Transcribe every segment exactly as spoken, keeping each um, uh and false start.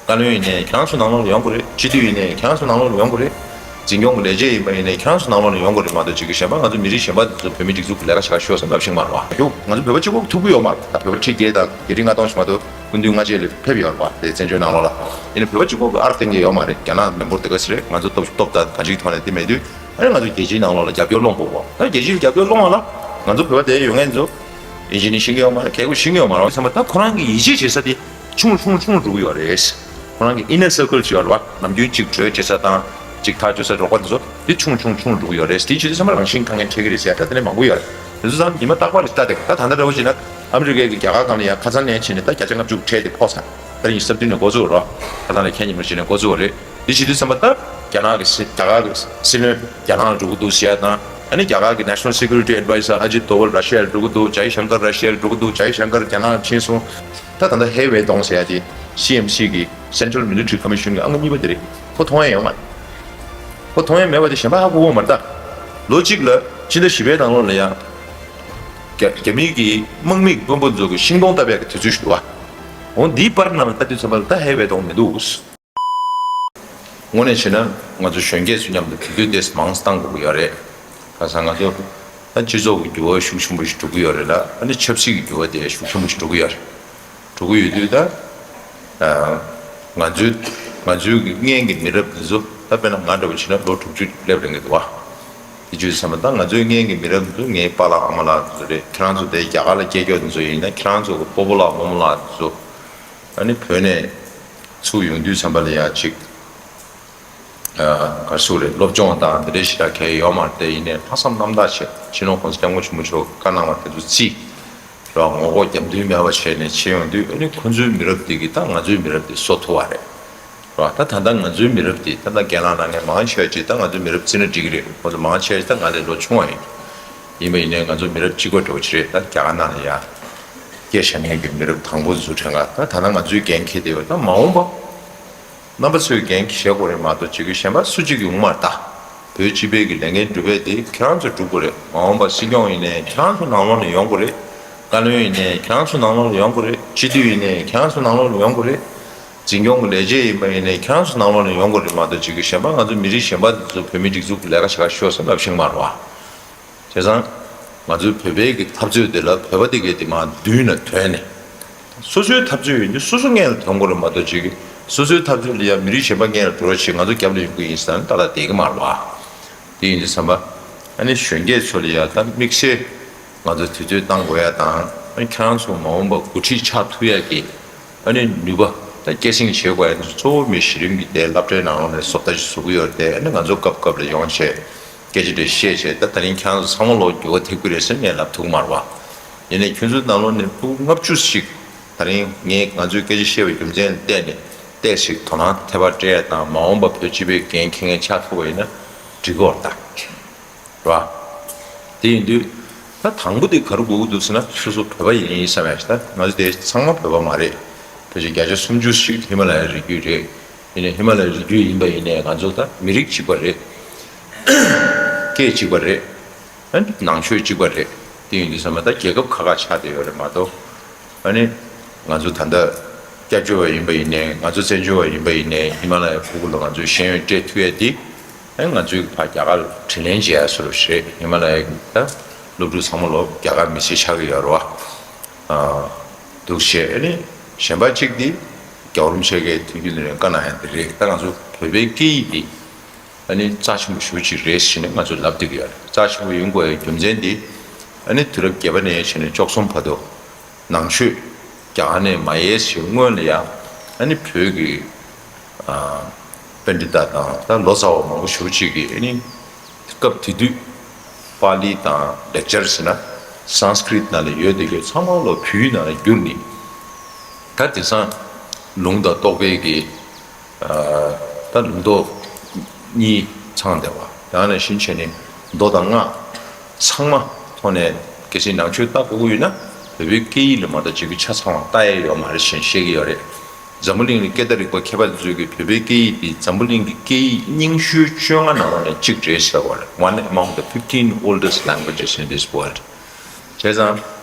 བཀའ་བློན་ཡིན་ནའི་ཁྱེད་རང་ཚོ་ནང་ལོགས་ལ་ཡོང་དགོས་རེད། སྤྱི་འཐུས་ཡིན་ནའི་ཁྱེད་རང་ཚོ་ནང་ལོགས་ལ་ཡོང་དགོས་རེད། འཛིན་སྐྱོང་གི་ལས་བྱེད་ཡིན་པ་ཡིན་ནའི་ཁྱེད་རང་ཚོ་ནང་ལོགས་ལ་ཡོང་དགོས་རེད་མ་གཏོགས། གཅིག་གི་གཞན་པ་ང་ཚོ་མི་རིགས་གཞན་པ་འདི་ཚོ་བོད་མི་སྒྲིག་འཛུགས་ཀྱི་ལས་ཀ་བྱ་ག་ཤོག་ཟེར་ལབ་ཤེས་མ་རེད་བ། ཡོ། ང་ཚོ་བོད་པ་གཅིག་པོ་ཐུབ་ཀྱི་ཡོད་མ་རེད། ད་བོད་པ་ཁྲི་བརྒྱད་དང་བརྒྱད་ཁྲི་ལྔ་སྟོང་ཞིག་མ་གཏོགས་སྐུ་མདུན་སྔ་རྗེས་ལ་ཕེབས་ཡོད་རེད་བ། དེ་བཙན་བྱོལ་ནང་ལོགས་ལ། ཡིན་ནའི་བོད་པ་གཅིག་པོ་གི་ཨར་གཏན་གྱི་ཡོད་མ་རེད། རྒྱ་ནག་མི་འབོར་དེ་ག་ཚོད་རེད། ང་ཚོ་སྟོབས་སྟོབས་དང་གང་ཅིའི་ཐོག་ནས་དེ་མེད་དུས། ཨ་ནི་ང་ཚོ་རྒྱལ་སྤྱིའི་ནང་ལོགས་ལ་རྒྱབ་སྐྱོར་སློང་དགོས་གོ། ད་རྒྱལ་སྤྱིའི་རྒྱབ་སྐྱོར་སློང་བ་ལ་ང་ཚོ་བོད་པ་དེ་ཡོད་མཁན་ཚོ་ཨིན་ཇི་ནི་ཤེས་ཀྱི་ཡོད་མ་རེད། གལ་ཁོ་ཤེས་ཀྱི་ཡོད་མ་རེད་བསམ་པ། ད་ཁོ་རང་གི་ཡིད་ཆེས་བྱེད་ས་དེ་ཆུང་ཆུང་ཆུང་འགྲོ་གི་ཡོད་རེད། ཁོ་རང་གི་inner circle་ཅིག་ཡོད་རེད་བ། ནམ་རྒྱུན་གཅིག་གྲོས་བྱེད་ས་དང་གཅིག་ཐག་གཅོད་ས་རོགས་པ་དེ་ཚོ་དེ་ཆུང་ཆུང་ཆུང་འགྲོ་གི་ཡོད་རེད། དེ་བྱེད་དུས་ཚང་མ་རང་བཞིན་གང་ངན་འཕྲད་ཀྱི་རེད་ཟེར་ཡ་ད་དེ་ནས་མང་པོ་ཡོད་རེད། དེ་ཚོ་ཚང་མ་ཉི་མ་རྟག་པར་ལྟ་དེ་ད་ད་ལྟ་འདྲ་བོ་བྱས་ན་ཨ་མི་རི་ཀའི་རྒྱ་གར་སྒང་ལ་ཡ་ཁ་སང་ནས་བྱས་ནས་ད་བརྒྱ་ཆ་ལྔ་བཅུ་འཕྲད་དེ་ཕོག་ཚར། ད་རིང་གཟའ་བདུན་ནས་འགོ་བཙུགས་རོགས། ཁ་སང་ནས་ཁྱེད་ཉི་མ་བྱས་ནས་འགོ་བཙུགས་པ་རེད། དེ་བྱེད་དུས་ཙམ་པ་ད་རྒྱ་ནག་གི་སྲིད་རྒྱ་གར་གི་སྲིད་བློན་རྒྱ་ནག་ལ་འགྲོ་གི་འདུག་ཟེར་ཡ་དང་། ཨ་ནི་རྒྱ་གར་གི་National Security Adviser་Ajit Doval་ར་ཤི་ཡ་ལ་འགྲོ་གི་འདུག། ཇའི་ཤང་ཀར་ར་ཤི་ཡ་ལ་འགྲོ་གི་འདུག། ཇའི་ཤང་ཀར་རྒྱ་ནག་ལ་ཕྱིན་སོང་། ད་ད་ལྟ་ཧེ་ཝེ་ཏོང་ཟེར་ཡ་དེ་སི་ཨེམ་སི་གི་Central Military Commission་གི་ཨང་གཉིས་པ་དེ་རེད། ཁོ་མཐོང་ཡ་ཡོད་མ་རེད། ཁོ་མཐོང་ཡ་མེད་པ་དེ་གཞན་པ་ཧ་གོ་གི་མ་རེད་ད། ལོ་གཅིག་ལ་ཕྱི་ཟླ་བཞི་པའི་ནང་ལོགས་ལ་ཡ་རྒྱ་རྒྱ་མི་གི་དམག་མི་གི་དཔོན་པོ་ཚོ་གི་ཤིང་སྡོང་བཏབ་ཡ་གི་དུས་ཚོད་ཞིག་འདུག་བ། འོ་འདིའི་བར་ནང་ལ་ལྟ་དུས་ཙམ་པ་ལ་ད་ཧེ་ཝེ་ཏོང་མི་འདུག། དངོས་གནས་བྱས་ན་ང་ཚོ་གཞོན་སྐྱེས་ཚོ་མཉམ་དུ་དུས་ཚོད་དེ་མང་ཙམ་བཏང་དགོས་ཀྱི་ཡོད་རེད། ཁ་སང་ང་ཚོ་ད་སྤྱི་ཚོགས་ཀྱི་འགྱུར་བ་ཤུགས་ཆེན་པོ་ཞིག་འགྲོ་གི་ཡོད་རེད་ལ། ཨ་ནི་ཆབ་སྲིད་ཀྱི་འགྱུར་བ་དེ་ཤུགས་ཆེན་པོ་ཞིག་འགྲོ་གི་ཡོད་རེད། འགྲོ་གི་ཡོད་དུས་ད་ང་ཚོའི་ང་ཚོའི་གི་སྔོན་གྱི་མི་རབས་འདི་ཚོ་ད་དཔེར་ན་ང་འདྲ་བོ་བྱས་ན་ལོ་དྲུག་ཅུ་སླེབས་རན་གྱི་འདུག་བ། དེ་བྱས་ཙང་ད་ང་ཚོའི་སྔོན་གྱི་མི་རབས་འདི་ཚོ་ངའི་པཱ་ལགས་ཨ་མ་ལགས་འདི་ཚོ་རེད། ཁྱེད་རང་ཚོ་དེ་རྒྱ་གར་ལ་སྐྱེས་མཁན་འདི་ཚོ་ཡིན་ན་ཁྱེད་རང་ཚོ་གི་སྤོ་བོ་ལགས་རྨོ་མོ་ལགས་འདི་ཚོ་ཨ་ནི་བོད་ནས་ཚུར་ཡོང་དུས་ཙམ་པ་ལ་ཡ་ཅིག་ག་རེ་ཟེར་དགོས་རེད། སློབ་སྦྱོང་དང་དེ་འདྲའི་ཞེ་དྲག་གང་ཡང་ཡོད་མ་རེད། དེ་ཡིན་ནའི་ལྷག་བསམ་རྣམ་དག་བྱས་སྤྱི་ནོར་༸གོང་ས་༸སྐྱབས་མགོན་ཆེན་པོ་མཆོག་གིས་བཀའ་གནང་བ་དེ་ཚོ་བརྩིས་རོགས། ངོ་ལྐོག་རྒྱབ་མདུན་མེད་པ་བྱས་ནས་བྱེད་ཡོང་དུས་ཨ་ནི་ཁོ་ཚོའི་མི་རབས་འདི་གིས་ད་ང་ཚོའི་མི་རབས་འདི་གསོ་ཐུབ་པ་རེད། རོགས། ད་ད་ལྟ་ང་ཚོའི་མི་རབས་འདི་ད་ལྟ་རྒན་ལགས་རང་ངས་མང་ཆེ་བ་ཅིག་ད་ང་ཚོའི་མི་རབས་བརྩིས་ན་འགྲིག་གི་རེད། ཁོ་ཚོ་མང་ཆེ་བ་ཅིག་ད་ང་ལས་ལོ་ཆུང་བ་ཡིན། ཡིན་པ་ཡིན་ནའི་ང་ཚོ་མི་རབས་གཅིག་པ་འདྲ་བོ་ཅིག་རེད། ད་རྒྱ་གར་ནང་ལ་ཡ་སྐད་ཆ་ཉན་གྱི་མི་རབས་དང་པོ་ཚོ་དྲན་ག་ད་ད་ལྟ་ང་ཚོའི་འགན་འཁྱེར་བསྡད་ཡོད། ད་མ་འོངས་པ་རྣམ་པ་ཚོས་འགན་འཁྱེར་དགོས་རེད་མ་གཏོགས་གཅིག་གི་གཞན་པ་སུ་གཅིག་ཡོང་མ་རེད་ད། བོད་སྤྱི་པའི་གི་ལས་འགན་སྒྲུབ་པའི་དེ་ཁྱེད་རང་ཚོས་སྒྲུབ་དགོས་རེད། མ་འོངས་པ་སྲིད་སྐྱོང་ཡིན་ནའི་ཁྱེད་རང་ཚོ་ནང་ལོགས་ནས་ཡོང་དགོས་རེད། བཀའ་བློན་ཡིན་ནའི་ཁྱེད་རང་ཚོ་ནང་ལོགས་ནས་ཡོང་དགོས་རེད། སྤྱི་འཐུས་ཡིན་ནའི་ཁྱེད་རང་ཚོ་ནང་ལོགས་ནས་ཡོང་དགོས་རེད། འཛིན་སྐྱོང་གི་ལས་བྱེད་ཡིན་པ་ཡིན་ནའི་ཁྱེད་རང་ཚོ་ནང་ལོགས་ནས་ཡོང་དགོས་རེད་མ་གཏོགས་གཅིག་གི་གཞན་པ་ང་ཚོ་མི་རིགས་གཞན་པ་དེ་ཚོ་བོད་མི་སྒྲིག་འཛུགས་ཀྱི་ལས་ཀ་བྱེད་ག་ཤོག་ཟེར་ལབ་ཤེས་མ་རེད་བ། བྱས་ཙང་། ང་ཚོའི་བོད་པའི་གི་འཐབ་རྩོད་དེ་ལ་བོད་པ་དེ་གའི་དེ་མར་མདུན་ལ་ཐོན་ནས། སོ་སོའི་འཐབ་རྩོད་ཡིན་དུས་སོ་སོ་སྔོན་ལ་ཐོན་དགོས་རེད་མ་གཏོགས་ཅིག་སོ་སོའི་འཐབ་རྩོད་ལ་ཡ་མི་རིགས་གཞན་པ་སྔོན་ལ་འགྲོ་རོགས་བྱེད། ང་ཚོ་རྒྱབ་ལ་ཡོང་གི་ཡིན་ཟེར་ན་ཏག་ཏག་བསྡད་ཀྱི་མ་རེད་བ། དེ་ཡིན་དུས་ཙམ་པ། ཨ་ནི་གཞོན་སྐྱེས་ཚོ་ལ་ཡ་ད་དམིགས་བསལ་ང་ཚོ་དུས་ཚོད་བཏང་དགོས་ཡ་དང་ཨ་ནི་ཁྱེད་རང་ཚོ་མ་འོངས་པ་འགོ་ཁྲིད་ཆགས་ཐུབ་ཡ་གི་ཨ་ནི་ནུས་པ་དང་སྐྱེད་སྲིང་བྱེད་དགོས་ཡ་འདི་གཙོ་བོ་མི་གཞི་རིམ་གྱི་དེ་སློབ་གྲྭའི་ནང་ལོགས་ནས་བཟོ་ལྟ་ཞིག་བཟོ་གི་ཡོད་རེད་དེ། ཨ་ནི་ང་ཚོ་སྐབས་སྐབས་ལ་ཡོང་བྱས་སྐད་ཆ་འདྲ་བཤད་བྱས་ད་ད་རིང་ཁྱེད་རང་ཚོ་ཚང་མ་ལོག་འགྱུར་བ་ཐེབས་ཀྱི་རེད་ཟེར་ངས་ལབ་ཐུབ་ཀྱི་མ་རེད་བ། ཡིན་ནའི་ཁྱོད་ཚོའི་ནང་ལོགས་ནས་ཕྲུ་གུ་ལྔ་བཅུ་ཞིག་ད་རིང་ངས་ང་ཚོའི་སྐད་ཆ་བཤད་པའི་རྒྱུ་མཚན་ལ་བལྟས་ནས་ཏོག་ཙམ་དོ་སྣང་ཐེབས་པ་སྤྲད་ཡ་དང་མ་འོངས་པ་བོད་སྤྱི་པའི་འགན་འཁྱེར་མཁན་ཆགས་ཐུབ་པ་ཡིན་ན་འགྲིག་གི་ཡོད་རེད་ད། རེད་བ། དེ་ཡིན་དུས། ད་དང་པོ་དེ་ག་རེ་དགོས་ཀྱི་འདུག་ཟེར་ན་སོ་སོ་བོད་པ་ཡིན་བསམ་ཡ་ཞིག་ད་ང་ཚོ་དེ་ཚང་མ་བོད་པ་མ་རེད། ཕལ་ཆེར་བརྒྱ་ཆ་སུམ་ཅུ་ཞིག་ཧི་མ་ལ་ཡའི་རི་རྒྱུད་རེད། ཡིན་ནའི་ཧི་མ་ལ་ཡའི་རི་རྒྱུད་ཡིན་པ་ཡིན་ནའི་ང་ཚོ་ད་མི་རིགས་གཅིག་པ་རེད། སྐད་གཅིག་པ་རེད། ཨ་ནི་ནང་ཆོས་གཅིག་པ་རེད། དེ་ཡིན་དུས་ཚང་མ་ད་རྒྱལ་ཁབ་ཁག་ཁག་ཆགས་བསྡད་ཡོད་རེད་མ་གཏོགས། ཨ་ནི། ང་ཚོ་ད་ལྟ་སྐྱབས་བཅོལ་བ་ཡིན་པ་ཡིན་ནའི་ང་ཚོ་བཙན་བྱོལ་བ་ཡིན་པ་ཡིན་ནའི་ཧི་མ་ལ་ཡའི་ཕྲུ་གུ་ལ་ང་ཚོས་ཤེས་ཡོན་སྤྲད་ཐུབ་ཡས་དེ། ཨ་ནི་ང་ཚོས་ཕར་རྒྱ་གར་ལ་དྲིན་ལན་འཇལ་ཡ་བཟོ་འདྲ་ཞིག་རེད། ཧི་མ་ལ་ཡའི་ད་སློབ་ཕྲུག་ཚང་མ་ལོ་རྒྱ་གར་མི་སེར་ཆགས་ཀྱི་ཡོད་རེད་བ། ཨ། འདུག་བྱས། ཨ་ནི་གཞན་པ་གཅིག་དེ་རྒྱལ་བ་རིན་པོ་ཆེ་གིས་དུས་རྒྱུན་ནས་བཀའ་གནང་ཡ་དེ་རེད། ད་ང་ཚོ་བོད་པའི་སྐད་ཡིག་དེ། ཨ་ནི་རྩ་ཆེན་པོ་ཞེ་པོ་ཅིག་རེད་ཟེར་ནས་ང་ཚོས་ལབ་བསྡད་ཀྱི་ཡོད་རེད། རྩ་ཆེན་པོ་ཡིན་དགོས་ཡའི་རྒྱུ་མཚན་དེ། ཨ་ནི་དུས་རབས་བརྒྱད་པ་ནས་བྱས་ནས་བཅུ་གསུམ་བར་དུ་ནང་ཆོས་རྒྱ་གར་ནས་མ་ཡལ་ཞིག་སྔོན་ལ་ཡང་ཨ་ནི་བོད་ཀྱི་ཨ་པཎྜི་ཏ་དང་ད་ལོ་ཙཱ་བ་མང་པོ་ཞེ་པོ་ཅིག་གིས་ཨ་ནི་སྐབས་དེ་དུས་པཱ་ལི་དང་ལེགས་སྦྱར་ཟེར་ན་སཾ་སྐྲྀཏ་ནང་ལ་ཡོད་དེ་ཡོད་ཚང་མ་ལོ་བོད་ཡིག་ནང་ལ་བསྒྱུར་ནས། ད་དེང་སང་ལུང་དང་རྟོགས་པའི་གི་ཨ་ད་ལུང་རྟོགས་གཉིས་ཚང་བསྡད་པ། ཡང་ན་གཞན་བྱས་ནས་མདོ་དང་སྔགས་ཚང་མ་ཐོག་ནས་གལ་སྲིད་ནང་ཆོས་ལྟ་དགོས་ཀྱི་ཡོད་ན་བོད་པའི་སྐད་ཡིག་ལ་མ་གཏོགས་གཅིག་གི་ཆ་ཚང་བ་ལྟ་ཡས་ཡོད་མ་རེད་ཞེས་བཤད་ཀྱི་ཡོད་རེད། འཛམ་བུ་གླིང་ལ་སྐད་བརྡ་རིག་པ་མཁས་པ་དེ་ཚོས་ཀྱིས་བོད་པའི་སྐད་ཡིག་འདི་འཛམ་བུ་གླིང་གི་སྐད་ཡིག་རྙིང་ཤོས་བཅོ་ལྔ་ནང་ལོགས་ནས་གཅིག་རེད་ཟེར་བ་རེད། One among the fifteen oldest languages in this world། བྱས་ཙང་།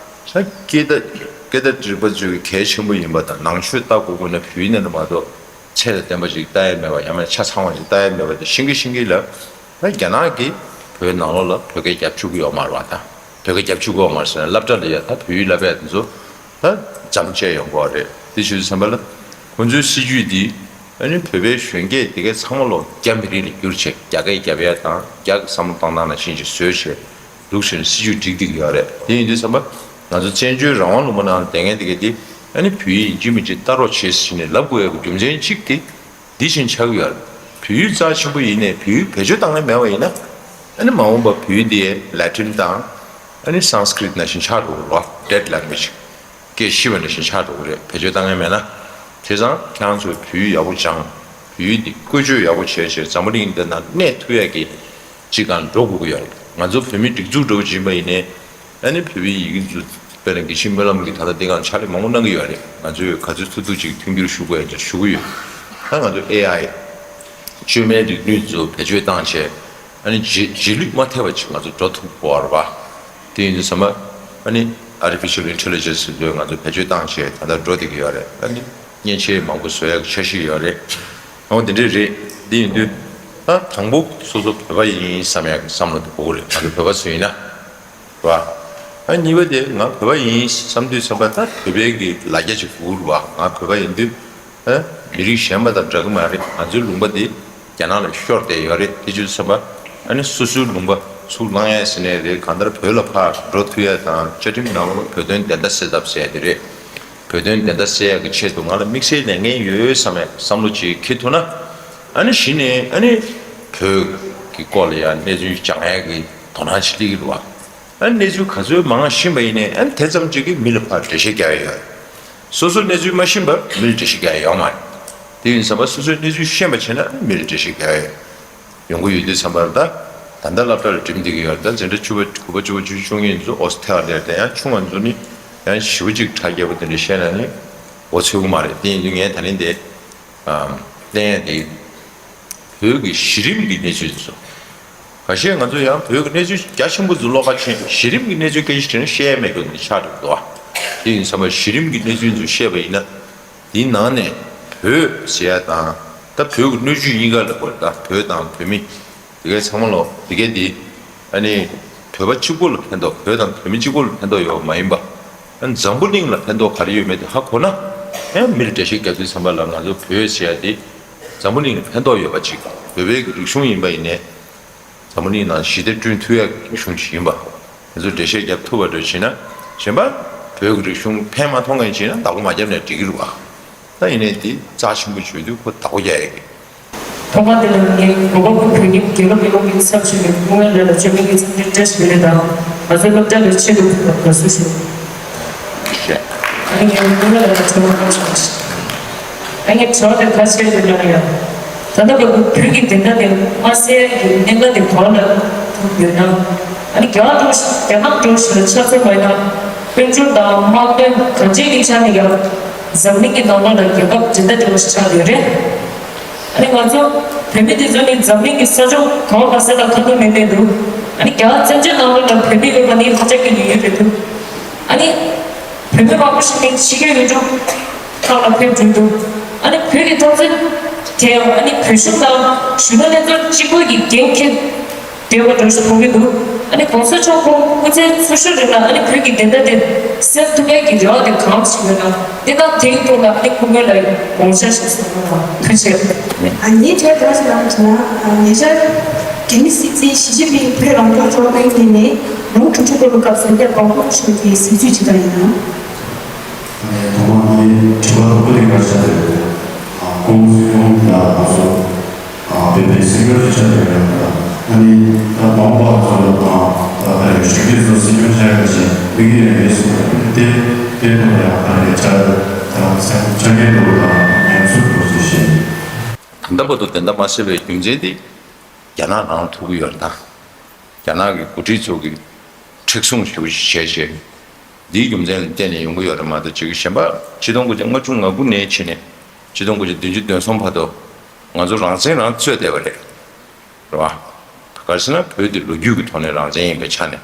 ས་སྐད་བརྡ་སྐད་བརྡ་རིག་པ་ཚོའི་གལ་ཆེན་པོ་ཡིན་པ་དང་ནང་ཆོས་ལྟ་དགོས་དགོས་ན་བོད་ཡིག་ནང་ལ་མ་གཏོགས་ ཚད་དང་ལྡན་པ་ཞིག་ལྟ་ཡ་མེད་པ། ཡང་མིན་ཆ་ཚང་བ་ཞིག་ལྟ་ཡ་མེད་པ་དེ་ཤེས་ཀྱི་ཤེས་ཀྱི་ལ། ད་རྒྱ་ནག་གིས་བོད་ནང་ལོགས་ལ་བོད་སྐད་རྒྱབ་བཅུག་གི་ཡོད་མ་རེད་བ། ད་བོད་སྐད་རྒྱབ་བཅུག་གི་ཡོད་མ་རེད་ཟེར་ན། སློབ་གྲྭ་ལ་ཡ་ད་བོད་ཡིག་བསླབ་ཡ་དེ་ཚོ་ད་འཇམ་བཅད་ཡོང་གི་ཡོད་རེད། དེ་བྱས་ཙང་ཙམ་པ་ལ་ཁོང་ཚོའི་སྲིད་ཇུས་འདི་ཨ་ནི་བོད་པའི་གཞོན་སྐྱེས་དེ་གའི་ཚང་མ་ལོ་རྒྱ་མི་རིགས་ལ་བསྒྱུར་བྱས། རྒྱ་སྐད་རྒྱབ་ཡ་དང་རྒྱ་གི་བསམ་བློ་བཏང་སྟངས་ནང་བཞིན་ཅིག་བཟོས་བྱས་འདུག་བྱས་ནས་སྲིད་ཇུས་སྒྲིག་བསྡད་ཀྱི་ཡོད་རེད། དེ་ཡིན་དུས་ཙམ་པ་ང་ཚོ་བཙན་བྱོལ་རང་དབང་ལུང་པ་ནང་ལ་བསྡད་མཁན་དེ་གའི་དེ་ཨ་ནི་བོད་ཡིག་ཡིན་གཅིག་མིན་གཅིག་ལྟ་རོགས་བྱེད་ཟེར་ནས་ལབ་དགོས་ཡ་གི་རྒྱུ་མཚན་གཅིག་དེ། འདི་བཞིན་ཆགས་ཀྱི་ཡོད་རེད། བོད་ཡིག་རྩ་ཆེན་པོ་ཡིན་ནའི་བོད་ཡིག་བེད་སྤྱོད་བཏང་མཁན་མེད་པ་ཡིན་ན། ཨ་ནི་མ་འོངས་པ་བོད་ཡིག་འདི་ལ་ཏིན་དང་ཨ་ནི་སཾ་སྐྲྀཏ་ནང་བཞིན་ཆགས་འགྲོ་གི་རེད་བ། ཌེཌ་ལེང་གུ་ཨེ་ཇི། སྐད་ཤེས་པ་ནང་བཞིན་ཆགས་འགྲོ་གི་རེད། བེད་སྤྱོད་བཏང་མཁན་མེད་ན། བྱས་ཙང་ཁྱེད་རང་ཚོས་བོད་ཡིག་ཡག་པོ་སྦྱངས། བོད་ཡིག་འདི་བཀོལ་སྤྱོད་ཡག་པོ་བྱས་བྱས་འཛམ་བུ་གླིང་འདི་ནང་གནས་ཐུབ་ཡག་གི་ཅིག་སྒང་འགྲོ་དགོས་ཀྱི་ཡོད་རེད། ང་ཚོ་བོད་མི་སྒྲིག་འཛུགས་འདྲ་བོ་ཅིག་ཡིན་པ་ཡིན་ནའི། ཨ་ནི་བོད་པའི་ཡི་གེ་འཛུགས་དཔེར་ན་དགེ་བཤེས་སྨོན་ལམ་གྱིས་ད་ལྟ་འདི་སྒང་ཕྱག་ལས་མང་པོ་གནང་གི་ཡོད་རེད། ང་ཚོས་ག་ཚོད་ཐུབ་ཐུབ་ཅིག་མཐུན་འགྱུར་ཞུ་དགོས་ཡ་ཅིག་ཞུ་གི་ཡོད། ད་ང་ཚོ་ཨེ་ཨའི་བཅོས་མའི་རིག་ནུས་ཚོ་བེད་སྤྱོད་བཏང་བྱས། ཨ་ནི་རྗེས་རྗེས་ལུས་མ་ཐེབས་པ་ཅིག་ང་ཚོ་འགྲོ་ཐུབ་དགོས་པ་རེད་པ། དེ་ཡིན་དུས་ཙམ་པ་ཨ་ནི་ཨར་ཊི་ཕི་ཤལ་ཨིན་ཊེ་ལི་ཇེན་སི་ཚོས་ང་ཚོ་བེད་སྤྱོད་བཏང་བྱས་ད་ལྟ་འགྲོ་བསྡད་ཀྱི་ཡོད་རེད། ཨ་ནི་མཉེན་ཆས་མང་པོ་བཟོ་ཡག་གི་འཆར་གཞི་ཡོད་རེད། འོ་དེ་འདྲས་རེད། དེ་ཡིན་དུས་ད་དང་པོ་སོ་སོ་བོད་པ་ཡིན་བསམ་ཡག་གི་བསམ་བློ་དེ་དགོས་ཀྱི་རེད། ང་ཚོ་བོད་པ་ཚོ་ཡིན་ན། རེད་བ། ཨ་གཉིས་པ་དེ་ང་བོད་པ་ཡིན་བསམ་དུས་ཙམ་པ་ད་བོད་པའི་གི་ལ་རྒྱ་ཅིག་དགོས་རེད་བ། ང་བོད་པ་ཡིན་དུས་ཨ་མི་རིགས་གཞན་པ་དང་འདྲ་གི་མ་རེད། ང་ཚོའི་ལུང་པ་འདི་རྒྱ་ནག་ལ་ཤོར་བསྡད་ཡོད་རེད། དེ་བྱས་ཙམ་པ་ཨ་ནི་སོ་སོའི་ལུང་པ་ཚུར་བླང་ཡ་ཟེར་ནའི་རེད། གང་ལྟར་བོད་ལ་ཕར་འགྲོ་ཐུབ་ཡ་དང་བཅའ་ཁྲིམས་ནང་ལོགས་བོད་དོན་བདེན་མཐའ་གསལ་ཐབས་ཟེར་ཡ་དེ་རེད། བོད་དོན་བདེན་མཐའ་གསལ་ཡ་གི་ཆེད་དུ་ང་ལ་དམིགས་བསལ་ལས་འགན་ཡོད་བསམ་ཡ་བསམ་བློ་ཅིག་འཁྱེར་ཐུབ་ན། ཨ་ནི་གཞི་ནས་ཨ་ནི་བོད་ཀྱི་སྐོར་ལ་ཡ་གནས་ཚུལ་སྦྱང་ཡ་གི་དོ་སྣང་ཅིག་སླེབས་ཀྱི་རེད་བ། ཨ་ནི་གནས་ཚུལ་ག་ཚོད་མང་ཤེས་པ་ཡིན་ནའི་ཨ་ནི་དེ་ཙམ་ཅིག་གིས་མི་ལ་ཕར་འགྲེལ་བཤད་རྒྱག་ཡ་ཡོད་རེད། སོ་སོ་གནས་ཚུལ་མ་ཤེས་པར་མི་ལ་འགྲེལ་བཤད་རྒྱག་ཡ་ཡོད་མ་རེད། དེ་ཡིན་ཙམ་པ་སོ་སོའི་གནས་ཚུལ་ཤེས་པ་བྱས་ན་ཨ་ནི་མི་ལ་འགྲེལ་བཤད་རྒྱག་ཡ་ཡོད། ཡོང་གི་ཡོད་དུས་ཙམ་པར་ད་ད་ལྟ་སློབ་གྲྭ་ལ་འགྲིམ་བསྡད་ཀྱི་ཡོད་རེད། ད་འཛིན་གྲྭ་བཅུ་པ་དགུ་པ་བཅུ་པ་བཅུ་བཅུ་གཉིས་ཚོ་ཨོ་སི་ཐེ་ལ་ལེ་དང་ཡང་ཆུང་བ་ཚོ་ནི་ཡང་ཞེ་པོ་ཅིག་ཁྲ་རྒྱས་པོ་དེ་འདྲ་བཤད་ན་ནི་འོ་ཚོད་ཀྱི་མ་རེད། དེ་ཡིན་དུས་ངས་ད་ནི་འདི་གླེང་ཡ་དེ་བོད་ཀྱི་གཞི་རིམ་གྱི་གནས་ཚུལ་ཚོ། ཁ་ཤས་ང་ཚོ་ཡང་བོད་ཀྱི་གནས་ཚུལ་རྒྱ་ཆེན་པོ་ཚོ་བློ་ཁ་ཕྱིན། གཞི་རིམ་གྱི་གནས་ཚུལ་སྐད་ཆ་དྲིས་ན་བཤད་ཡ་མེད་དགོས་འདི་ཆགས་འགྲོ་འདུག་ཨ། དེ་ཡིན་ཙམ་པ་གཞི་རིམ་གྱི་གནས་ཚུལ་ཚོ་བཤད་པ་ཡིན་ན། དེའི་ནང་ནས་བོད་ཟེར་ཡ་དང་ད་བོད་ཀྱི་སྣོད་བཅུད་གཉིས་ཀ་ལ་གོ་ད་བོད་དང་བོད་མི་དེ་གའི་ཚང་མ་ལོ་དེ་གའི་དེ་ཨ་ནི་བོད་པ་གཅིག་པོ་ལ་ཕན་ཐོགས། བོད་དང་བོད་མི་གཅིག་པོ་ལ་ཕན་ཐོགས་ཡོད་མ་ཡིན་པ། ཨ་ནི་འཛམ་བུ་གླིང་ལ་ཕན་ཐོགས་ག་རེ་ཡོད་མེད་དེ་ཧ་གོ་ན། ཨ་མི་ལ་འགྲེལ་བཤད་རྒྱག་དུས་ཙམ་པ་ལ་ང་ཚོ་བོད་ཟེར་ཡ་དེ་འཛམ་བུ་གླིང་ལ་ཕན་ཐོགས་ཡོད་པ་ཅིག་བོད་པའི་གི་རིག་གཞུང་ཡིན་པ་ཡིན་ནའི། འཛམ་བུ་གླིང་ནང་ཞི་བདེ་བསྐྲུན་ཐུབ་ཡ་གི་གཞུང་ཞིག་ཡིན་པ། དེ་ཚོ་འགྲེལ་བཤད་རྒྱབ་ཐུབ་པ་འདྲ་བྱས་ན། གཞན་པ་བོད་ཀྱི་རིག་གཞུང་ཕན་མ་ཐོགས་མཁན་བྱས་ན་བདག་པོ་མ་བརྒྱབ་ནས་འགྲིག་གི་རེད་བ། ད་ཡིན་ནའི་འདི་རྩ་ཆེན་པོ་བརྗོད་དུས་ཁོ་བདག་པོ་རྒྱག་ཡ་གི། ཐོག་མ་དེ་ལ་ངས་གོ་བ་བོད་ཁྱིམ་རྒྱལ་ཁབ་ཡོངས་ཀྱི་ཚབ་ཞུས་པའི་སྐུ་ངལ་རེ་ལ་བཅོས་མིན་གྱི་འཚམས་འདྲི་བཀྲ་ཤིས་བདེ་ལེགས་དང་། ང་ཚོའི་སློབ་གྲྭ་ལ་ཆེད་དུ་ཕེབས་པར་དགའ་བསུ་ཞུ། ཨ་ནི་ངས་ཁོ་རང་ལ་ཚོར་བ་བྱུང་ཞིང་། ཨ་ནི་ཚོར་བའི་ཁ་ཆེ་རེ་ལ་ཡང་། ད་ལྟ་བར་དུ་བོད་ཀྱི་བདེན་མཐའ་དེ་མ་གསལ་གྱི་གནད་འགག་དེ་གོང་ལ་ཐུག་ཡོད་ན། ཨ་ནི་རྒྱ་གར་འགྲོ་ཞིག་རྒྱ་ནག་འགྲོ་ཞིག་ལ་ཆ་མཚོན་པ་ཡིན་ན། དཔལ་འབྱོར་དང་དམག་དོན་གང་ཅིའི་ཆ་ནས་ཀྱང་། འཛམ་གླིང་གི་ནང་ལོགས་ལ་རྒྱལ་ཁབ་འཛིན་གྲྭ་འདྲ་བོ་ཞིག་ཆགས་ཡོད་རེད། ཨ་ནི་ང་ཚོ་བོད་མི་དེ་ཚོ་ནི་འཛམ་གླིང་གི་ས་ཕྱོགས་གང་ལ་ས་ལ་ཁ་ཐུག་མེད་མེད་འདུག་ཨ་ནི་རྒྱ་བཙན་བྱོལ་ནང་ལོགས་ལ་བོད་མི་ཡོད་པ་ནི་ཧ་ཅང་གི་ཡོད་ཡོད་རེད་འདུག་ཨ་ནི་བོད་མི་མང་པོ་ཞིག་ནི་ཕྱི་རྒྱལ་ཡུལ་གྲུ་ཁག་ལ་ཕེབས་འགྲོ་འདུག་ཨ་ནི་བོད་ཀྱི་འཐབ་རྩོད་དེ་ཡང་ཨ་ནི་བོད་གཞུང་དང་གཞོན་ནུ་ལྷན་ཚོགས་གཅིག་པུ་གི་འགན་འཁྱེར། དེ་བ་འགྲོ་ཞིག་གཏོང་གི་འདུག་ཨ་ནི་གོང་ས་མཆོག་ཁོང་སྐུ་ཚེ་འཚོ་བཞུགས་རིང་ལ་ཨ་ནི་བོད་ཀྱི་བདེན་མཐའ་དེ་གསལ་ཐུབ་ཡག་གི་རེ་བ་དེ་གང་ཞིག་ཡོད་ན་དེ་དང་དེའི་ཐོག་ལ་ཨ་ནི་སྐུ་ངོ་ལ་དགོངས་འཆར་ཞིག་གསུང་གནང་། ཐུགས་རྗེ་ཆེ། ཨ་ངའི་དྲི་བ་དེ་ག་ཞིག་ལབ་ན་ཉེ་ཆར་རྒྱ་མི་སྲིད་འཛིན་ཞི་ཅིན་ཕིང་བོད་རང་སྐྱོང་ལྗོངས་ལ་ཕེབས་ནས་ལོ་དྲུག་ཅུ་འཁོར་བའི་སྐབས་སུ་རྒྱ་བལ་འབྲུག་གཞུང་གི་གཟིགས་ཚུལ་ཇི་ལྟར་ཡིན་ནམ། ཐོག་མར་ངའི་དྲི་བ་དང་པོ་དེ་ག་རེ་ཆགས་ཡོད་རེད། ཨ་ཁོང་ཚོའི་ཁོང་ལ་ང་ཚོ་ཨ་བོད་པའི་སེམས་ཁྲལ་ཞིག་ཆགས་ཡོད་རེད། ཨ་ནི་ད་མ་འོངས་པ་ང་ཚོ་ལ་ད་ད་རེས་གཞོན་སྐྱེས་ཚོ་སྲིད་སྐྱོང་ཆགས་ཡག་ཅིག་དམིགས་ཡུལ་ཡང་ཡོད་ཟེར་བ་དེ་དེ་ཐོག་ལ་ཡང་ད་རེས་ཆ་ད་ཆ་རྐྱེན་འདུག་ད་ཡང་ཚུར་འགྲོ་ཚུལ་ཞིག་ད་ལྟ་བར་དུ་དེ་འདྲ་མ་བྱས་པའི་རྒྱུ་མཚན་དེ་རྒྱ་ནག་རང་ཐུག་གི་ཡོད་རེད་ད། རྒྱ་ནག་གི་འགོ་ཁྲིད་ཚོ་གིས་མཁྲེགས་བཟུང་ཞེ་པོ་ཞིག་བྱས་བྱས། འདིའི་རྒྱུ་མཚན་ལ་བརྟེན་ནས་ཡོང་གི་ཡོད་རེད་མ་གཏོགས་ཅིག་གཞན་པ་ཆིག་སྟོང་དགུ་བརྒྱ་ལྔ་བཅུ་ང་དགུ་ནས་བྱས་ནས་ཆིག་སྟོང་དགུ་བརྒྱ་བདུན་ཅུ་དོན་གསུམ་བར་དུ་ང་ཚོ་རང་བཙན་རང་རྩོད་བསྡད་པ་རེད། རེད་བ། ག་རེ་ཟེར་ན་བོད་འདི་ལོ་རྒྱུས་ཀྱི་ཐོག་ནས་རང་བཙན་ཡིན་པའི་ཆ་ནས།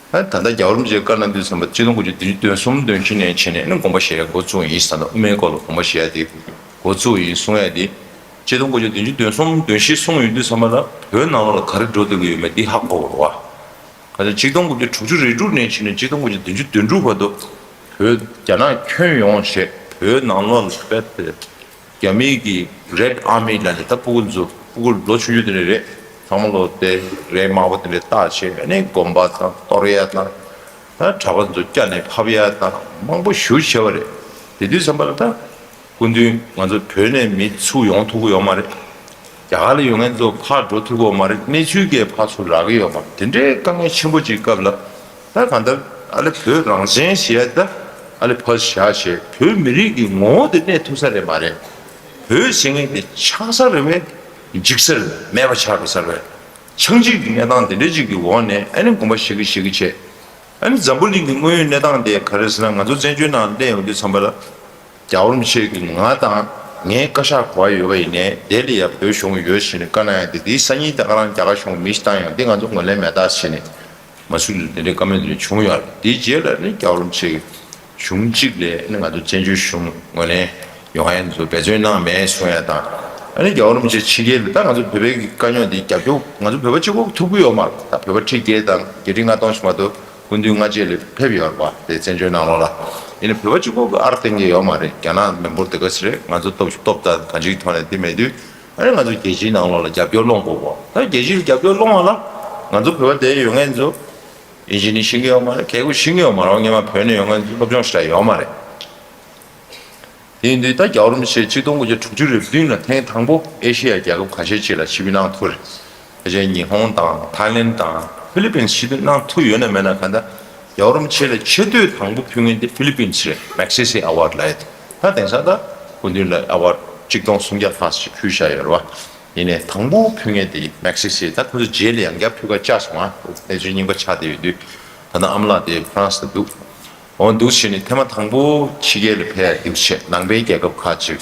ཨ་ད་ལྟ་རྒྱལ་བ་རིན་པོ་ཆེས་བཀའ་གནང་དུས་ཙམ་པ་ཆིག་སྟོང་དགུ་བརྒྱ་བདུན་ཅུ་དོན་གསུམ་དོན་བཞི་ནས་བྱས་ནས་ནི་དགོངས་པ་བཞེས་ཡ་འགོ་བཙུགས་ཡིན་ཟེར་ན། དབུ་མའི་སྐོར་ལ་དགོངས་པ་བཞེས་ཡ་དེ་ འགོ་བཙུགས་ཡིན་གསུང་ཡ་དེ། ཆིག་སྟོང་དགུ་བརྒྱ་བདུན་ཅུ་དོན་གསུམ་དོན་བཞི་གསུངས་ཡོང་དུས་ཙམ་པ་ལ་བོད་ནང་ལོགས་ལ་ག་རེ་འགྲོ་སྡོད་ཀྱི་ཡོད་མེད་འདི་ཧ་གོ་དགོས་རེད་བ། ག་ཚོད་ཆིག་སྟོང་དགུ་བརྒྱ་དྲུག་ཅུ་རེ་དྲུག་ནས་ཕྱིན་ནས་ཆིག་སྟོང་དགུ་བརྒྱ་བདུན་ཅུ་དོན་དྲུག་བར་དུ་བོད་རྒྱ་ནག་ཁྱོན་ཡོངས་བྱས་བོད་ནང་ལོགས་ལ་རྦད་དེ་རྒྱ་མིའི་གི་Red Army ལབ་ནས་ད་སྤུ་གུ་ཚོ་སྤུ་གུ་ལོ་ཆུང་ཆུང་དེ་འདྲ་རེད། ཚང་མ་ལོ་དེ་རས་དམར་པོ་དེ་འདྲ་བཏགས་བྱས་ཨ་ནི་དགོན་པ་དང་གཏོར་ཡ་དང་། ད་གྲྭ་པ་ཚོ་བསྐྱབས་ནས་ཕབ་ཡ་དང་མང་པོ་ཞེ་པོ་བྱས་པ་རེད། དེ་དུས་ཙམ་པ་ལ་ད་སྐུ་མདུན་ང་ཚོ་བོད་ནས་མི་ཚུར་ཡོང་ཐུབ་ཀྱི་ཡོད་མ་རེད། རྒྱ་གར་ལ་ཡོད་མཁན་ཚོ་ཕར་འགྲོ་ཐུབ་ཀྱི་ཡོད་མ་རེད། གནས་ཚུལ་གྱིས་ཕར་ཚུར་རག་གི་ཡོད་མ་རེད། དེ་འདྲའི་དཀའ་ངལ་ཆེན་པོ་ཅིག་སྐབས་ལ་ད་གང་ལྟར་ཨ་ལེ་བོད་རང་བཙན་ཞེས་ད་ཨ་ལེ་ཕར་བཞག་བྱས་བོད་མི་རིགས་ཀྱི་ངོ་བོ་དེ་གནས་ཐུབ་ས་རེད་མ་རེད། བོད་ཟེར་མཁན་དེ་ཆགས་ས་རེད་པས། འཇིག་ས་རེད་པས། མེད་པ་ཆགས་འགྲོ་ས་རེད་པས། ཆགས་འཇིག་གི་གནས་སྟངས་དེ་འདྲ་ཅིག་གི་འོག་ནས་ཨ་ནི་དགོངས་པ་བཞེས་ཀྱི་བཞེས་ཀྱི་བྱས། ཨ་ནི་འཛམ་བུ་གླིང་གི་དངོས་ཡོད་གནས་སྟངས་དེ་ག་རེ་ཟེར་ན་ང་ཚོ་བཙན་བྱོལ་ནང་སླེབས་ཡོང་དུས་ཙམ་པ་ལ་རྒྱལ་བ་རིན་པོ་ཆེ་གིས་ང་དང་ངའི་བཀའ་ཤག་ག་པར་ཡོད་པ་ཡིན་ནའི་དེ་ལ་ཡ་བོད་གཞུང་ཡོད་ཟེར་ནས་བཀའ་གནང་ཡ་དེ་དེའི་སང་ཉིན་ད་ག་རང་རྒྱ་གར་གཞུང་མི་ཞིག་བཏང་ཡང་དེ་ང་ཚོ་ངོས་ལེན་མེད་ད་ཟེར་ནས་མ་སུ་ལ་དེ་འདྲའི་བཀའ་མོལ་དེ་འདྲ་བྱུང་ཡོད་རེད། དེའི་རྗེས་ལ་ནི་རྒྱལ་བ་རིན་པོ་ཆེ་གིས་གཞུང་གཅིག་ལས་ནི་ང་ཚོ་བཙན་བྱོལ་གཞུང་ངོས་ལེན་ཡོང་ཡ་ཚོ་འབད་བརྩོན་གནང་མེད་གསུང་ཡ་དང་། ཨ་ནི་རྒྱལ་བ་རིན་པོ་ཆེ་ཕྱི་རྒྱལ་ལ་ད་ང་ཚོ་བོད་པའི་གི་དཀའ་རྙོག་འདི་རྒྱབ་སྐྱོར་ང་ཚོ་བོད་པ་གཅིག་པོ་ཐུབ་ཀྱི་ཡོད་མ་རེད། ད་བོད་པ་ཁྲི་བརྒྱད་དང་བརྒྱད་ཁྲི་ལྔ་སྟོང་ཞིག་མ་གཏོགས། སྐུ་མདུན་སྔ་རྗེས་ལ་ཕེབས་ཡོད་རེད་པ། དེ་བཙན་བྱོལ་ནང་ལོགས་ལ། ཡིན་ནའི་བོད་པ་གཅིག་པོ་གི་ཨར་བསྟན་གྱི་ཡོད་མ་རེད། རྒྱ་ནག་མི་འབོར་དེ་ག་ཚོད་རེད། ང་ཚོ་སྟོབས་སྟོབས་དང་གང་ཅིའི་ཐོག་ནས་དེ་མེད་དུས། ཨ་ནི་ང་ཚོ་རྒྱལ་སྤྱིའི་ནང་ལོགས་ལ་རྒྱབ་སྐྱོར་སློང་དགོས་གོ། ད་རྒྱལ་སྤྱིར་རྒྱབ་སྐྱོར་སློང་བ་ལ་ང་ཚོ་བོད་པ་དེ་ཡོད་མཁན་ཚོ་ཨིན་ཇི་ནི་ཤེས་ཀྱི་ཡོད་མ་རེད། གལ་སྲིད་ཤེས་ཀྱི་ཡོད་མ་རེད། སྔོན་མ་བོད་ནས་ཡོང་མཁན་ཚོ་སློབ་སྦྱོང་ཞེ་དྲག་ཡོད་མ་རེད། དེ་ཡིན་དུས་ད་རྒྱལ་བ་རིན་པོ་ཆེ་ཆིག་སྟོང་དགུ་བརྒྱ་དྲུག་ཅུ་རེ་བདུན་ལ་ཐེངས་དང་པོ་ཨེ་ཤེ་ཡ་རྒྱལ་ཁབ་ཁ་ཤས་ཅིག་ལ་ཆིབས་བསྒྱུར་གནང་ཐུབ་རེད། ཕལ་ཆེར་ཉི་ཧོང་དང་ཐའི་ལེན་དང་ཧྥི་ལི་པིན་ཆིབས་བསྒྱུར་གནང་ཐུབ་ཡོད་ན་མེད་ན་གང་ལྟར་རྒྱལ་བ་རིན་པོ་ཆེ་ལ་ཆེ་བསྟོད་དང་པོ་ཕུལ་མཁན་དེ་ཧྥི་ལི་པིན་རེད། མེག་སེ་སེ་ཨ་ཝར་ལབ་ཡ་དེ། ད་དེང་སང་ད་སྐུ་མདུན་ལ་ཨ་ཝར་ཆིག་སྟོང་སུམ་བརྒྱ་ལྷག་ཞིག་ཕུལ་བཞག་ཡོད་རེད་བ། ཡིན་ནའི་དང་པོ་ཕུལ་མཁན་དེ་མེག་སེ་སེ། ད་ཁོ་ཚོ་རྗེས་ལ་ཡང་བསྐྱར་ཕུལ་ཁ་བཅག་སོང་ང་། གནས་ཚུལ་རྙིང་པ་ཆགས་བསྡད་ཡོད་དུས། ད་ལྟ་ཨ་མ་ལགས་དེ་ཧྥ་རན་སི་ལ་འདུག་འོ་འདུག་བྱས་ནས་ཐེངས་མ་དང་པོ་ཕྱི་རྒྱལ་ལ་ཕེབས་ཡ་འདུག་བྱས། ནང་པའི་རྒྱལ་ཁབ་ཁག་ཅིག་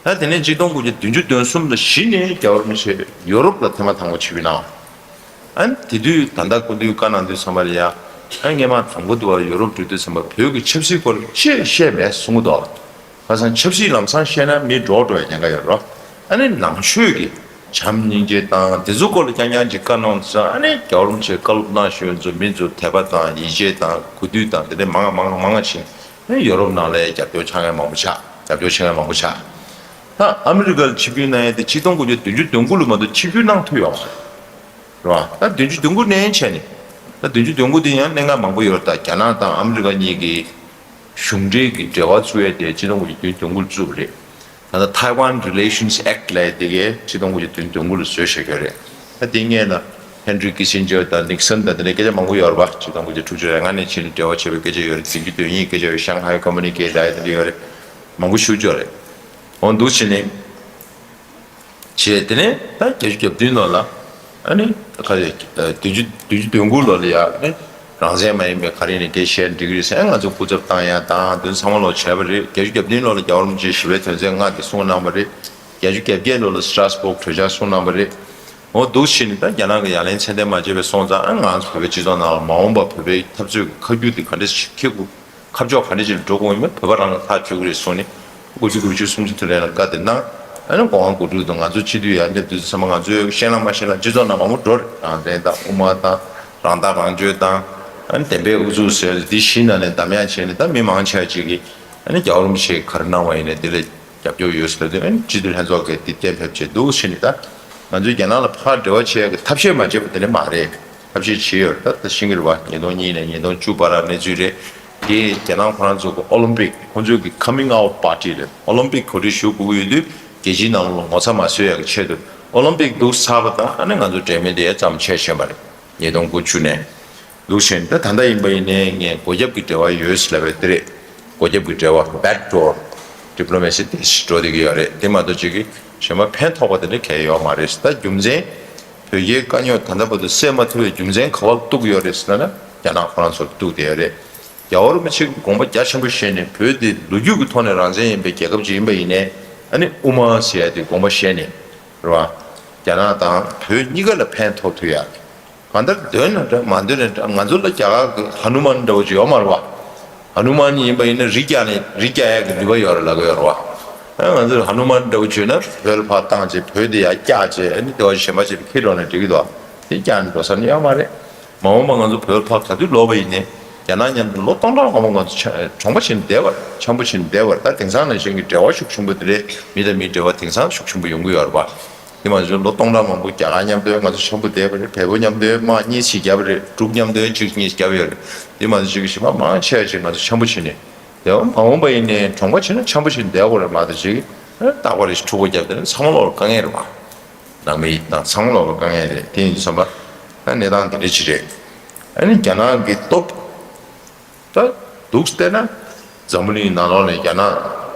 བྱས། ད་དེ་ནས་ཆིག་སྟོང་དགུ་བརྒྱ་བདུན་ཅུ་དོན་གསུམ་ལ་གཞི་ནས་རྒྱལ་བ་རིན་པོ་ཆེ་ཡོ་རོབ་ལ་ཐེངས་མ་དང་པོ་ཆིབས་བསྒྱུར་གནང་། ཨ་ནི་དེ་དུས་ད་ལྟ་སྐུ་མདུན་བཀའ་གནང་དུས་ཙམ་པ་ལ་ཡ། ཨ་ནི་སྔོན་མ་དང་པོ་དུ་བ་ཡོ་རོབ་འགྲོ་དུས་ཙམ་པ་བོད་ཀྱི་ཆབ་སྲིད་སྐོར་ལ་ཅི་བཤད་མེད་གསུང་གི་འདུག་ཁ་སང་ཆབ་སྲིད་ལམ་སང་བཤད་ན་མི་འདྲོག་འགྲོ་ཡ་ཉེན་ཁ་ཡོད་རེད། ཨ་ནི་ནང་ཆོས་ཀྱི་བྱམས་སྙིང་རྗེ་དང་དེ་ཚོ་སྐོར་ལ་རྐྱང་རྐྱང་ཅིག་བཀའ་གནང་ཙང་། ཨ་ནི་རྒྱལ་བ་རིན་པོ་ཆེས་བཀའ་སློབ་གནང་ཞུ་ཚོ་མི་ཚོ་དད་པ་དང་ཡིད་ཆེས་དང་གུས་འདུད་དང་དེ་འདྲ་མང་མང་མང་ཕྱིན། ཨ་ནི་ཡོ་རོབ་ནང་ལ་རྒྱབ་སྐྱོར་ཆགས་མཁན་མང་པོ་ཆགས། རྒྱབ་སྐྱོར་བྱེད་མཁན་མང་པོ་ཆགས། ད་ཨ་མི་རི་ཀར་ཆིབས་བསྒྱུར་གནང་ཡས་དེ་ཆིག་སྟོང་དགུ་བརྒྱ་བདུན་ཅུ་དོན་དགུ་ལོ་མ་གཏོགས་ཆིབས་བསྒྱུར་གནང་ཐུབ་ཡོད་མ་རེད། རེད་བ། ད་བདུན་ཅུ་དོན་དགུ་ནས་བྱས་ནས། ད་བདུན་ཅུ་དོན་དགུ་དེ་ཡང་གནད་འགག་མང་པོ་ཡོད་རེད། ད་རྒྱ་ནག་དང་ཨ་མི་རི་ཀ་གཉིས་ཀྱི་གཞུང་འབྲེལ་གྱི་འབྲེལ་བ་བཙུགས་ཡས་དེ་ཆིག་སྟོང་དགུ་བརྒྱ་བདུན་ཅུ་དོན་དགུ་ལ་བཙུགས་པ་རེད། ད་ལྟ་Taiwan Relations Act ལབ་ཡས་དེ་གས་ཆིག་སྟོང་དགུ་བརྒྱ་བདུན་ཅུ་དོན་དགུ་ལ་བཟོས་བཞག་ཡོད་རེད། ད་དེ་སྔོན་ལ་ཧེན་རི་ཀི་སིན་ཇར་དང་ནིག་སན་དང་དེ་འདྲའི་སྐད་ཆ་མང་པོ་ཡོད་རེད་བ། ཆིག་སྟོང་དགུ་བརྒྱ་དྲུག་ཅུ་རེ་ལྔ་ནས་བྱས་ནས་འབྲེལ་བ་བྱས་པའི་སྐད་ཆ་ཡོད་རེད། བདུན་ཅུ་དོན་གཉིས་སྐད་ཆ་ཡོད། ཤང་ཧའེ་ཀོ་མུ་ནི་ཀེ་ལབ་ཡས་དེ་འདྲ་ཡོད་རེད། མང་པོ་ཞེ་པོ་ཅིག་ཡོད་རེད། འོ་འདུག་བྱས་ནས། བྱས། དེ་ནས་ད་བརྒྱད་ཅུ་གྱ་བདུན་ལོ་ལ། ཨ་ནི་ཁ་ཡ་བདུན་ཅུ་བདུན་ཅུ་དོན་དགུ་ལོ་ལ་ཡ་ནི་རང་བཙན་མ་ཡིན་པའི་ག་རེ་ནས་དེ་བཤད་འགྲིག་གི་རེད་ཟེར། ང་ཚོ་སྐུ་ཚབ་བཏང་ཡ་དང་དེ་ཚང་མ་ལོ་བྱས་པ་རེད། བརྒྱད་ཅུ་གྱ་བདུན་ལོ་ལ་རྒྱལ་བ་རིན་པོ་ཆེ་ཞི་བའི་དོན་ཚན་ལྔ་དེ་གསུངས་གནང་བ་རེད། བརྒྱད་ཅུ་གྱ་བརྒྱད་ལོ་ལ་སི་ཏྲ་སི་བོག་གྲོས་འཆར་གསུངས་གནང་བ་རེད། འོ་འདུག་བྱས་ནས་ད་རྒྱ་ནག་གི་ཡ་ལན་ཚད་ལྡན་མ་བྱས་པའི་སོང་ཙང་། ཨ་ང་ཚོ་བོད་པའི་སྤྱི་ཚོགས་ནང་ལ་མ་འོངས་པ་བོད་པའི་འཐབ་རྩོད་ཀྱི་ཁ་རྒྱུན་དེ་ག་འདྲ་ཞིག་འཁྱེར་དགོས། ཁ་ཕྱོགས་ག་འདྲ་ཅིག་ལ་འགྲོ་དགོས་ཡིན་པ་བོད་པ་རང་ལ་ཐག་གཅོད་ཀྱི་རེད་གསུངས་ནས། དགུ་བཅུ་དགུ་བཅུ་སུམ་ཅུ་དེ་ལན་ལ་བཀའ་དེ་གནང་། ཨ་ནི་གོང་དགུ་ཕྲུག་དང་ང་ཚོ་སྤྱི་འཐུས་ཡར་སླེབས་དུས་ཚང་མ་ང་ཚོས་ཤེས་ལ་མ་ཤེས་ལ་སྤྱི་ཚོགས་ནང་མང་པོ་འགྲོ་རེད། རང་བཙན་དང་དབུ་མ་དང་རང་ཐག་རང་གཅོད་དང་། ཨ་ནི་བདེན་པའི་ཨུ་ཚུགས་ཟེར་འདི་བཞི་ནང་ནས་འདམ་ཡག་བྱས་ནས། ད་མི་མང་ཆེ་བ་ཅིག་གིས་ཨ་ནི་རྒྱལ་བ་རིན་པོ་ཆེས་ག་རེ་གནང་བ་ཡིན་ནའི་དེ་ལ་རྒྱབ་སྐྱོར་ཡོད་ཟེར་དུས། ཨ་ནི་སྤྱི་འཐུས་ལྷན་ཚོགས་ཀྱིས་འདི་གཏན་འབེབས་བྱས་འདུག་བྱས་ནས། ད་ང་ཚོས་རྒྱ་ནག་ལ་ཕར་འབྲེལ་བ་བྱེད་ཡག་གི་ཐབས་ཤེས་མ་བྱས་པ་དེ་འདྲ་མ་རེད། ཐབས་ཤེས་བྱས་ཡོད་རེད། ད་ད་ཤེས་ཀྱི་རེད་བ། ཉིས་སྟོང་གཉིས་ནས་ཉིས་སྟོང་བཅུ་བར་གནས་ཚུལ་རེད། དེ་རྒྱ་ནག་ཁོ་རང་ཚོ་གི་ཨོ་ལིམ་པིག་ཁོང་ཚོའི་གི་coming out party རེད། ཨོ་ལིམ་པིག་གོ་སྒྲིག་ཞུ་དགོས་ཀྱི་ཡོད་དུས་རྒྱལ་སྤྱིའི་ནང་ལ་ངོ་ཚ་མ་བཟོ་ཡག་གི་ཆེད་དུ་ཨོ་ལིམ་པིག་འདུག་ཚར་བ་དང་། ཨ་ནི་ང་ཚོ་འབྲེལ་མོལ་དེ་མཚམས་ཆད་བཞིན་པ་རེད། ཉིས་སྟོང་དགུ་བཅུ་ནས། འདུག་བྱས་ནས་ད་ད་ལྟ་ཡིན་པ་ཡིན་ནའི་ངས་སྒོ་རྒྱབ་ཀྱི་འབྲེལ་བ་ཡོད་ཟེར་ལབ་པའི་དེ་རེད། སྒོ་རྒྱབ་ཀྱི་འབྲེལ་བ། backdoor diplomacy དེ་འགྲོ་བསྡད་ཀྱི་ཡོད་རེད། དེ་མ་གཏོགས་ཅིག་གིས་གཞན་པ་ཕན་ཐོགས་པ་དེ་འདྲ་གང་ཡང་ཡོད་མ་རེད། ད་རྒྱུ་མཚན། བོད་རྒྱའི་དཀའ་རྙོག་ད་ལྟ་བར་དུ་སེལ་མ་ཐུབ་པའི་རྒྱུ་མཚན་ག་པར་གཏུགས་ཡོད་རེད་ཟེར་ན། རྒྱ་ནག་ཁོ་རང་ཚོར་གཏུགས་བསྡད་ཡོད་རེད། རྒྱལ་བ་རིན་པོ་ཆེ་གིས་དགོངས་པ་རྒྱ་ཆེན་པོ་བཞེས་ནས། བོད་འདི་ལོ་རྒྱུས་ཀྱི་ཐོག་ནས་རང་བཙན་ཡིན་པའི་རྒྱལ་ཁབ་ཅིག་ཡིན་པ་ཡིན་ནའི། ཨ་ནི་དབུ་མ་ཟེར་ཡ་དེ་དགོངས་པ་བཞེས་ནས། རེད་བ། རྒྱ་ནག་དང་བོད་གཉིས་ཀ་ལ་ཕན་ཐོགས་ཐུབ་ཡ། གང་ལྟར་འདོད་ན་འདྲ་མ་འདོད་ན་འདྲ། ང་ཚོ་ལ་རྒྱ་གར་གྱི་ཧ་ནུ་མན་འདྲ་བོ་ཅིག་ཡོད་མ་རེད་བ། ཧ་ནུ་མན་ཡིན་པ་ཡིན་ན་རི་བཀྱག་ནས་རི་བཀྱག་ཡག་གི་ནུས་པ་ཡོད་རེད་ལབ་ཀྱི་ཡོད་རེད་བ། ཨ་ང་ཚོས་ཧ་ནུ་མན་འདྲ་བོ་བྱོས་ན་བོད་ལ་ཕར་བཏང་བྱས་བོད་དེ་ཡར་བཀྱགས་བྱས། ཨ་ནི་དེ་བ་གཞན་པ་ཞིག་ལ་འཁྱེར་འགྲོ་ན་འགྲིག་གི་འདུག་དེ་བཀྱགས་ནས་འགྲོ་ས་ནི་ཡོད་མ་རེད། མ་འོངས་པ་ང་ཚོ་བོད་ལ་ཕར་ག་དུས་ལོག་པ་ཡིན་ནའི་རྒྱ་ནག་མཉམ་དུ་ལོ་སྟོང་ཕྲག་མང་པོ་ང་ཚོ་ཆ་གྲོང་པ་བྱས་ནས་བསྡད་པ་རེད། འཆམ་པོ་བྱས་ནས་བསྡད་པ་རེད། ད་དེང་སང་ནང་བཞིན་གྱི་འབྲེལ་བ་ཤུགས་ཆེན་པོ་དེ་རེད། མི་དང་མིའི་འབྲེལ་བ་དེང་སང་ཤུགས་ཆེན་པོ་ཡོང་གི་ཡོད་རེད་པ། དེ་མ་ཟད་ལོ་སྟོང་ཕྲག་མང་པོ་རྒྱ་གར་མཉམ་དུ་ང་ཚོ་འཆམ་པོ་བསྡད་པ་རེད། བལ་པོ་མཉམ་དུ་དམག་གཉིས་ཤིག་བརྒྱབ་པ་རེད། འབྲུག་མཉམ་དུ་གཅིག་གཉིས་བརྒྱབ་ཡོད་རེད། དེ་མ་ཟད་གཅིག་གཞན་པ་མང་ཆེ་བ་ཅིག་ང་ཚོ་འཆམ་པོ་བྱས་ནས། དེ་མ་འོངས་པ་ཡིན་ནའི་གྲོང་པ་བྱས་ན་འཆམ་པོ་བྱས་ནས་བསྡད་དགོས་རེད་མ་གཏོགས་ཅིག་རྟག་པར་འཁྲུག་པ་བརྒྱབ་བསྡད་ན་ཚང་མ་ལོག་དཀའ་ངལ་རེད་པ། ནང་མི་དང་ཚང་མ་ལོག་དཀའ་ངལ་རེད། དེ་ཡིན་དུས་ཙམ་པ་ད་གནས་སྟངས་དེ་འདྲ་ཅིག་རེད། ཨ་ནི་རྒྱ་ནག་གི་སྟོབས་ད་འདུག་བལྟས་ན་འཛམ་བུ་གླིང་ནང་ལོགས་ནས་རྒྱ་ནག་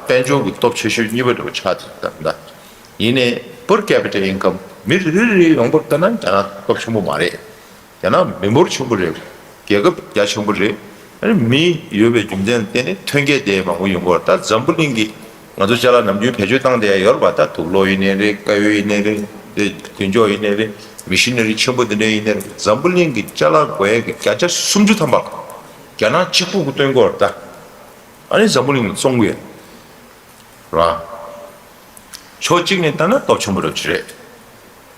དཔལ་འབྱོར་གྱི་སྟོབས་ཆེ་ཤོས་གཉིས་པ་འདྲ་བོ་ཆགས་ཐུབ་ད་ད། ཡིན་ནའི་per capita income མི་རེ་རེ་ཡོང་བར་ལྟ་ན་རྒྱ་ནག་སྟོབས་ཆེན་པོ་མ་རེད། རྒྱ་ནག་མི་འབོར་ཆེན་པོ་རེད། རྒྱལ་ཁབ་རྒྱ་ཆེན་པོ་རེད། ཨ་ནི་མི་ཡོད་པའི་རྒྱུ་མཚན་ལ་བརྟེན་ནས་ཐོན་སྐྱེད་དེ་མང་པོ་ཡོང་གི་ཡོད་རེད། ད་འཛམ་བུ་གླིང་གི་ང་ཚོ་ཅ་ལག་ནམ་རྒྱུན་བེད་སྤྱོད་བཏང་བསྡད་ཡ་ཡོད་རེད་པ། ད་དུག་ལོག་ཡིན་ནའི་རེད། དཀར་ཡོལ་ཡིན་ནའི་རེད། དེ་རྒྱུན་སྐྱོག་ཡིན་ནའི་རེད། མི་ཤི་ན་རི་ཆེན་པོ་དེ་འདྲ་ཡིན་ནའི་རེད། འཛམ་བུ་གླིང་གི་ཅ་ལག་བགོ་ཡ་གི་བརྒྱ་ཆ་སུམ་ཅུ་ཐམ་པ་རྒྱ་ནག་གཅིག་པུ་གིས་བཏོན་གྱི་ཡོད་རེད་ད། ཨ་ནི་འཛམ་བུ་གླིང་ལ་བཙོང་གི་ཡོད་རེད། ཕྱོགས་གཅིག་ནས་ལྟ་ན་སྟོབས་ཆེན་པོ་འདྲ་ཅིག་རེད།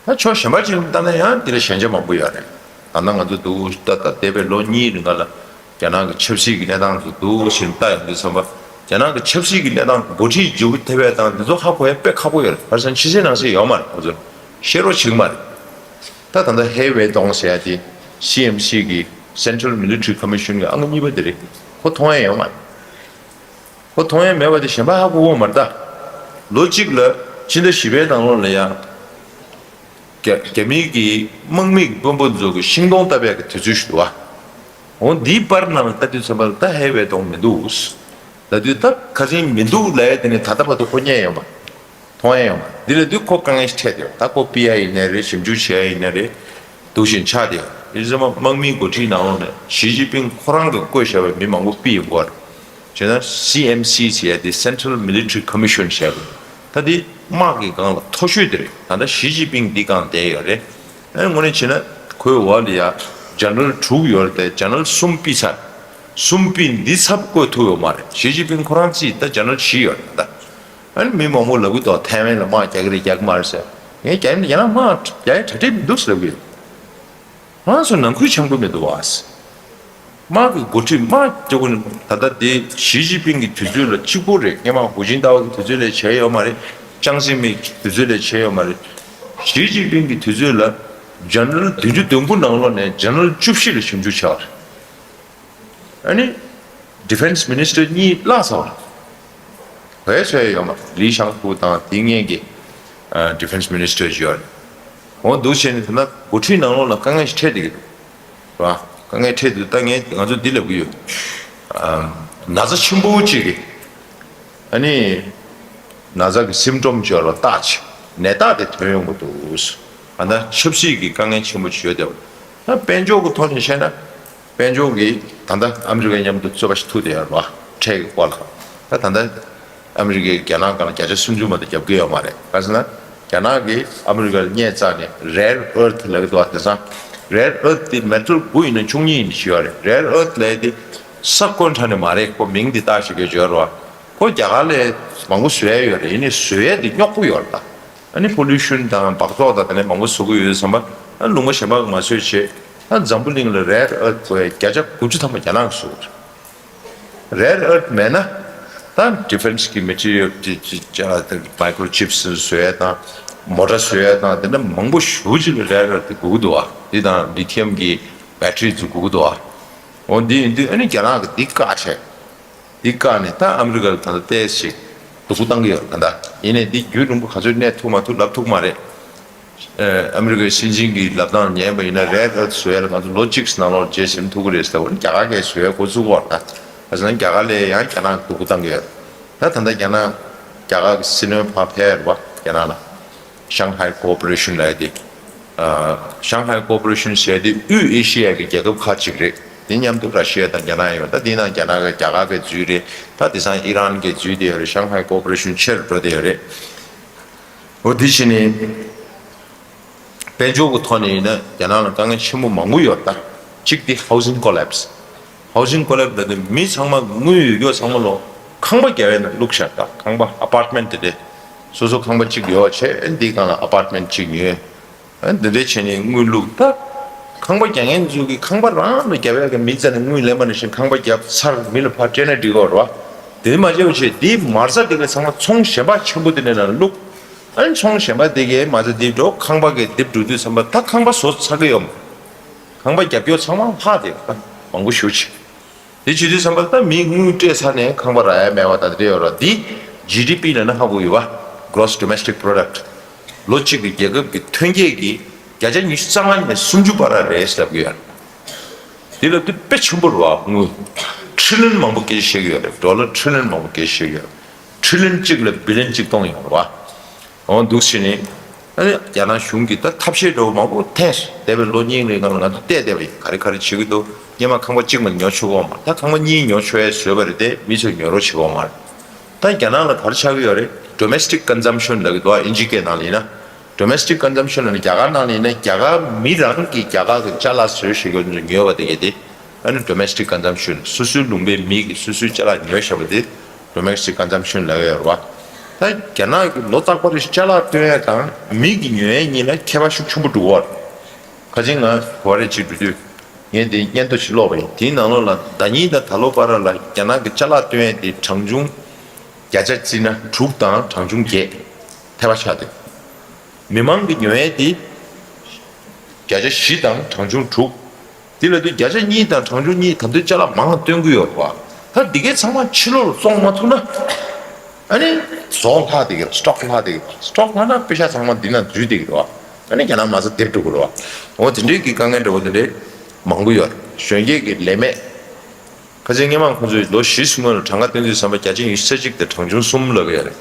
ད་ཕྱོགས་གཞན་པ་ཅིག་ནས་ལྟ་ན་ཡང་དེ་ལས་ཞན་ཆ་མང་པོ་ཡོད་རེད། ད་ལྟ་ང་ཚོ་འདུག་ད་ལྟ་འདས་པའི་ལོ་གཉིས་རིང་ག་ལ་རྒྱ་ནག་གི་ཆབ་སྲིད་ཀྱི་གནས་སྟངས་ཚོ་འདུག་ཕྱིན་ལྟ་ཡོང་དུས་ཙམ་པ། རྒྱ་ནག་གི་ཆབ་སྲིད་ཀྱི་གནས་སྟངས་འགོ་ཁྲིད་འཇུག་ཐེབས་པ་དང་འདི་ཚོ་ཧ་གོ་ཡ་དཔེ་ཁག་པོ་ཡོད་རེད། ཁ་སང་ཕྱི་གསལ་ནང་གསལ་ཡོད་མ་རེད། ཁོ་ཚོ་ཤེས་རོགས་བྱེད་ཀྱི་མ་རེད། ད་ད་ལྟ་ཧེ་ཝེ་ཏོང་ཟེར་ཡ་དེ་སི་ཨེམ་སི་གི་Central Military Commission གི་ཨང་གཉིས་པ་དེ་རེད། ཁོ་མཐོང་ཡ་ཡོད་མ་རེད། ཁོ་མཐོང་ཡ་མེད་པ་དེ་གཞན་པ་ཧ་གོ་གི་མ་རེད་ད། ལོ་གཅིག་ལ་ཕྱི་ཟླ་བཞི་པའི་ནང་ལོགས་ལ་ཡང་རྒྱ་རྒྱ་མིའི་གི་དམག་མི་གི་དཔོན་པོ་ཚོ་གི་ཤིང་སྡོང་བཏབ་ཡ་གི་དུས་ཚོད་ཞིག་འདུག་བ། འོ་འདིའི་པར་ནང་ལ་ལྟ་དུས་ཙམ་པ་ལ་ད་ཧེ་ཝེ་ཏོང་མི་འདུག་ལྟ་དུས་ད་ཁ་སང་མི་འདུག་ལབ་ཡ་དེ་ནི་ད་ལྟ་བར་དུ་ཁོ་རྙེད་ཡོང་བ། མཐོང་ཡ་ཡོང་བ། འདི་ལ་དུས་ཁོ་དཀའ་ངལ་ཞིག་འཕྲད་དེ་ད་ཁོ་ཕུད་ཡ་ཡིན་ནའི་རེད། ཞིབ་འཇུག་བྱེད་ཡ་ཡིན་ནའི་རེད། འདུག་བཞིན་ཆགས་དེ་ཡིན་ཙང་དམག་མིའི་འགོ་ཁྲིད་ནང་ལོགས་ནས་ཞི་ཅིན་ཕིང་ཁོ་རང་གིས་བསྐོས་བཞག་པའི་མི་མང་པོ་ཕུད་ཡོང་གི་རེད། བྱས་ན་སི་ཨེམ་སི་ཟེར་ཡ་དེ་Central Military Commission ཟེར་ཡ་རེད། ད་དེ་དམག་གི་སྒང་ལ་མཐོ་ཤོས་དེ་རེད། ད་ལྟ་ཞི་ཅིན་ཕིང་འདི་སྒང་བསྡད་ཡོད་རེད། ཨ་ནི་དངོས་གནས་བྱས་ན་ཁོའི་འོག་ལ་ཡ་ཇེ་ནེ་རལ་དྲུག་ཡོད་རེད་དེ་ཇེ་ནེ་རལ་གསུམ་ཕུད་ཚར། གསུམ་ཕུད་འདི་ཚབ་བསྐོས་ཐུབ་ཡོད་མ་རེད། ཞི་ཅིན་ཕིང་ཁོ་རང་རྩིས་ད་ཇེ་ནེ་རལ་བཞི་ཡོད་རེད་ད། ཨ་ནི་མི་མང་པོ་ལབ་གི་འདུག་ཐའེ་ཝན་ལ་དམག་རྒྱག་གི་རེད་རྒྱག་གི་མ་རེད་ཟེར། ངས་རྒྱ་ཡིན་ན་རྒྱ་ནག་དམག་རྒྱག་ཡ་གྲ་སྒྲིག་མི་འདུག་ཟེར་ལབ་གི་ཡོད། ང་ཚོ་ནང་ཁུལ་འཆམ་གི་མི་འདུག་བ། དམག་གི་འགོ་ཁྲིད་དམག་རྒྱག་གི་ད་ལྟ་དེ་ཞི་ཅིན་ཕིང་གི་དུས་ཚོད་ལ་གཅིག་པུ་རེད། སྔོན་མ་ཧུའུ་ཅིན་ཏའོ་གི་དུས་ཚོད་ལས་བྱས་ཡོད་མ་རེད། ཅང་ཙེ་མིན་གི་དུས་ཚོད་ལས་བྱས་ཡོད་མ་རེད། ཞི་ཅིན་ཕིང་གི་དུས་ཚོད་ལ་ཇེ་ནེ་རལ་བདུན་ཅུ་དོན་དགུ་ནང་ལོགས་ནས་ཇེ་ནེ་རལ་བཅུ་བཞི་ལ་ཞིབ་འཇུག་བྱས་པ་རེད། ཨ་ནི་Defence Minister གཉིས་བརླགས་ཚར་བ་རེད། བས་བཟོས་ཡོད་མ་རེད། ལི་ཤང་ཧུ་དང་དེ་སྔོན་གྱི་ཨ་Defence Minister ཡོད་རེད། འོ་འདུག་བྱས་ནས་ད་ལྟ་འགོ་ཁྲིད་ནང་ལོགས་ལ་དཀའ་ངལ་ཞིག་འཕྲད་བསྡད་ཀྱི་འདུག་རེད་བ། དཀའ་ངལ་འཕྲད་དུས་ད་ངས་ང་ཚོ་འདི་ལབ་ཀྱི་ཡོད། ཨ་ན་ཚ་ཆེན་པོ་གཅིག་གིས་ཨ་ནི་ན་ཚ་གི་སིམ་ཊོམ་སྦྱོར་བ་བརྟག་ཅིང་ནད་རྟགས་དེ་ཐོན་ཡོང་གི་འདུག་ཨ་ད་ཆབ་སྲིད་ཀྱི་དཀའ་ངལ་ཆེན་པོ་ཅིག་ཡོད་བསྡད་པ། ད་དཔལ་འབྱོར་གྱི་ཐོག་ནས་བཤད་ན་དཔལ་འབྱོར་གྱི་ད་ལྟ་ཨ་མི་རི་ཀ་མཉམ་དུ་རྩོད་པ་ཞིག་ཐུག་བསྡད་ཡོད་རེད་བ། ཁྲལ་གྱི་སྐོར་ལ། ད་ད་ལྟ་ཨ་མི་རི་ཀས་རྒྱ་ནག་སྒང་ལ་བརྒྱ་ཆ་སུམ་ཅུ་མ་གཏོགས་རྒྱབ་ཀྱི་ཡོད་མ་རེད། ག་ཟེར་ན་རྒྱ་ནག་གིས་ཨ་མི་རི་ཀ་ལ་བརྙས་བཅག་ནས་rare earth ལབ་ཀྱི་འདུག་བ། དེང་སང་rare earth དེ་མེ་ཊལ་དགུ་ཡིན་ན་བཅུ་གཉིས་ཡིན་ཞུ་ཡོད་རེད། rare earth ལབ་དེ་ས་བརྐོས་དྲགས་ནི་མ་རེད། ཁོ་མིང་འདི་བཏགས་ཤིག་གི་བརྗོད་རོགས། ཁོ་རྒྱ་གར་ལས་མང་པོ་བཟོ་ཡ་ཡོད་རེད། ཡིན་ནའི་བཟོ་ཡ་འདི་རྙོག་པོ་ཡོད་རེད་ད། ཨ་ནི་pollution དང་འབག་བཙོག་དང་དེ་ནས་མང་པོ་བཟོ་གི་ཡོད་བསམ་པ། ཨ་ལུང་པ་གཞན་པ་གིས་མ་བཟོས་བྱས། ཨ་འཛམ་བུ་གླིང་ལ་rare earth བཟོ་ཡ་བརྒྱ་ཆ་དགུ་བཅུ་ཐམ་པ་རྒྱ་ནག་གིས་བཟོ་གི་རེད། rare earth མེད་ན་ད་defence གི་material དེ་དེ་microchips བཟོ་ཡ་དང་མོ་ཊ་བཟོ་ཡ་དང་དེ་འདྲ་མང་པོ་ཞེ་པོ་ཅིག་ལ་rare earth དེ་དགོས་ཀྱི་འདུག་བ། དེ་དང་lithium གི་battery ཚོ་དགོས་ཀྱི་འདུག་བ། འོ་འདི་ཡིན་དུས་ཨ་ནི་རྒྱ་ནག་གིས་འདི་བཀག་བྱས། འདི་བཀག་ནས་ད་ཨ་མི་རི་ཀ་ལ་ད་ལྟ་ཏོག་ཙམ་སྡུག་པོ་བཏང་གི་ཡོད་རེད་ད། ཡིན་ནའི་འདི་རྒྱུན་རིང་པོ་ག་ཚོད་གནས་ཐུབ་མ་ཐུབ་ལབ་ཐུབ་མ་རེད། ཨ་མི་རི་ཀའི་སྲིད་འཛིན་གྱི་ལབ་སྟངས་ཉན་པ་ཡིན་ན་rare earth བཟོ་ཡ་ལ་ང་ཚོ་ལོ་གཅིག་ནང་ལོགས་རྗེས་ཟིན་ཐུབ་ཀྱི་རེད་ཟེར་བ་ནི་རྒྱ་གར་གས་བཟོ་ཡ་འགོ་བཙུགས་པ་རེད་ད། ག་ཟེར་ན་རྒྱ་གར་ལ་ཡང་རྒྱ་ནག་སྡུག་པོ་བཏང་གི་ཡོད་རེད། ད་ད་ལྟ་རྒྱ་ནག་རྒྱ་གར་གྱི་སྲིད་བློན་ཕར་ཕེབས་ཡོད་རེད་པ་རྒྱ་ནག་ལ། Shanghai Cooperation ལབ་ཡ་དེ། ཨ་Shanghai Cooperation ཟེར་ཡ་དེ་དབུས་ཨེ་ཤི་ཡ་གི་རྒྱལ་ཁབ་ཁག་ཅིག་རེད། དེ་མཉམ་དུ་ར་ཤི་ཡ་དང་རྒྱ་ནག་ཡོད། ད་དེ་ནང་རྒྱ་ནག་གི་རྒྱ་གར་གི་འཛུལ་རེད། ད་དེང་སང་ཨི་རན་གི་འཛུལ་བསྡད་ཡོད་རེད། Shanghai Cooperation ཆེ་རུ་འགྲོ་བསྡད་ཡོད་རེད། འོ་དེ་བྱས་ནས་དཔལ་འབྱོར་གི་ཐོག་ནས་ཡིན་ན་རྒྱ་ནག་ལ་དཀའ་ངལ་ཆེན་པོ་མང་པོ་ཡོད་ད། གཅིག་དེ་housing collapse། Housing collapse ལབ་དུས་མི་ཚང་མ་དངུལ་ཡོད་རྒྱུ་ཚང་མ་ལོག་ ཁང་པ་རྒྱབ་ཡས་ནང་བླུགས་བཞག་ད་ཁང་པ་ཨ་པར་ཊི་མེན་ཊི་དེ་འདྲ་སོ་སོ་ཁང་པ་གཅིག་ཡོད་བྱས་འདིའི་སྒང་ལ་ཨ་པར་ཊི་མེན་ཊི་གཅིག་ཉོས། འདི་འདྲ་བྱས་ནས་དངུལ་བླུགས་ད། ཁང་པ་རྒྱག་མཁན་ཚོས་ཀྱི་ཁང་པ་རང་ལ་རྒྱབ་ཡག་གི་མི་རྩ་ནས་དངུལ་ལེན་པ་ནང་བཞིན་ཁང་པ་རྒྱབ་ཚར་མི་ལ་ཕར་སྤྲད་ན་འགྲིག་གོ་རེད་བ། དེ་མ་བྱས་པ་བྱས་དེའི་མ་རྩ་དེ་ག་ཚང་མ་ཚོང་གཞན་པ་ཆེན་པོ་དེ་འདྲ་ནང་བླུགས། ཨ་ནི་ཚོང་གཞན་པ་དེ་གའི་མ་རྩ་དེ་འགྲོ་ཁང་པ་གི་དེབ་འགྲོ་དུས་ཙམ་པ་ད་ཁང་པ་བཟོ་ཚར་གི་ཡོད་མ། ཁང་པ་རྒྱབ་སྐྱོར་ཚང་མ་ལྷག་དེ་ད་མང་པོ་ཞེ་ཅིག་དེ་བྱེད་དུས་ཙམ་པ་ད་མི་དངུལ་སྤྲད་ཚར་ནས་ཁང་པ་རག་ཡ་མེད་པ་ད་དེ་འདྲ་ཡོད་ར། འདི་ཇི་ཌི་པི་ལབ་ན་ཧ་གོ་ཡོད་པ། Gross Domestic Product། ལོ་གཅིག་གི་རྒྱལ་ཁབ་ཀྱི་ཐོན་སྐྱེད་ཀྱི་བརྒྱ་ཆ་ཉི་ཤུ་རྩ་ལྔ་ནས་སུམ་ཅུ་བར་རེད་ལབ་ཀྱི་ཡོད། དེ་ལ་དེ་དཔེ་ཆེན་པོ་རེད་བ། དངུལ་ཁྲི་ལིན་མང་པོ་སྐད་ཆ་བཤད་ཀྱི་ཡོད་རེད། ཌོ་ལར་ཁྲི་ལིན་མང་པོ་སྐད་ཆ་བཤད་ཀྱི་ཡོད་རེད། ཁྲི་ལིན་གཅིག་ལ་བི་ལིན་གཅིག་སྟོང་ཡོད་རེད་བ། འོ་འདུག་བྱས་ནས་ཨ་ནི་རྒྱ་ནག་གཞུང་གིས་ད་ཐབས་ཤེས་འདྲ་བོ་མང་པོ་འཐེན་སོང་། འདས་པའི་ལོ་གཉིས་རིང་ལ་ང་ཚོ་བལྟས་བསྡད་པ་ཡིན། ག་རེ་ག་རེ་བྱེད་ཀྱི་འདུག་སྔོན་མ་ཁང་པ་གཅིག་མ་ཉོ་ཆོག་གི་ཡོད་མ་རེད། ད་ཁང་པ་གཉིས་ཉོ་ཆོག་ཡ་བཟོས་པ་རེད་དེ་མི་ཚོས་ཉོ་རོགས་བྱེད་ཀྱི་ཡོད་མ་རེད། ད་རྒྱ་ནག་ལ་ག་རེ་ཆགས་ཀྱི་ཡོད་རེད། Domestic Consumption ལབ་ཀྱི་འདུག་ཨ་དབྱིན་ཇིའི་སྐད་ནང་ལ་ཡིན་ན། Domestic Consumption ལབ་ན་རྒྱ་གར་ནང་ལ་ཡིན་ན་རྒྱ་གར་མི་རང་གིས་རྒྱ་གར་གྱི་ཅ་ལག་བཟོས་བཞག་གི་ཉོས་པ་དེ་གས་དེ། ཨ་ནི་Domestic Consumption སོ་སོའི་ལུང་པའི་མི་གིས་སོ་སོའི་ཅ་ལག་ཉོས་བཞག་པ་དེ་Domestic Consumption ལབ་ཡོད་རེད་བ། ད་རྒྱ་ནག་གི་ལོ་རྟག་པར་ཅ་ལག་བཏོན་ཡ་དང་མི་གིས་ཉོ་ཡ་གཉིས་ལ་ཁྱད་པར་ཤུགས་ཆེན་པོ་འདུག་བ། ཁ་ཅིག་ང་གོ་རེ་ཅིག་འགྲོ་དུས་ངས་དེ་སྙན་ཐོ་ཞིག་ཀློག་པ་ཡིན། དེའི་ནང་ལོགས་ལ་ཟླ་ཉིན་དང་ད་ལོ་བར་ལ་རྒྱ་ནག་གི་ཅ་ལག་བཏོན་ཡ་དེ་གྲངས་ཆུང་བརྒྱ་ཆ་བརྩིས་ན་དྲུག་དང་གྲངས་ཆུང་བརྒྱད་ཐེ་བ་ཆགས་འདུག་མི་མང་གིས་ཉོ་ཡ་དེ་བརྒྱ་ཆ་བཞི་དང་གྲངས་ཆུང་དྲུག་དེ་ལ་དུས་བརྒྱ་ཆ་གཉིས་དང་གྲངས་ཆུང་གཉིས་ད་དུང་ཅ་ལག་མང་བ་སྟོན་གྱི་ཡོད་རེད་བ། ད་འདི་གའི་ཚང་མ་ཕྱི་ལོགས་ལ་བཙོང་མ་ཐུབ་ན། ཨ་ནི་ཟོག་ལྷག་བསྡད་ཀྱི་རེད། སི་ཊོག་ལྷག་བསྡད་ཀྱི་རེད། སི་ཊོག་ལྷག་ན་པེ་ཤག་ཚང་མ་འདི་ན་འཛུལ་བསྡད་ཀྱི་རེད་བ། ཨ་ནི་རྒྱ་ནག་མ་རྩ་དེབ་འགྲོ་གི་རེད་བ། འོ་དེ་འདྲའི་གི་དཀའ་ངལ་འདྲ་བོ་དེ་འདྲའི་མང་པོ་ཡོད་རེད། གཞོན་སྐྱེས་ཀྱི་ལས་མེད། ཁ་ཆེ་སྔོན་མ་ཁོང་ཚོས་ལོ་བཞི་སྔོན་ལ་གྲངས་ཀ་བཏོན་དུས་ཙམ་པ་བརྒྱ་ཆ་ཉི་ཤུ་རྩ་གཅིག་དང་གྲངས་ཆུང་གསུམ་ལབ་ཀྱི་ཡོད་རེད།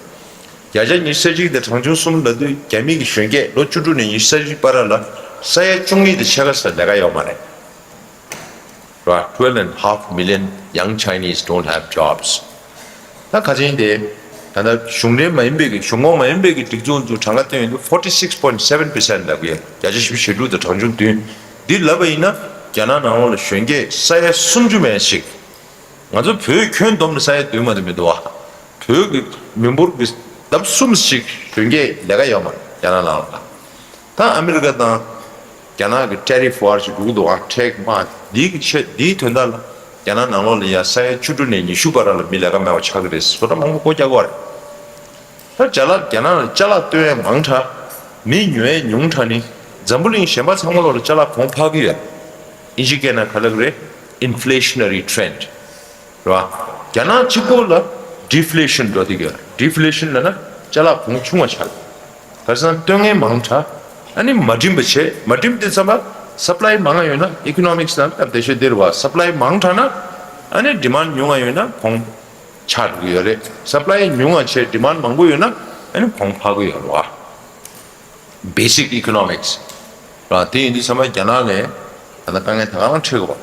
བརྒྱ་ཆ་ཉི་ཤུ་རྩ་གཅིག་དང་གྲངས་ཆུང་གསུམ་ལབ་དུས་རྒྱ་མི་གི་གཞོན་སྐྱེས་ལོ་བཅུ་དྲུག་ནས་ཉི་ཤུ་རྩ་གཅིག་བར་ལ་ས་ཡ་བཅུ་གཉིས་དང་ཕྱེད་ཀ་ཙམ་ལས་ཀ་ཡོད་མ་རེད། ར། Twelve and half million young Chinese don't have jobs. ད་ཁ་ཆེན་དེ་ད་ལྟ་གཞུང་འབྲེལ་མ་ཡིན་པའི་གི་གཞུང་ཁོངས་མ་ཡིན་པའི་གི་སྒྲིག་འཛུགས་ཚོ་གྲངས་ཀ་བཏོན་ཡོང་དུས་forty six point seven percent ལབ་ཀྱི་ཡོད། བརྒྱ་ཆ་བཞི་བཅུ་ཞེ་དྲུག་དང་གྲངས་ཆུང་བདུན། འདི་ལབ་པ་ཡིན་ན་རྒྱ་ནག་ནང་ལོགས་ལ་གཞོན་སྐྱེས་ས་ཡ་སུམ་ཅུ་མན་ཞིག་ང་ཚོ་བོད་ཁྱོན་བསྡོམས་ནས་ས་ཡ་བདུན་མ་གཏོགས་མི་འདུག་བ། བོད་ཀྱི་མི་འབོར་གྱི་ལྡབ་གསུམ་ཞིག་གཞོན་སྐྱེས་ལས་ཀ་ཡོད་མ་རེད་རྒྱ་ནག་ནང་ལ། ད་ཨ་མི་རི་ཀ་དང་རྒྱ་ནག་གི་ཊེ་རིཕ་ཝར་ཞིག་འགྲོ་གི་འདུག་ཨ། ཊེ་རིཕ་དམག་འདིའི་གི་ཆེད་འདིའི་དོན་དག་ལ་རྒྱ་ནག་ནང་ལོགས་ལ་ཡ་ས་ཡ་བཅུ་དྲུག་ནས་ཉི་ཤུ་བར་ལ་མི་ལས་ཀ་མེད་པ་ཆགས་ཀྱི་རེད། བཟོ་གྲྭ་མང་པོ་སྒོ་རྒྱག་གི་རེད། ད་ཅ་ལག་རྒྱ་ནག་ལ་ཅ་ལག་བཏོན་ཡས་མང་དྲགས། མི་ཉོ་ཡས་ཉུང་དྲགས་ནི་འཛམ་བུ་གླིང་གཞན་པ་ཚང་མ་ལོགས་ལ་ཅ་ལག་གོང་འཕར་གྱི་ཡོད། ཨིན་ཇི་སྐད་ནང་ག་ལབ་རེད། Inflationary trend རེད་བ། རྒྱ་ནག་གཅིག་པོ་ལ་ཌི་ཕི་ལེ་ཤན་འགྲོ་བསྡད་ཀྱི་ཡོད། ཌི་ཕི་ལེ་ཤན་ལབ་ན་ཅ་ལག་གོང་ཆུང་བ་ཆགས། ག་རེ་ཟེར་ན་བཏོན་མཁན་མང་དྲགས། ཨ་ནི་མ་འགྲིམ་པ་བྱས། མ་འགྲིམ་དུས་ཙམ་པ་སབ་ལའི་མང་བ་ཡོད་ན་ཨི་ཀོ་ནོ་མིག་སི་ནང་ད་བེད་སྤྱོད་འདི་རེད་བ། སབ་ལའི་མང་དྲགས་ན་ཨ་ནི་ཌི་མན་ཌི་ཉུང་བ་ཡོད་ན་གོང་ཆག་འགྲོ་གི་ཡོད་རེད། སབ་ལའི་ཉུང་བ་བྱས་ཌི་མན་ཌི་མང་པོ་ཡོད་ན་ཨ་ནི་གོང་འཕར་གི་ཡོད་རེད་བ། Basic Economics ར། དེ་ཡིན་དུས་ཚང་མ་རྒྱ་ནག་ནས་ད་ལྟ་དཀའ་ངལ་ད་ག་རང་འཕྲད་དགོས་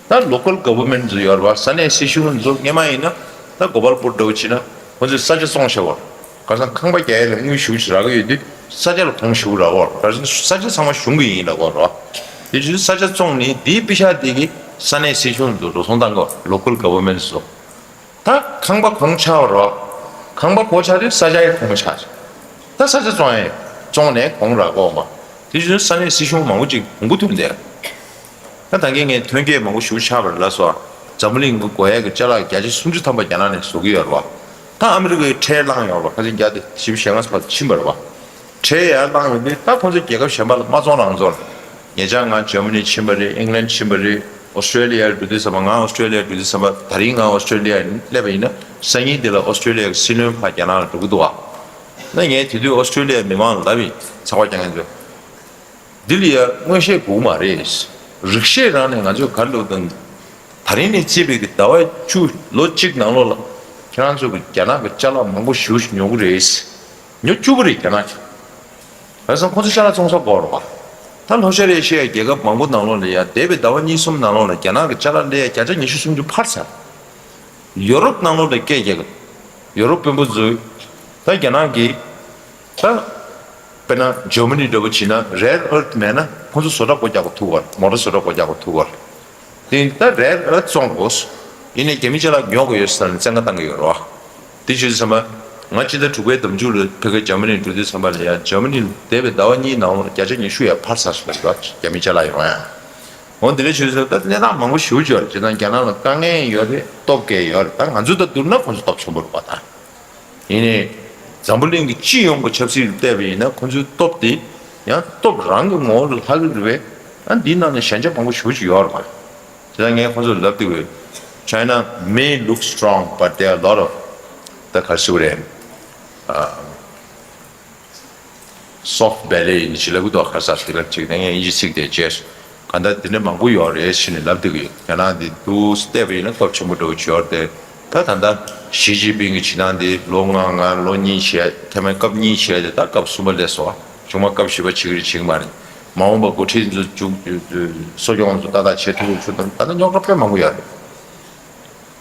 པ། ད་local government ཚོ་ཡོད་རེད་བ། ས་གནས་སྲིད་གཞུང་ཚོ་སྔོན་མ་ཡིན་ན་ད་གོ་པལ་པུར་འདྲ་བོ་ཕྱིན་ན་ཁོ་ཚོས་ས་ཆ་བཙོང་བཞག་པ་རེད། ག་རེ་ཟེར་ན་ཁང་པ་རྒྱག་ཡས་ལ་དངུལ་ཞེ་པོ་ཅིག་རག་གི་ཡོད་དུས་ས་ཆ་ལ་གོང་ཞེ་པོ་རག་གི་ཡོད་རེད། ག་རེ་ཟེར་ན་ས་ཆ་ཚང་མ་གཞུང་གི་ཡིན་ལབ་ཀྱི་ཡོད་རེད་བ། དེ་བྱས་དུས་ས་ཆ་བཙོང་ནས་དེའི་པེ་ཤག་དེ་གིས་ས་གནས་སྲིད་གཞུང་ཚོ་འགྲོ་སོང་བཏང་གི་ཡོད་རེད། Local government ཚོ། ད་ཁང་པ་གོང་ཆག་པ་རེད་བ། ཁང་པ་གོང་ཆག་དུས་ས་ཆ་ཡང་གོང་ཆག་ཅིག་ད་ས་ཆ་བཙོང་ཡས་བཙོང་ནས་གོང་རག་གོ་མ། དེ་བཞིན་ས་གནས་སྲིད་གཞུང་མང་པོ་ཅིག་གོང་བུ་ཐོན་བསྡད། ད་ད་གིན་ངས་ཐོན་སྐྱེད་མང་པོ་ཞེ་པོ་ཆགས་པ་རེད་ལབ་སོང་། འཛམ་བུ་གླིང་གི་དགོས་ཡས་ཀྱི་ཅ་ལག་བརྒྱ་ཆ་སུམ་ཅུ་ཐམ་པ་རྒྱ་ནག་ནས་བཟོ་གི་ཡོད་རེད་བ། ད་ཨ་མི་རི་ཀའི་ཁྲལ་བླངས་ཡོད་རེད་བ། ཁ་ཆེ་བརྒྱ་དང་བཞི་བཅུ་ཞེ་ལྔ་ཙམ་ཕྱིན་པ་རེད་བ། ཁྲལ་ཡར་བཏང་ཡོང་དུས་ད་ཁོང་ཚོ་རྒྱལ་ཁབ་གཞན་པ་ལ་མ་བཙོང་རང་བཙོང་། ཉེ་ཆར་ང་ཇར་མ་ནི་ཕྱིན་པ་རེད། ཨིང་ལན་ཕྱིན་པ་རེད། ཨོ་སི་ཀྲེ་ལི་ཡར་འགྲོ་དུས་ཙམ་པ། ང་ཨོ་སི་ཀྲེ་ལི་ཡར་འགྲོ་དུས་ཙམ་པ། ད་རིང་ང་ཨོ་སི་ཀྲེ་ལི་ཡར་སླེབས་པ་ཡིན་ན་སང་ཉིན་དེ་ལ་ཨོ་སི་ཀྲེ་ལི་ཡ་གི་སྲིད་བློན་ཕར་རྒྱ་ནག་ལ་འགྲོ་གི་འདུག་བ། ན་ངས་དེ་དུས་ཨོ་སི་ཀྲེ་ལི་ཡའི་མི་མང་ལ་ལབ་ཡིན། ཚོགས་པ་རྒྱག་མཁན་ཚོས། འདི་ལ་ཡ་མངོན་ཤེས་དགོས་མ་རེད། རིག་ཤེས་རང་ནས་ང་ཚོས་ག་རེ་ལབ་དང་། ད་རིང་ནས་བརྩིས་པའི་གི་ཟླ་བ་བཅུ་ལོ་གཅིག་ནང་ལོགས་ལ་ཁྱེད་རང་ཚོ་གི་རྒྱ་ནག་གི་ཅ་ལག་མང་པོ་ཞེ་པོ་ཞིག་ཉོ་གི་རེད། ཉོ་བཅུག་གི་རེད་རྒྱ་ནག་གིས། བྱས་ཙང་ཁོ་ཚོ་ཅ་ལག་བཙོང་ས་དགོས་རེད་བ། ད་ལྷོ་ཤར་ཨེ་ཤི་ཡའི་རྒྱལ་ཁབ་མང་པོ་ནང་ལོགས་ལ་ཡ་འདས་པའི་ཟླ་བ་གཉིས་གསུམ་ནང་ལོགས་ལ་རྒྱ་ནག་གི་ཅ་ལག་སླེབས་ཡ་བརྒྱ་ཆ་ཉི་ཤུ་སུམ་ཅུ་འཕར་ཚར། ཡོ་རོབ་ནང་ལོགས་ལ་སྐད་རྒྱག་གི། ཡོ་རོབ་དཔོན་པོ་ཚོས་ད་རྒྱ་ནག་གིས་ད་དཔེར་ན་ཇར་མ་ནི་འདྲ་པོ་བྱས་ན་རེར་ཨར་ཐི་མེད་ན་ཁོ་ཚོ་བཟོ་གྲྭ་སྒོ་རྒྱག་དགོས་ཐུག་གི་རེད། མོ་ཊ་བཟོ་གྲྭ་སྒོ་རྒྱག་དགོས་ཐུག་གི་རེད། དེ་ད་རེར་ཨར་ཐི་བཙོང་དགོས། ཡིན་ནའི་རྒྱ་མི་ཅ་ལག་ཉོ་དགོས་ཡོད་ཟེར་ནས་བཙན་བཀའ་བཏང་གི་ཡོད་རེད་བ། དེ་བྱས་ཙང་ང་སྤྱི་ཟླ་དྲུག་པའི་ཟླ་མཇུག་ལ་ཕ་གིར་འཇར་མ་ནི་འགྲོ་དུས་ཙམ་པ་ལ་ཡང་འཇར་མ་ནི་ལ་འདས་པའི་ཟླ་བ་གཉིས་ནང་ལ་བརྒྱ་ཆ་ཉི་ཤུ་ཡར་འཕར་ཚར་སོང་ཟེར་བ་རྒྱ་མི་ཅ་ལག་ཡོང་ཡ། འོ་དེ་འདྲ་བྱས་ཙང་ད་གནས་སྟངས་མང་པོ་ཞེ་པོ་ཅིག་ཡོད་རེད། བྱས་ཙང་རྒྱ་ནག་ལ་དཀའ་ངལ་ཡོད་རེད། སྟོབས་ཀྱི་ཡོད་རེད། ད་ང་ཚོ་དང་བསྡུར་ན་ཁོང་ཚོ་སྟོབས་ཆེན་པོ་རེད་པ། ད་ཡིན་ནའི་འཛམ་བུ་གླིང་གི་སྤྱི་ཡོངས་ཀྱི་ཆབ་སྲིད་ལ་བལྟས་པ་ཡིན་ན་ཁོང་ཚོའི་སྟོབས་དེ་ཡང་སྟོབས་རང་གི་ངོ་བོ་ལ་ལྷག་གི་རེད་པས། ཨ་འདིའི་ནང་ནས་ཞན་ཆ་མང་པོ་ཞེ་པོ་ཅིག་ཡོད་རེད་པ། དེ་ལ་ངས་ཁོང་ཚོར་ལབ་བསྡད་ཡོད། China may look strong, but there are a lot of the considerable soft belly ཡིན་ཅིག་ལབ་གི་འདུག་ཁ་སང་དེ་ལ་ཅིག་ནས་ངས་དབྱིན་ཇི་ཚིག་དེ་བརྗེད་སོང་། གང་ལྟར་དེ་འདྲ་མང་པོ་ཡོད་རེད་ཟེར་ནས་ལབ་བསྡད་ཀྱི་ཡོད། རྒྱ་ནག་འདི་འདུག་བལྟས་པ་ཡིན་ན་སྟོབས་ཆེན་པོ་འདྲ་བོ་ཅིག་ཡོད་རེད་དེ། ད་ད་ལྟ་ཞི་ཅིན་ཕིང་གི་བྱེད་སྟངས་འདི་ལོ་ལྔ་ལྔ་ལོ་གཉིས་བྱས། ཐ་མའི་སྐབས་གཉིས་བྱས་ཏེ་ད་སྐབས་གསུམ་པ་སླེབས་སོང་། བྱུང་མ་སྐབས་བཞི་པ་བྱེད་ཀྱི་རེད་བྱེད་ཀྱི་མ་རེད། མ་འོངས་པ་འགོ་ཁྲིད་ཚོ་མཇུག་གསོ་སྐྱོང་ཚོ་ཏག་ཏག་བྱེད་ཐུབ་ཀྱི་ཚུལ་དང་ད་ལྟ་རྙོག་དྲ་དཔེ་མང་པོ་ཡོད་རེད།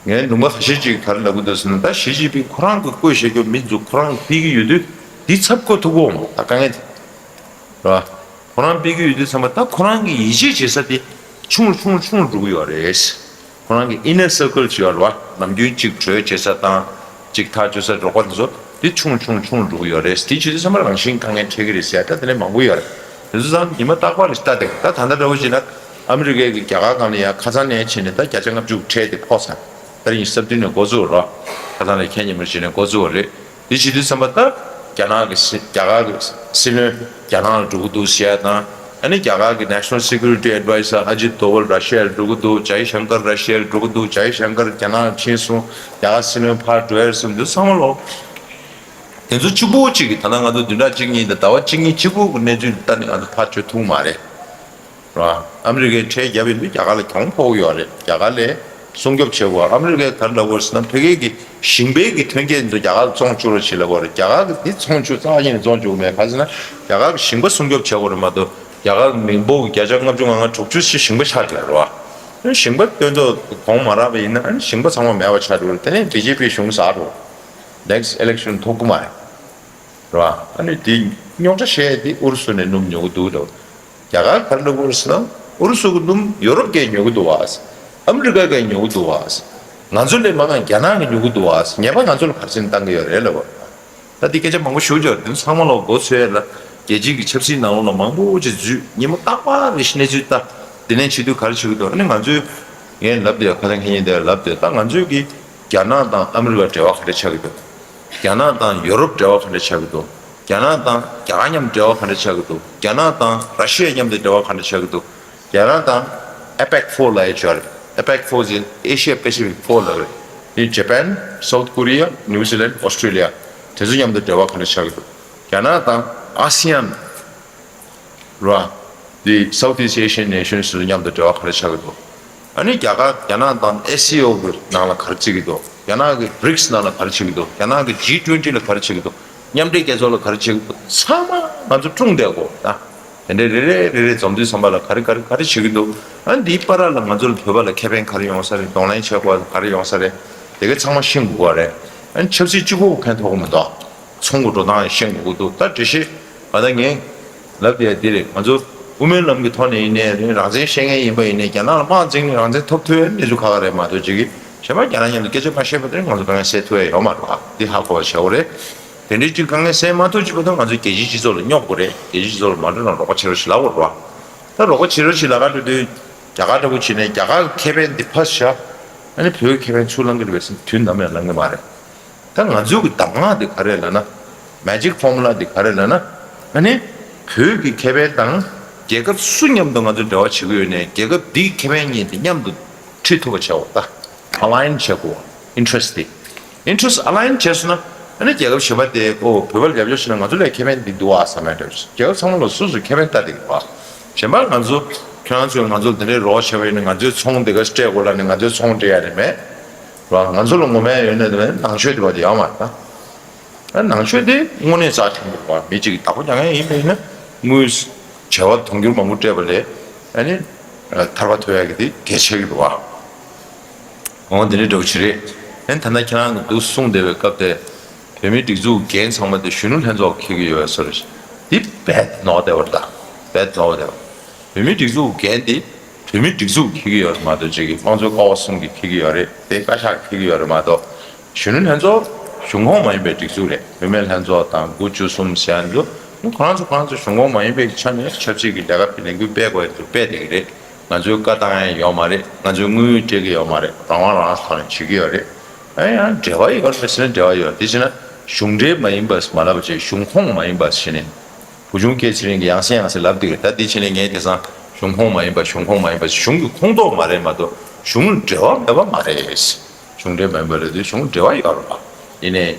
ངའི་ལུང་པ་ཁ་ཤས་ཅིག་ག་རེ་ལབ་ཀྱི་འདུག་ཟེར་ན། ད་ཞི་ཅིན་ཕིང་ཁོ་རང་གི་བསྐོས་བཞག་རྒྱུ་མི་ཚོ་ཁོ་རང་གིས་ཕུད་ཀྱི་ཡོད་དུས་འདི་ཚབ་བཀོད་ཐུབ་ཀྱི་ཡོད་མ་རེད། ད་དཀའ་ངལ་དེ་རེད་བ། ཁོ་རང་ཕུད་ཀྱི་ཡོད་དུས་ཙམ་པ་ད་ཁོ་རང་གི་ཡིད་ཆེས་བྱེད་ས་དེ་ཆུང་ཆུང་ཆུང་འགྲོ་གི་ཡོད་རེད། ཁོ་རང་གི་inner circle ཅིག་ཡོད་རེད་བ། ནམ་རྒྱུན་ཅིག་གྲོས་བྱེད་ས་དང་ཅིག་ཐག་གཅོད་ས་རོགས་པ་དེ་ཚོ་དེ་ཆུང་ཆུང་ཆུང་འགྲོ་གི་ཡོད་རེད། དེ་བྱེད་དུས་ཙམ་པ་རང་བཞིན་དཀའ་ངལ་འཕྲད་ཀྱི་རེད་ཟེར་ད་དེ་ནས་མང་པོ་ཡོད་རེད། དེ་ཚོ་ཚང་ཉི་མ་རྟག་པར་རེད་ལྟ་དེ། ད་ད་ལྟ་འདྲ་བོ་བྱས་ན་ཨ་མི་རི་ཀའི་གི་རྒྱ་གར་སྒང་ལ་ཡང་ཁ་སང་ནས་བྱས་ནས་ད་བརྒྱ་ཆ་ལྔ་བཅུ་ཁྲལ་དེ་ཕོག་ཚར། ད་རིང་གཟའ་བདུན་ནས་འགོ་བཙུགས་རོགས། ཁ་སང་ལས་ཁྱེད་ཉིན་མོ་བྱས་ནས་འགོ་བཙུགས་པ་རེད། དེ་བྱེད་དུས་ཙམ་པ་ད་རྒྱ་ནག་གི་སྲིད་རྒྱ་གར་གི་སྲིད་བློན་རྒྱ་ནག་ལ་འགྲོ་གི་འདུག་ཟེར་ཡ་དང་། ཨ་ནི་རྒྱ་གར་གི་National Security Adviser Ajit Doval ར་ཤི་ཡ་ལ་འགྲོ་གི་འདུག་ཇའི་ཤང་ཀར་ར་ཤི་ཡ་ལ་འགྲོ་གི་འདུག་ཇའི་ཤང་ཀར་རྒྱ་ནག་ལ་ཕྱིན་སོང་། རྒྱ་གར་སྲིད་བློན་ཕར་འགྲོ་ཡ་རེད་གསུངས་འདུག་ཚང་མ་ལོ། དེ་ཚོ་གཅིག་པུ་གཅིག་གིས་ད་ལྟ་ང་ཚོ་བདུན་ཕྲག་གཅིག་གཉིས་དང་ཟླ་བ་གཅིག་གཉིས་གཅིག་པུ་གི་གནས་ཚུལ་ལ་ལྟ་ནས་ང་ཚོ་ཕར་བྱེད་ཐུབ་མ་རེད། རེད་བ། ཨ་མི་རི་ཀས་ཁྲལ་བརྒྱབ་ཡོད་དུས་རྒྱ་གར་ལ་གྱོང་ཕོག་གི་ཡོད་རེད། རྒྱ་གར་ལ་སྲུང་སྐྱོབ་བྱེད་དགོས། ཨ་མི་རི་ཀས་ག་རེ་ལབ་དགོས་ཟེར་ན་ཕ་གི་གི་ཞིང་པའི་གི་ཐོན་སྐྱེད་འདི་ཚོ་རྒྱ་གར་ལ་བཙོང་བཅུག་རོགས་བྱེད་ལབ་དགོས་རེད། རྒྱ་གར་གི་འདི་བཙོང་བཅུག་རྩ་བ་ཉིད་ནས་བཙོང་བཅུག་མེད། ག་ཟེར་ན་རྒྱ་གར་གི་ཞིང་པ་སྲུང་སྐྱོབ་བྱེད་དགོས་རེད་མ་གཏོགས་རྒྱ་གར་གི་མི་འབོར་གི་བརྒྱ་ཆ་ལྔ་བཅུ་ང་ལྔ་དྲུག་ཅུ་ཞིག་ཞིང་པ་ཆགས་བསྡད་རེད་བ། ཞིང་པ་སྟོན་ཐོག་གོང་མ་རག་པ་ཡིན་ན་ཨ་ནི་ཞིང་པ་ཚང་མ་མེད་པ་ཆགས་འགྲོ་རེད། དེ་ནས་བི་ཇེ་པི་གཞུང་ཟག་འགྲོ། Next election ཐོབ་ཀྱི་མ་རེད། རེད་བ། ཨ་ནི་དེ་རྙོག་དྲ་བཤད་དེ་ཨུ་རུ་སུ་ནས་སྣུམ་ཉོ་གི་འདུག་ད། རྒྱ་གར་ག་རེ་ལབ་དགོས་རེད་ཟེར་ན་ཨུ་རུ་སུ་གི་སྣུམ་ཡོ་རོབ་གས་ཉོ་གི་འདུག་བ། ཨ་མི་རི་ཀ་གས་ཉོ་གི་འདུག་བ། ང་ཚོ་ལས་མང་ང་རྒྱ་ནག་གིས་ཉོ་གི་འདུག་བ། ཉེས་པ་ང་ཚོ་ལ་ག་རེ་བྱས་ནས་བཏང་གི་ཡོད་རེད་ལབ་པ། ད་དེ་སྐད་ཆ་མང་པོ་ཞུ་རྒྱུ་རེད། དེ་ཚང་མ་ལ་མགོ་ཚོས་ལ་རྒྱལ་སྤྱིའི་གི་ཆབ་སྲིད་ནང་ལོགས་ལ་མང་པོ་ཅིག་འཛུལ་ཉིན་མོ་རྟག་པར་རེ་ཞིག་གནས་ཚུལ་ལྟ། དེ་ནས་བྱེད་དུས་ག་རེ་བྱེད་ཀྱི་འདུག་ཨ་ནི་ང་ཚོས་ངས་ལབ་བསྡད་ཁ་སང་ཁ་ཉིན་དེ་ལབ་བསྡད་ད་ང་ཚོས་གི་རྒྱ་ནག་དང་ཨ་མི་རི་ཀ་འབྲེལ་བ་ག་འདྲ་ཆགས་ཀྱི་འདུག་རྒྱ་ནག་དང་ཡོ་རོབ་འབྲེལ་བ་ག་འདྲ་ཆགས་ཀྱི་འདུག་རྒྱ་ནག་དང་རྒྱ་གར་མཉམ་འབྲེལ་བ་ག་འདྲ་ཆགས་ཀྱི་འདུག་རྒྱ་ནག་དང་ར་ཤི་ཡ་མཉམ་དུ་འབྲེལ་བ་ག་འདྲ་ཆགས་ཀྱི་འདུག་རྒྱ་ནག་དང་ཨེ་པེག་ཕོར་ལབ་ཡ་ཅིག་ཡོད་རེད། ཨེ་པེག་ཕོར་ཟེར་ཨེ་ཤི་ཡ་པེ་སི་ཕིག་ཕོར་ལབ་རེད། དེ་ཇ་པན། སའུ་ཐི་ཀོ་རི་ཡ། ནིའུ་ཛི་ལན། ཨོ་སི་ཀྲི་ལི་ཡ། དེ་ཚོ་མཉམ་དུ་འབྲེལ་བ་ག་འདྲ་ཆགས་ཀྱི་འདུག་རྒྱ་ནག་དང་ཨ་སི་ཡན། རེད་བ། དེ་South East Asian nations ཚོ་མཉམ་དུ་འབྲེལ་བ་ག་འདྲ་ཆགས་ཀྱི་འདུག་ཨ་ནི་རྒྱ་གར་རྒྱ་ནག་དང་ཨེ་སི་ཨོ་གི་ནང་ལ་ག་རེ་བྱེད་ཀྱི་འདུག་རྒྱ་ནག་གི་བི་རིག་སི་ནང་ལ་ག་རེ་བྱེད་ཀྱི་འདུག་རྒྱ་ནག་གི་ཇི་ཊུ་ཝེན་ཊི་ལ་ག་རེ་བྱེད་ཀྱི་འདུག་མཉམ་འབྲེལ་རྒྱལ་ཚོགས་ལ་ག་རེ་བྱེད་ཀྱི་འདུག་ཚང་མ་ང་ཚོ་སྒྲུང་བསྡད་དགོས་ད། དེ་འདྲའི་རེ་རེ་རེ་རེ་འཛོམས་དུས་ཙམ་པ་ལ་ག་རེ་ག་རེ་ག་རེ་བྱེད་ཀྱི་འདུག་ཨ་ནི་འདིའི་བར་ལ་ང་ཚོ་ལ་བོད་པ་ལ་ཁེ་ཕན་ག་རེ་ཡོང་ས་རེད། གདོང་ལེན་བྱེད་དགོས་ག་རེ་ཡོང་ས་རེད། དེ་ག་ཚང་མ་ཤེས་དགོས་པ་རེད། ཨ་ནི་ཆབ་སྲིད་གཅིག་པོ་ཕན་ཐོགས་ཀྱི་མི་འདུག་ཚོང་གི་འགྲོ་སྟངས་ཤེས་དགོས་ཀྱི་འདུག་ད་འགྲེལ་བཤད་ང་ད་ངས་ལབ་བསྡད་འདི་རེད། ང་ཚོ་དབུ་མའི་ལམ་གྱི་ཐོག་ནས་ཡིན་ནའི་རེད། རང་བཙན་བཤད་མཁན་ཡིན་པ་ཡིན་ནའི་རྒྱ་ནག་ལ་དམག་འཛིང་ནས་རང་བཙན་ཐོབ་ཐུབ་ཡ་གནས་ཚུལ་ཁག་ཁག་རེད་མ་གཏོགས་ཅིག་གིས་གཞན་པ་རྒྱ་ནག་མཉམ་དུ་སྐད་ཆ་མ་བཤད་པ་དེ་ང་ཚོ་དཀའ་ངལ་སེལ་ཐུབ་ཡ་ཡོད་མ་རེད་བ། འདི་ཧ་གོ་བ་བྱེད་དགོས་རེད། དེ་འདྲའི་ཅིག་དཀའ་ངལ་སེལ་མ་ཐུབ་ཅིག་བར་དུ་ང་ཚོ་རྒྱལ་སྤྱིའི་སྤྱི་ཚོགས་ལ་རྙོག་དགོས་རེད། རྒྱལ་སྤྱིའི་སྤྱི་ཚོགས་ལ་མ་འགྲོ་ན་རོགས་པ་བྱེད་རོགས་ཞེས་ལབ་དགོས་རེད་བ། ད་རོགས་པ་བྱེད་རོགས་ཞེས་ལབ་ག་འགྲོ་དུས་རྒྱ་གར་འདྲ་པོ་བྱས་ནས་རྒྱ་གར་གྱི་ཁེ་ཕན་འདི་ཕར་བཞག་ཨ་ནི་བོད་ཀྱི་ཁེ་ཕན་ཚུར་ལང་གི་རེད་པས་ཟེར་དུས་ནམ་ཡང་ལང་གི་མ་རེད། ད་ང་ཚོའི་གི་གདམས་ངག་འདི་ག་རེ་ལབ་ན། Magic formula འདི་ག་རེ་ལབ་ན། ཨ་ནི་བོད་ཀྱི་ཁེ་ཕན་དང་རྒྱལ་ཁབ་སུ་མཉམ་དུ་ང་ཚོ་འབྲེལ་བ་བྱེད་ཀྱི་ཡོད་ནའི་རྒྱལ་ཁབ་འདིའི་ཁེ་ཕན་གཉིས་འདི་མཉམ་དུ་འཁྲིད་ཐུབ་པ་བྱེད་དགོས་ད། Align བྱེད་དགོས། Interest འདི། Interest align བྱས་སོང་ན་ཨ་ནི་རྒྱལ་ཁབ་གཞན་པ་དེ་ཨོ་བོད་པ་ལ་རྒྱབ་སྐྱོར་བྱས་ན་ང་ཚོ་ལ་ཁེ་ཕན་འདི་འདུག་ཨ་བསམ་ཡ་འདྲ་བོ་ཞིག་རྒྱལ་ཁབ་ཚང་མ་ལ་སོ་སོའི་ཁེ་ཕན་ལྟ་བསྡད་ཀྱི་རེད་བ། གཞན་པ་ང་ཚོ་ཁྱེད་རང་ཚོས་ང་ཚོ་ལ་དེ་འདྲའི་རོགས་བྱས་པ་ཡིན་ན་ང་ཚོའི་ཚོང་དེ་ག་སྤྲད་དགོས་ལབ་ནས་ང་ཚོའི་ཚོང་སྤྲད་ཡ་རེད་མེད། ར་ང་ཚོ་ལ་ངོ་མ་ཡོད་ན་དེ་ནང་ཆོས་དེ་བ་དེ་ཡོད་མ་རེད་ད། ཨ་ནང་ཆོས་དེ་དངོས་གནས་རྩ་ཆེན་པོ་རེད་བ། མི་གཅིག་གིས་བདག་པོ་རྒྱག་མཁན་ཡིན་པ་ཡིན་ན་དངུལ་བྱེ་བ་དུང་ཕྱུར་མང་པོ་སྤྲད་པ་ལས་ཨ་ནི་ཐར་པ་ཐོབ་ཡག་གི་དེ་གལ་ཆེ་གི་རེད་བ། འོ་དེ་འདྲའི་འདྲ་བོ་ཅིག་རེད། ཨ་ནི་ད་ལྟ་ཁྱེད་རང་གིས་འདུག་གསུངས་བསྡད་པའི་སྐབས་དེ་བོད་མིའི་སྒྲིག་འཛུགས་འགན་ཚང་མ་དེ་གཞོན་ནུ་ལྷན་ཚོགས་འཁྱེར་གི་ཡོད་པའི་བཟོ་འདྲ་ཞིག་འདི་རྦད་ནོར་བསྡད་པ་རེད་ད། རྦད་ནོར་བ་བསྡད་པ། བོད་མིའི་སྒྲིག་འཛུགས་འགན་དེ་བོད་མིའི་སྒྲིག་འཛུགས་འཁྱེར་གྱི་ཡོད་རེད་མ་གཏོགས་ཅིག་གིས་དམངས་གཙོའི་ཀ་བ་གསུམ་གྱིས་འཁྱེར་གྱི་ཡོད་རེད་དེ་བཀའ་ཤག་འཁྱེར་གྱི་ཡོད་རེད་མ་གཏོགས་གཞོན་ནུ་ལྷན་ཚོགས་ གཞུང་ཁོངས་མ་ཡིན་པའི་སྒྲིག་འཛུགས་རེད། བུད་མེད་ལྷན་ཚོགས་དང་དགུ་བཅུ་གསུམ་ཟེར་ཡ་འདུག་ཁོ་རང་ཚོ་ཁོ་རང་ཚོ་གཞུང་ཁོངས་མ་ཡིན་པའི་ཆ་ནས་ཆབ་སྲིད་ཀྱི་ལས་ཀ་ལས་འགུལ་སྤེལ་དགོས་ཡ་འདུག་སྤེལ་བསྡད་ཀྱི་རེད། ང་ཚོའི་བཀའ་བཏང་ཡ་ཡོད་མ་རེད། ང་ཚོས་དངུལ་སྤྲད་ཀྱི་ཡོད་མ་རེད། རང་དབང་རང་ཐོག་ནས་བྱེད་ཀྱི་ཡོད་རེད། ཨ་ཡང་འབྲེལ་བ་ཡོད་རེད་ཟེར་ན་འབྲེལ་བ་ཡོད། དེ་བྱས་ན་གཞུང་འབྲེལ་མ་ཡིན་པ་མ་ལབ་བྱས་གཞུང་ཁོངས་མ་ཡིན་པ་བྱས་ནས། བུ་ཆུང་སྐྱེས་ཚེ་རིང་གིས་ཡང་སེ་ཡང་སེ་ལབ་བསྡད་ཀྱི་རེད། ད་འདི་ཕྱི་ནས་ངས་དེང་སང་གཞུང་ཁོངས་མ་ཡིན་པ་གཞུང་ཁོངས་མ་ཡིན་པ་གཞུང་གི་ཁོངས་གཏོགས་མ་རེད་མ་གཏོགས་གཞུང་ལ་འབྲེལ་བ་མེད་པ་མ་རེད། གཞུང་འབྲེལ་མ་ཡིན་པ་རེད་དུས་གཞུང་འབྲེལ་བ་ཡོད་རེད་པ། ཡིན་ནའི་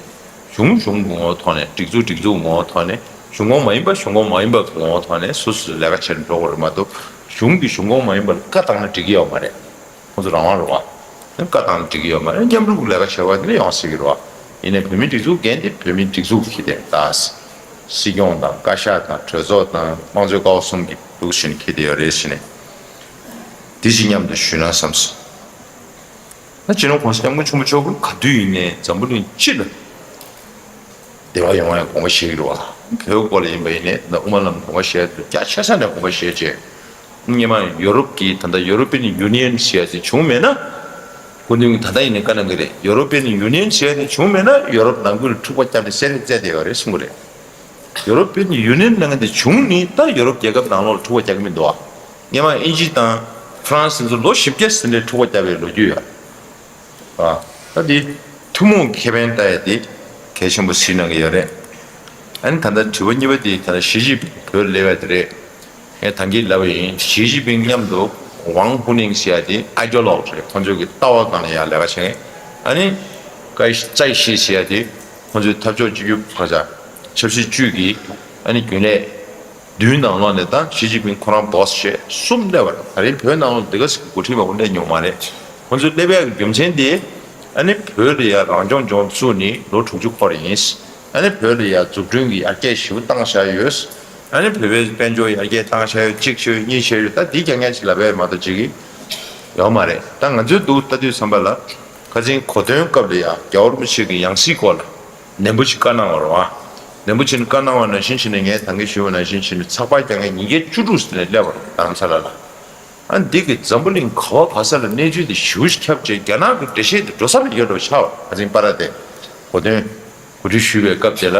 གཞུང་གཞུང་གི་ངོ་བོ་ཐོག་ནས་སྒྲིག་འཛུགས་སྒྲིག་འཛུགས་ངོ་བོ་ཐོག་ནས་གཞུང་ཁོངས་མ་ཡིན་པ་གཞུང་ཁོངས་མ་ཡིན་པ་གི་ངོ་བོ་ཐོག་ནས་སོ་སོས་ལས་ཀ་བྱེད་འགྲོ་དགོས་རེད་མ་གཏོགས་གཞུང་གིས་གཞུང་ཁོངས་མ་ཡིན་པ་ལ་བཀའ་བཏང་ན་འགྲིག་གི་ཡོད་མ་རེད། ཁོང་ཚོ་རང་དབང་རེད་བ། བཀའ་བཏང་འགྲིག་གི་ཡོད་མ་རེད། མཉམ་རུབ་ལས་ཀ་བྱེད་པ་དེ་ལ་ཡོང་སྲིད་ཀྱི་རེད་བ། ཡིན་ནའི་བོད་མིའི་སྒྲིག་འཛུགས་འགན་དེ་བོད་མིའི་སྒྲིག་འཛུགས་ཀྱི་དེ་ད། སྲིད་སྐྱོང་དང་བཀའ་ཤག་དང་གྲོས་ཚོགས་དང་དམངས་གཙོའི་ཀ་བ་གསུམ་གྱི་འདུག་བཞིན་འཁྱེར་བསྡད་ཡོད་རེད་ཟེར་ནས། དེ་ཅིག་མཉམ་དུ་ཞུས་ན་བསམས་སོང་། ད་སྤྱི་ནོར་༸གོང་ས་༸སྐྱབས་མགོན་ཆེན་པོ་མཆོག་གིས་ག་དུས་ཡིན་ནའི་འཛམ་བུ་གླིང་སྤྱི་ལ། བདེ་བ་ཡོང་བའི་དགོངས་པ་བཞེས་ཀྱི་རེད་བ། བོད་སྐོར་ལ་ཡིན་པ་ཡིན་ནའི་ད་དབུ་མ་ལམ་དགོངས་པ་བཞེས་དུས་རྒྱ་ཆེ་ས་ནས་དགོངས་པ་བཞེས་བྱས། སྔོན་མ་ཡོ་རོབ་ཀྱི་ད་ལྟ་European Union ཟེར་ཡ་དེ་བྱུང་མེད་ན། སྐུ་མདུན་གྱིས་ད་ལྟ་ཡིན་ནའི་བཀའ་གནང་གི་རེད། European Union ཟེར་ཡ་དེ་བྱུང་མེད་ན་ཡོ་རོབ་ནང་ཁུལ་ལ་འཁྲུག་པ་བརྒྱབ་ནས་བསད་རེས་བཙལ་བསྡད་ཡོད་རེད་གསུང་གི་རེད། European Union གནང་མཁན་དེ་བྱུང་ནས་ད་ཡོ་རོབ་རྒྱལ་ཁབ་ནང་ལོགས་ལ་འཁྲུག་པ་རྒྱག་གི་མི་འདུག་ཨ། སྔོན་མ་དབྱིན་ཇི་དང་ཧྥ་རན་སི་ཚོ་ལོ་བཞི་བརྒྱ་ཟིན་རེ་འཁྲུག་པ་བརྒྱབ་པའི་ལོ་རྒྱུས་ཡོད། ཨ། ད་འདི་ཐུན་མོང་ཁེ་ཕན་ལྟ་ཡ་དེ་གལ་ཆེན་པོ་གཟིགས་གནང་གི་ཡོད་རེད། ཨ་ནི་ད་ལྟ་དྲི་བ་གཉིས་པ་དེ་ད་ལྟ་ཞི་ཅིན་ཕིང་བོད་སླེབས་ཡ་དེ་རེད། ངས་ད་གིན་ལབ་པ་ཡིན། ཞི་ཅིན་ཕིང་མཉམ་དུ་ཝང་ཧུ་ནིང་ཟེར་ཡ་དེ་ཨའི་ཌི་ཡོ་ལོག་རེད། ཁོང་ཚོའི་གི་ལྟ་བ་སྒང་ལ་ཡ་ལས་ཀ་བྱེད་མཁན། ཨ་ནི་ཀའི་ཙའི་ཤི་ཟེར་ཡ་དེ་ཁོང་ཚོའི་འཐབ་ཕྱོགས་གཅིག་གྱུར་ག་ས་ཆབ་སྲིད་ཅུས་ཀྱི་ཨ་ནི་རྒྱུན་ལས། བདུན་ནང་ལོགས་ནས་ད་ཞི་ཅིན་ཕིང་ཁོ་རང་བོ་སི་བྱས་གསུམ་སླེབས་པ་རེད། ད་རིང་བོད་ནང་ལོགས་འདི་ག་ཟིག་གི་འགོ་ཁྲིད་མང་པོ་སླེབས་མྱོང་མ་རེད། ཁོང་ཚོ་སླེབས་ཡག་གི་རྒྱུ་མཚན་དེ་ཨ་ནི་བོད་ལ་ཡ་རང་སྐྱོང་ལྗོངས་བཙུགས་ནས་ལོ་དྲུག་ཅུ་འཁོར་ཡིན། ཨ་ནི་བོད་ལ་ཡ་འཛུགས་སྐྲུན་གྱི་ཡར་རྒྱས་ཞེ་པོ་བཏང་བཞག་ཡོད། ཨ་ནི་བོད་པའི་དཔལ་འབྱོར་ཡར་རྒྱས་བཏང་བཞག་ཡོད། གཅིག་བྱས་ཡོད། གཉིས་བྱས་ཡོད། ད་འདི་རྐྱང་རྐྱང་ཅིག་ལབ་ཡ་མ་གཏོགས་ཅིག་གི་ཡོད་མ་རེད། ད་ང་ཚོའི་འདུག་ལྟ་དུས་ཙམ་པ་ལ་ཁ་སང་གོ་སྟོན་སྐབས་ལ་ཡ་རྒྱལ་བ་རིན་པོ་ཆེ་གི་ཡང་སྲིད་སྐོར་ལ། ནན་པོ་ཅིག་བཀའ་གནང་བ་རེད་བ། ནན་པོ་ཅིག་བཀའ་གནང་བ་ནང་བཞིན་བྱས་ནས་ངས་ད་གིན་ཞུས་པ་ནང་བཞིན་བྱས་ནས་ཚགས་པར་རྒྱག་མཁན་ཉིས་བརྒྱ་བཅུ་དྲུག་ཙམ་ནས་སླེབས་པ་རེད་རྡ་རམ་ས་ལ་ལ། ཨ་འདི་གི་འཛམ་བུ་གླིང་ག་བ་ག་ས་ལ་གནས་ཚུལ་དེ་ཞེ་པོ་ཅིག་ཁྱབ་བྱས་རྒྱ་ནག་གི་འགྲེལ་བཤད་དེ་འགྲོ་ས་མེད་ཡོད་འགྲོ་ཆགས་པ་ཁ་སང་པ་ར་དེ་གོ་སྟོན་གོ་སྒྲིག་ཞུས་པའི་སྐབས་དེ་ལ་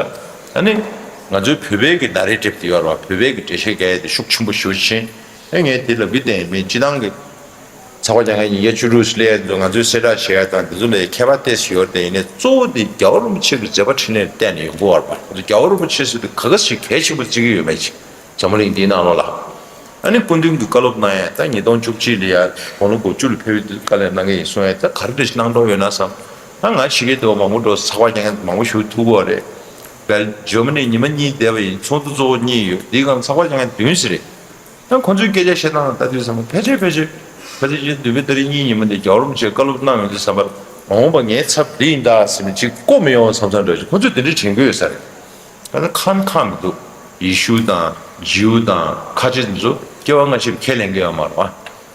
ཨ་ནི་ང་ཚོའི་བོད་པའི་གི་ན་རེ་ཊིབ་དེ་ཡོད་རེད་བ། བོད་པའི་གི་འགྲེལ་བཤད་རྒྱག་ཡས་དེ་ཤུགས་ཆེན་པོ་ཞེ་པོ་ཅིག་ཕྱིན། ཨེ་ངས་དེ་ལབ་ཀྱི་བསྟན་མེད་སྤྱི་བཏང་གི་ཚགས་པར་རྒྱག་མཁན་ཉིས་བརྒྱ་བཅུ་དྲུག་སླེབས་ཡ་འདུག་ང་ཚོས་གསལ་བསྒྲགས་བྱེད་ཡ་དང་འདི་ཚོ་ལ་ཁྱད་པར་ཏོག་ཙམ་ཡོད་རེད་དེ། ཡིན་ནའི་གཙོ་བོ་དེ་རྒྱལ་བ་རིན་པོ་ཆེ་གི་མཛད་པ་འཕྲིན་ལས་བལྟས་ནས་ཡོང་གི་ཡོད་རེད་པ། ང་ཚོ་རྒྱལ་བ་རིན་པོ་ཆེ་ཟེར་དུས་ག་ག་ཞིག་གལ་ཆེན་པོ་བརྩི་གི་ཡོད་མེད་ཅིག་འཛམ་བུ་གླིང་འདིའི་ནང་ལོགས་ལ། ཨ་ནི་སྐུ་མདུན་གྱིས་བཀའ་སློབ་གནང་ཡ་ད་ཉིས་སྟོང་བཅུ་གཅིག་ལ་ཡ་དགུང་ལོ་དགུ་བཅུ་ལ་ཕེབས་པའི་དུས་བཀའ་ལན་གནང་གི་ཡིན་གསུང་ཡ་ད་ག་རེ་འདྲ་ཞིག་གནང་འགྲོ་ཡོད་ན་བསམ། ད་ང་ཕྱི་རྒྱལ་དུ་མང་པོ་འགྲོ་ཚགས་པར་རྒྱག་མཁན་མང་པོ་ཞིག་ཐུག་གི་ཡོད་རེད། བལ་ཇར་མ་ནི་ཉི་མ་གཉིས་བསྡད་པ་ཡིན། ཚོགས་འདུ་གཙོ་བོ་གཉིས་ཡོད། འདིའི་སྒང་ཚགས་པར་རྒྱག་མཁན་བདུན་ཙམ་རེད། ད་ཁོང་ཚོའི་སྐད་ཆ་བཤད་སྟངས་ལ་ལྟ་དུས་ཙམ་པ་ཕལ་ཆེར་ཕལ་ཆེར་ཕལ་ཆེར་ཕལ་ཆེར་འདུས་པའི་ཏ་རིག་གཉིས་ཉིན་མོ་འདི་རྒྱལ་བ་རིན་པོ་ཆེས་བཀའ་སློབ་གནང་ཡོང་དུས་ཙམ་པ་མ་འོངས་པ་ངའི་ཚབ་འདི་ཡིན་ད་ཟེར་ནས་ཅིག་བཀོད་མི་ཡོང་བསམ་བསམ་འདྲ་ཞིག་ཁོང་ཚོས་དེ་འདྲ་དྲན་གྱི་ཡོད་ས་རེད། ད་ནི་ཁམ་ཁམ་མི་འདུག་ཡེ་ཤུ་དང་ཇིའུ་དང་ཁ་ཆེ་འདི་ཚོ་སྐྱེ་བ་སྔ་ཕྱིར་ཁས་ལེན་གྱི་ཡོད་མ་རེད་བ།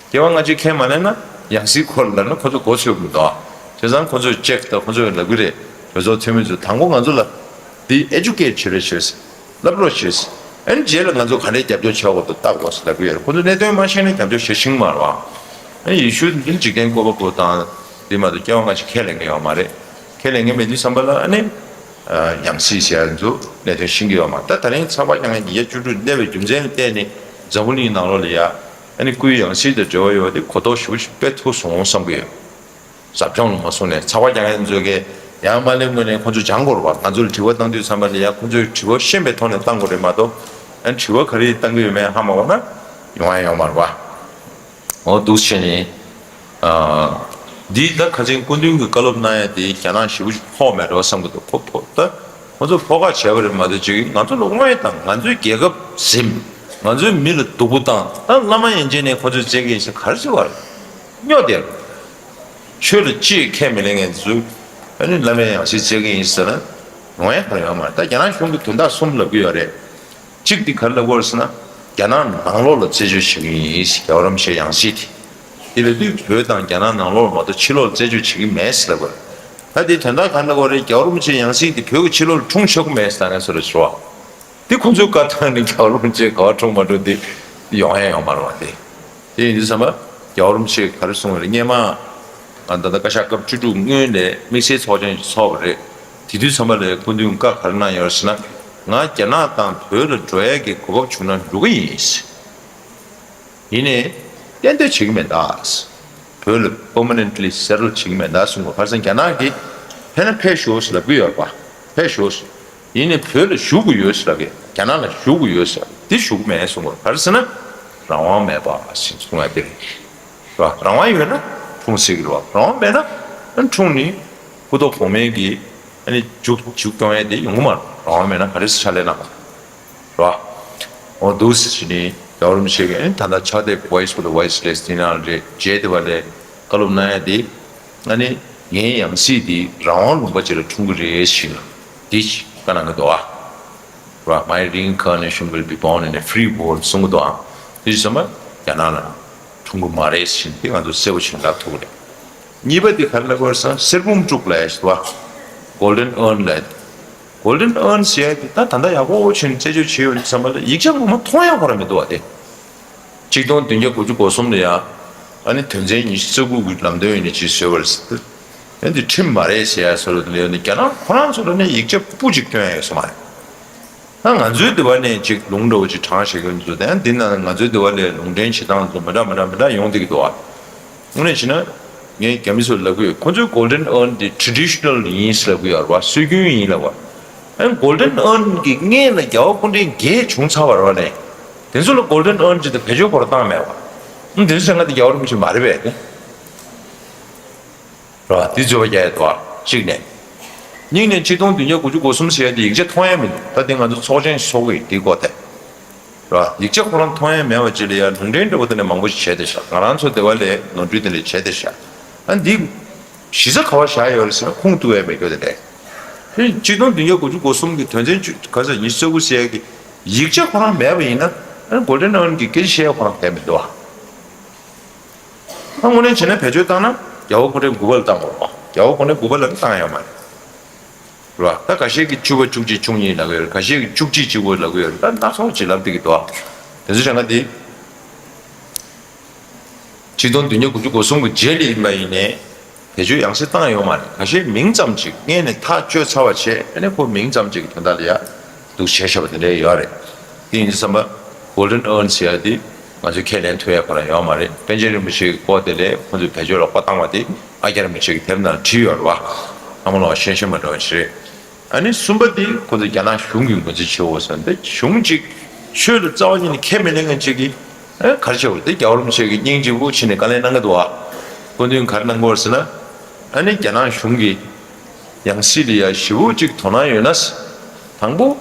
སྐྱེ་བ་སྔ་ཕྱིར་ཁས་མ་ལེན་ན་ཡང་སྲིད་སྐོར་ལབ་ན་ཁོ་ཚོ་མགོ་ཚོས་མི་འདུག་ཨ། བྱས་ཙང་ཁོ་ཚོས་ཅེག་དང་ཁོ་ཚོས་ལབ་ཀྱི་རེད། གྲོས་ཚོགས་འཐུས་མི་ཚོས་དང་པོ་ང་ཚོ་ལ་འདི་ཨེ་ཌུ་ཀེ་ཊི་བྱེད་རོགས་བྱོས། བསླབ་རོགས་བྱོས། ཨ་ནི་རྗེས་ལ་ང་ཚོ་ག་འདྲའི་རྒྱབ་སྐྱོར་བྱེད་དགོས་འདུག་བལྟ་དགོས་ཟེར་ལབ་ཀྱི་ཡོད་རེད། ཁོ་ཚོ་གནད་དོན་མ་ཤེས་ན་རྒྱབ་སྐྱོར་བྱེད་ཤེས་ཀྱི་མ་རེད་བ། ཨ་ནི་ཡེ་ཤུ་འདི་འཇིག་རྟེན་བཀོད་པ་པོ་དང་འདི་མ་གཏོགས་སྐྱེ་བ་སྔ་ཕྱིར་ཁས་ལེན་གྱི་ཡོད་མ་རེད། ཁས་ལེན་གྱི་མེད་དུས་ཙམ་པ་ལ་ཨ་ནི་ཡང་སྲིད་ཟེར་ཡ་ཚོ་གནད་དོན་ཤེས་ཀྱི་ཡོད་མ་རེད། ད་ད་རིང་ཚགས་པར་རྒྱག་མཁན་ཉིས་བརྒྱ་བཅུ་དྲུག་སླེབས་པའི་རྒྱུ་མཚན་ལ་བལྟས་ནས་འཛམ་བུ་གླིང་ནང་ལོགས་ལ་ཡ་ཨ་ནི་སྐུའི་ཡང་སྲིད་དང་འབྲེལ་བ་ཡོད་པ་དེ་གོ་རྟོགས་ཞེ་པོ་ཞིག་སྤེལ་ཐུབ་སོང་བསམ་གྱི་ཡོད། ཟབ་སྦྱོང་ལ་མ་སོང་ནས་ཚགས་པར་རྒྱག་མཁན་ཚོས་ཀྱིས་ཡང་མ་སླེབས་སྔོན་ནས་ཁོང་ཚོས་སྦྱང་དགོས་རེད་པ། ང་ཚོ་ལ་དྲི་བ་བཏང་དུས་ཙམ་པ་ལ་ཡང་ཁོང་ཚོས་དྲི་བ་ཤེས་པའི་ཐོག་ནས་བཏང་དགོས་རེད་མ་གཏོགས། ཨ་ནི་དྲི་བ་ག་རེ་བཏང་གི་ཡོད་མེད་ཧ་མ་གོ་ན་ཡོང་ཡ་ཡོད་མ་རེད་པ། འོ་འདུག་བྱས་ནས། ཨ། འདི་ད་ཁ་སང་སྐུ་མདུན་གྱི་བཀའ་སློབ་གནང་ཡ་དེ་རྒྱ་ནག་ཞེ་པོ་ཅིག་ཕོག་མེད་འགྲོ་བསམ་གྱི་འདུག་ཁོ་ཕོག་ད། ཁོ་ཚོ་ཕོག་ཁ་བྱས་པ་རེད་མ་གཏོགས་ཅིག་ང་ཚོ་ལ་དངོས་དང་ང་ཚོའི་རྒྱལ་ཁབ་ཟིན། ང་ཚོའི་མི་ལ་སྡུག་པོ་བཏང་ད་བླ་མ་ཡན་ཆད་ནས་ཁོ་ཚོས་བཙལ་གི་ཡིན་ཟེར་ག་རེ་ཟེར་བ་རེད། སྨྱོ་དེ། ཆོས་ལ་ཅིས་ཁས་མི་ལེན་མཁན་ཚོས་ཨ་ནི་བླ་མའི་ཡང་སྲིད་བཙལ་གི་ཡིན་ཟེར་ན་ཡོང་ཡ་ག་རེ་ཡོད་མ་རེད། ད་རྒྱ་ནག་གཞུང་གིས་དོན་དག་གསུམ་ལབ་ཀྱི་ཡོད་རེད། གཅིག་དེ་ག་རེ་ལབ་ཀྱི་ཡོད་རེད་ཟེར་ན། རྒྱ་ནག་ནང་ལོགས་ལ་རྩད་གཅོད་བྱེད་ཀྱི་ཡིན་ཟེར་རྒྱལ་བ་རིན་པོ་ཆེའི་ཡང་སྲིད་དེ། དེ་ལབ་དུས་བོད་དང་རྒྱ་ནག་ནང་ལོགས་ལ་མ་གཏོགས་ཕྱི་ལོགས་ལ་རྩད་གཅོད་བྱེད་ཀྱི་མེད་ཟེར་ལབ་ཀྱི་ཡོད་རེད། ད་དེ་དོན་དག་ག་རེ་ལབ་ཀྱི་ཡོད་རེད། རྒྱལ་བ་རིན་པོ་ཆེའི་ཡང་སྲིད་དེ་བོད་ཀྱི་ཕྱི་ལོགས་ལ་འཁྲུངས་ཆོག་གི་མེད་ཟེར་ནས་སོ་རེ་ཞུ་བ། འདི་ཁོང་ཚོའི་བཀའ་ཐང་ནི་རྒྱལ་བ་རིན་པོ་ཆེ་ག་བ་འཁྲུངས་མ་འཁྲུངས་འདི་ཡོང་ཡ་ཡོད་མ་རེད་བ། དེ་དེ་ཡིན་དུས་ཙམ་པ་རྒྱལ་བ་རིན་པོ་ཆེས་ག་རེ་གསུངས་པ་རེད། སྔོན་མ་ང་ད་ལྟ་བཀའ་ཤག་སྐབས་བཅུ་དྲུག་སྔོན་ལ་དམིགས་བསལ་ཚོགས་ཆེན་ཞིག་ཚོགས་པ་རེད། དེ་དུས་ཚང་མ་ལ་སྐུ་མདུན་བཀའ་ག་རེ་གནང་ཡོད་ཟེར་ན། ང་རྒྱ་ནག་དང་བོད་ལ་འགྲོ་ཡས་ཀྱི་གོ་སྐབས་བྱུང་ན་འགྲོ་གི་ཡིན། ཡིན་ནའི་གཏན་སྡོད་བྱེད་ཀྱི་མེད་ད། བོད་ལ་པར་མ་ནེན་ཊི་ལི་སེ་ཊལ་བྱེད་ཀྱི་མེད་ད་གསུང་གི། ག་རེ་ཟེར་ན་རྒྱ་ནག་གིས་ཕེབས་ན་ཕེབས་ཤོག་ཟེར་ལབ་ཀྱི་ཡོད་རེད་པ། ཕེབས་ཤོག་ཟེར། ཡིན་ནའི་བོད་ལ་བཞུགས་དགོས་ཡོད་ཟེར་ལབ་ཀྱི། རྒྱ་ནག་ལ་བཞུགས་དགོས་ཡོད་ཟེར། འདི་བཞུགས་མེད་གསུང་གི། ག་རེ་ཟེར་ན་རང་དབང་མེད་པ་ཞེས་གསུང་ཡ་དེ་རེད། རང་དབང་ཡོད་ན་འཁྲུངས་སྲིད་ཀྱི་རེད་པ། རང་དབང་མེད་ན་འཁྲུངས་ནས་སྐུ་ཐོག་གོང་མའི་གི་ཨ་ནི་མཇུག་མཇུག་སྐྱོང་ཡས་དེ་ཡོང་གི་མ་རེད། རང་དབང་མེད་ན་ག་རེ་ཕྱག་ལས་གནང་། རེད་པ། འོ་འདུག་ཟེར་ནས་རྒྱལ་བ་རིན་པོ་ཆེ་གིས་ཨ་ནི་ད་ལྟ་ཕྱག་དེབ་Voice for the Voiceless དེ་ནང་རེད། རྗེས་དེ་བ་ལས་བཀའ་སློབ་གནང་ཡས་དེ། ཨ་ནི་ངའི་ཡང་སྲིད་དེ་རང་དབང་ལུང་པ་ཅིག་ལ་འཁྲུངས་ཀྱི་རེད་ཞེས་ལ་འདི་བཀའ་གནང་གི་འདུག་ཨ། རེད་པ། My reincarnation will be born in a free world གསུང་གི་འདུག་ཨ། དེ་ཚང་མ་རྒྱ་ནག་ལ་འཁྲུངས་ཀྱི་མ་རེད་ཟེར་ནས་དེ་ང་ཚོ་གསལ་པོ་ཞིག་ལབ་ཐུབ་ཀྱི་རེད། གཉིས་པ་དེ་ག་རེ་ལབ་དགོས་ཟེར་ན་གསེར་བུམ་དཀྲུགས་ལབ་ཡ་ཞིག་འདུག་པ། Golden Urn ལབ་ཡ་དེ། Golden Urn ཟེར་ཡ་དེ་ད་ད་ལྟ་ཡག་པོ་བྱས་ནས་རྩད་གཅོད་བྱས་ཡོད་ཙམ་པ་ལ་ཡིག་ཆ་ངོ་མ་མཐོང་ཡ་ཁོ་རང་མི་འདུག་པ་དེ། ཆིག་སྟོང་བདུན་བརྒྱ་དགུ་བཅུ་གོ་གསུམ་ལ་ཡ་ཨ་ནི་དོན་ཚན་ཉི་ཤུ་རྩ་དགུ་གི་ལམ་སྟོན་ཡིན་ནི་ཅིག་བཟོས་པ་རེད་ཟེར། ཨ་ནི་དེ་ཁྲིམས་མ་རེད་ཟེར་ཡ་བཟོ་འདྲ་དེ་ལ་ཡོད་ནི། རྒྱ་ནག་ཁོ་རང་ཚོ་ལ་ནི་ཡིག་ཆ་སྤུ་གཅིག་སྟོན་ཡ་ཡོད་ས་མ་རེད། ད་ང་ཚོའི་འདི་བ་ནས་ཅིག་ལུང་འདྲ་བོ་ཅིག་དྲངས་བྱེད་མཁན་ཚོ་དང་། འདི་ན་ང་ཚོའི་འདི་བ་ལས་ལུང་འདྲེན་བྱེད་སྟངས་ཚོ་མི་འདྲ་མི་འདྲ་མི་འདྲ་ཡོང་བསྡད་ཀྱི་འདུག་པ། དངོས་གནས་བྱས་ན་ངས་རྒྱ་མི་ཚོར་ལབ་ཀྱི་ཡོད། ཁོ་ཚོའི་Golden Urn འདི་traditional ཡིན་ཟེར་ལབ་ཀྱི་ཡོད་རེད་པ། སྲོལ་རྒྱུན་ཡིན་ལབ་པ། ཨ་ནི་Golden Urn གི་སྔས་ལ་རྒྱལ་བ་སྐུ་ཕྲེང་བརྒྱད་བྱུང་ཚར་བ་རེད་པ། ནས་དེ་ཚོ་ལ་Golden Urn ཅིག་དང་བེད་སྤྱོད་ཁོ་རང་བཏང་མེད་པ། ཨ་ནི་དེ་ཚོ་བྱས་ན་དེ་རྒྱལ་བ་རིན་པོ་ཆེ་མ་རེད་པས། རེད་པ། འདི་རྩོད་པ་རྒྱག་ཡ་འདུག་པ། གཅིག་ནས། གཉིས་ནས་ཆིག་སྟོང་བདུན་བརྒྱ་དགུ་བཅུ་གོ་གསུམ་ཟེར་ཡ་དེ་ཡིག་ཆ་མཐོང་ཡ་མི་འདུག། ད་དེ་ང་ཚོ་ཚོགས་ཆེན་ཚོགས་ཀྱི་འདིའི་སྐོར་དེ། རེད་པ། ཡིག་ཆ་ཁོ་རང་མཐོང་ཡ་མེད་པ་ཅིག་ལ་ཡ་ལུང་འདྲེན་འདྲ་བོ་དེ་ནས་མང་པོ་ཞིག་བྱས་བསྡད་ཤག། ང་རང་ཚོ་འདི་བ་ལས་ནོར་འཁྲུལ་དེ་འདྲ་བྱས་བསྡད་ཤག། ཨ་འདི་གཞི་རྩ་ག་པར་བཞག་ཡོད་རེད་ཟེར་ན་ཁུངས་གཏུགས་ཡ་མེད་རྒྱུ་དེ་རེད། དེ་ཆིག་སྟོང་བདུན་བརྒྱ་དགུ་བཅུ་གོ་གསུམ་གྱི་དོན་ཚན་བཅུ་ག་ཚོད་ཉི་ཤུ་རྩ་དགུ་ཟེར་ཡ་གི་ཡིག་ཆ་ཁོ་རང་མེད་པ་ཡིན་ན། ཨ་ནི་Golden Urn གི་སྐད་ཆ་བཤད་ཡ་ཁོ་རང་བསྡད་མི་འདུག་པ། ད་དངོས་གནས་བྱས་ན་བེད་སྤྱོད་བཏང་ན་རྒྱལ་བ་སྐུ་ཕྲེང་དགུ་པ་ལ་བཏང་དགོས་རེད་པ། རྒྱལ་བ་སྐུ་ཕྲེང་དགུ་པ་ལ་བཏང་ཡོད་མ་རེད། རེད་པ། ད་ཁ་ཤས་ཀྱིས་བཅུ་པ་བཅུ་གཅིག་བཅུ་གཉིས་ལབ་ཀྱི་ཡོད་རེད། ཁ་ཤས་ཀྱིས་བཅུ་གཅིག་གཅིག་པོ་ལབ་ཀྱི་ཡོད་རེད། ད་སྣ་ཚོགས་ཅིག་ལབ་བསྡད་ཀྱི་འདུག། དེ་ཚོ་བྱས་ན་དེ་ཆིག་སྟོང་བདུན་བརྒྱ་དགུ་བཅུ་གོ་གསུམ་གྱི་རྗེས་ལ་ཡིན་པ་ཡིན་ནའི་བེད་སྤྱོད་ཡང་སེ་བཏང་ཡོད་མ་རེད། ཁ་ཤས་མིང་ཙམ་ཅིག་སྔས་ནས་ཐག་གཅོད་ཚར་བ་བྱས། ཨ་ནི་ཁོ་མིང་ཙམ་ཅིག་གི་དོན་དག་ལ་ཡ་འདུག་བྱས་བཞག་པ་དེ་འདྲ་ཡོད་རེད། དེ་ཡིན་དུས་ཙམ་པ་Golden Urn ཟེར་ཡ་དེ་ང་ཚོས་ཁས་ལེན་ཐུབ་ཡ་ཁོ་རང་ཡོད་མ་རེད། པཎ་ཆེན་རིན་པོ་ཆེའི་སྐོར་དེ་ལས་ཁོ་ཚོས་བེད་སྤྱོད་ལོག་པ་བཏང་བ་དེ་ཨ་ཀྱ་རིན་པོ་ཆེ་གི་དེབ་ནང་བྲིས་ཡོད་རེད་པ། ཨ་མ་ལོ་ཤེས་ཤེས་མ་འགྲོ་བ་ཞིག་རེད། ཨ་ནི་གསུམ་པ་དེ་ཁོ་ཚོ་རྒྱ་ནག་གཞུང་གིས་ངོས་འཛིན་བྱེད་འོས་ཟེར། འདི་གཞུང་གཅིག་ཆོས་ལ་རྩ་བ་ཉིད་ནས་ཁས་མི་ལེན་མཁན་གཅིག་གིས་ཨ་ག་རེ་བྱེད་འོས། དེ་རྒྱལ་བ་རིན་པོ་ཆེ་གིས་སྙིང་རྗེ་པོ་བྱས་ནས་བཀའ་ལན་གནང་གི་འདུག་པ། སྐུ་མདུན་ག་རེ་གནང་གི་ཡོད་རེད་ཟེར་ན། ཨ་ནི་རྒྱ་ནག་གཞུང་གི་ཡང་སྲིད་ལ་ཡ་ཞེ་པོ་ཅིག་དོ་སྣང་ཡོད་ན། དང་པོ་བོད་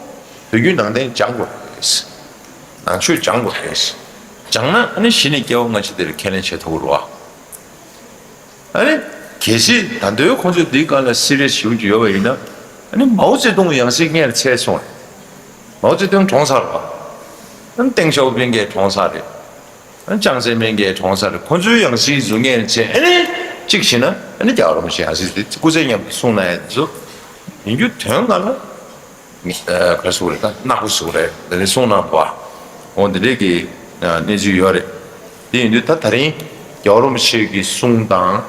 བརྒྱུད་ནང་བསྟན་སྦྱང་དགོས་རེད། ནང་ཆོས་སྦྱང་དགོས་རེད། སྦྱངས་ན་ཨ་ནི་གཞི་ནས་སྐྱེ་བ་སྔ་ཕྱི་དེར་ཁས་ལེན་བྱེད་ཐུབ་ཀྱི་རེད་པ། ཨ་ནི་གལ་སྲིད་ད་དུང་ཁོང་ཚོས་འདིའི་སྒང་ལ་སི་རི་ཡས་ཞེ་པོ་ཅིག་ཡོད་པ་ཡིན་ན། ཨ་ནི་མའོ་ཙེ་ཏུང་ཡང་སྲིད་སྔས་ལ་ཚར་སོང་རེད། མའོ་ཙེ་ཏུང་གྲོངས་ཚར་རེད་པ། ཨ་ནི་ཏེང་ཞའོ་ཕིང་གིས་གྲོངས་ཚར་རེད། ཨ་ནི་ཅང་ཙེ་མིན་གྱིས་གྲོངས་ཚར་རེད། ཁོང་ཚོའི་ཡང་སྲིད་ཚོ་སྔས་ལ་ཚར། ཨ་ནི་གཅིག་བྱས་ན་ཨ་ནི་རྒྱལ་བ་རིན་པོ་ཆེ་ཡང་སྲིད་དེ་སྐུ་ཚེ་མཉམ་དུ་སྲུང་གནང་ཡ་དེ་ཚོ་ཡིན་རྒྱུ་དོན་ལྔ་ལ། ག་རེ་ཟེར་དགོས་རེད། ད་ནག་པོ་ཟེར་དགོས་རེད། འདི་ནས་གསུང་གནང་བ། འོ་འདི་འདྲས་ཀྱི་གནས་ཚུལ་ཡོད་རེད། དེ་ཡིན་དུས་ད་ད་རིང་རྒྱལ་བ་རིན་པོ་ཆེ་གི་གསུང་དང་།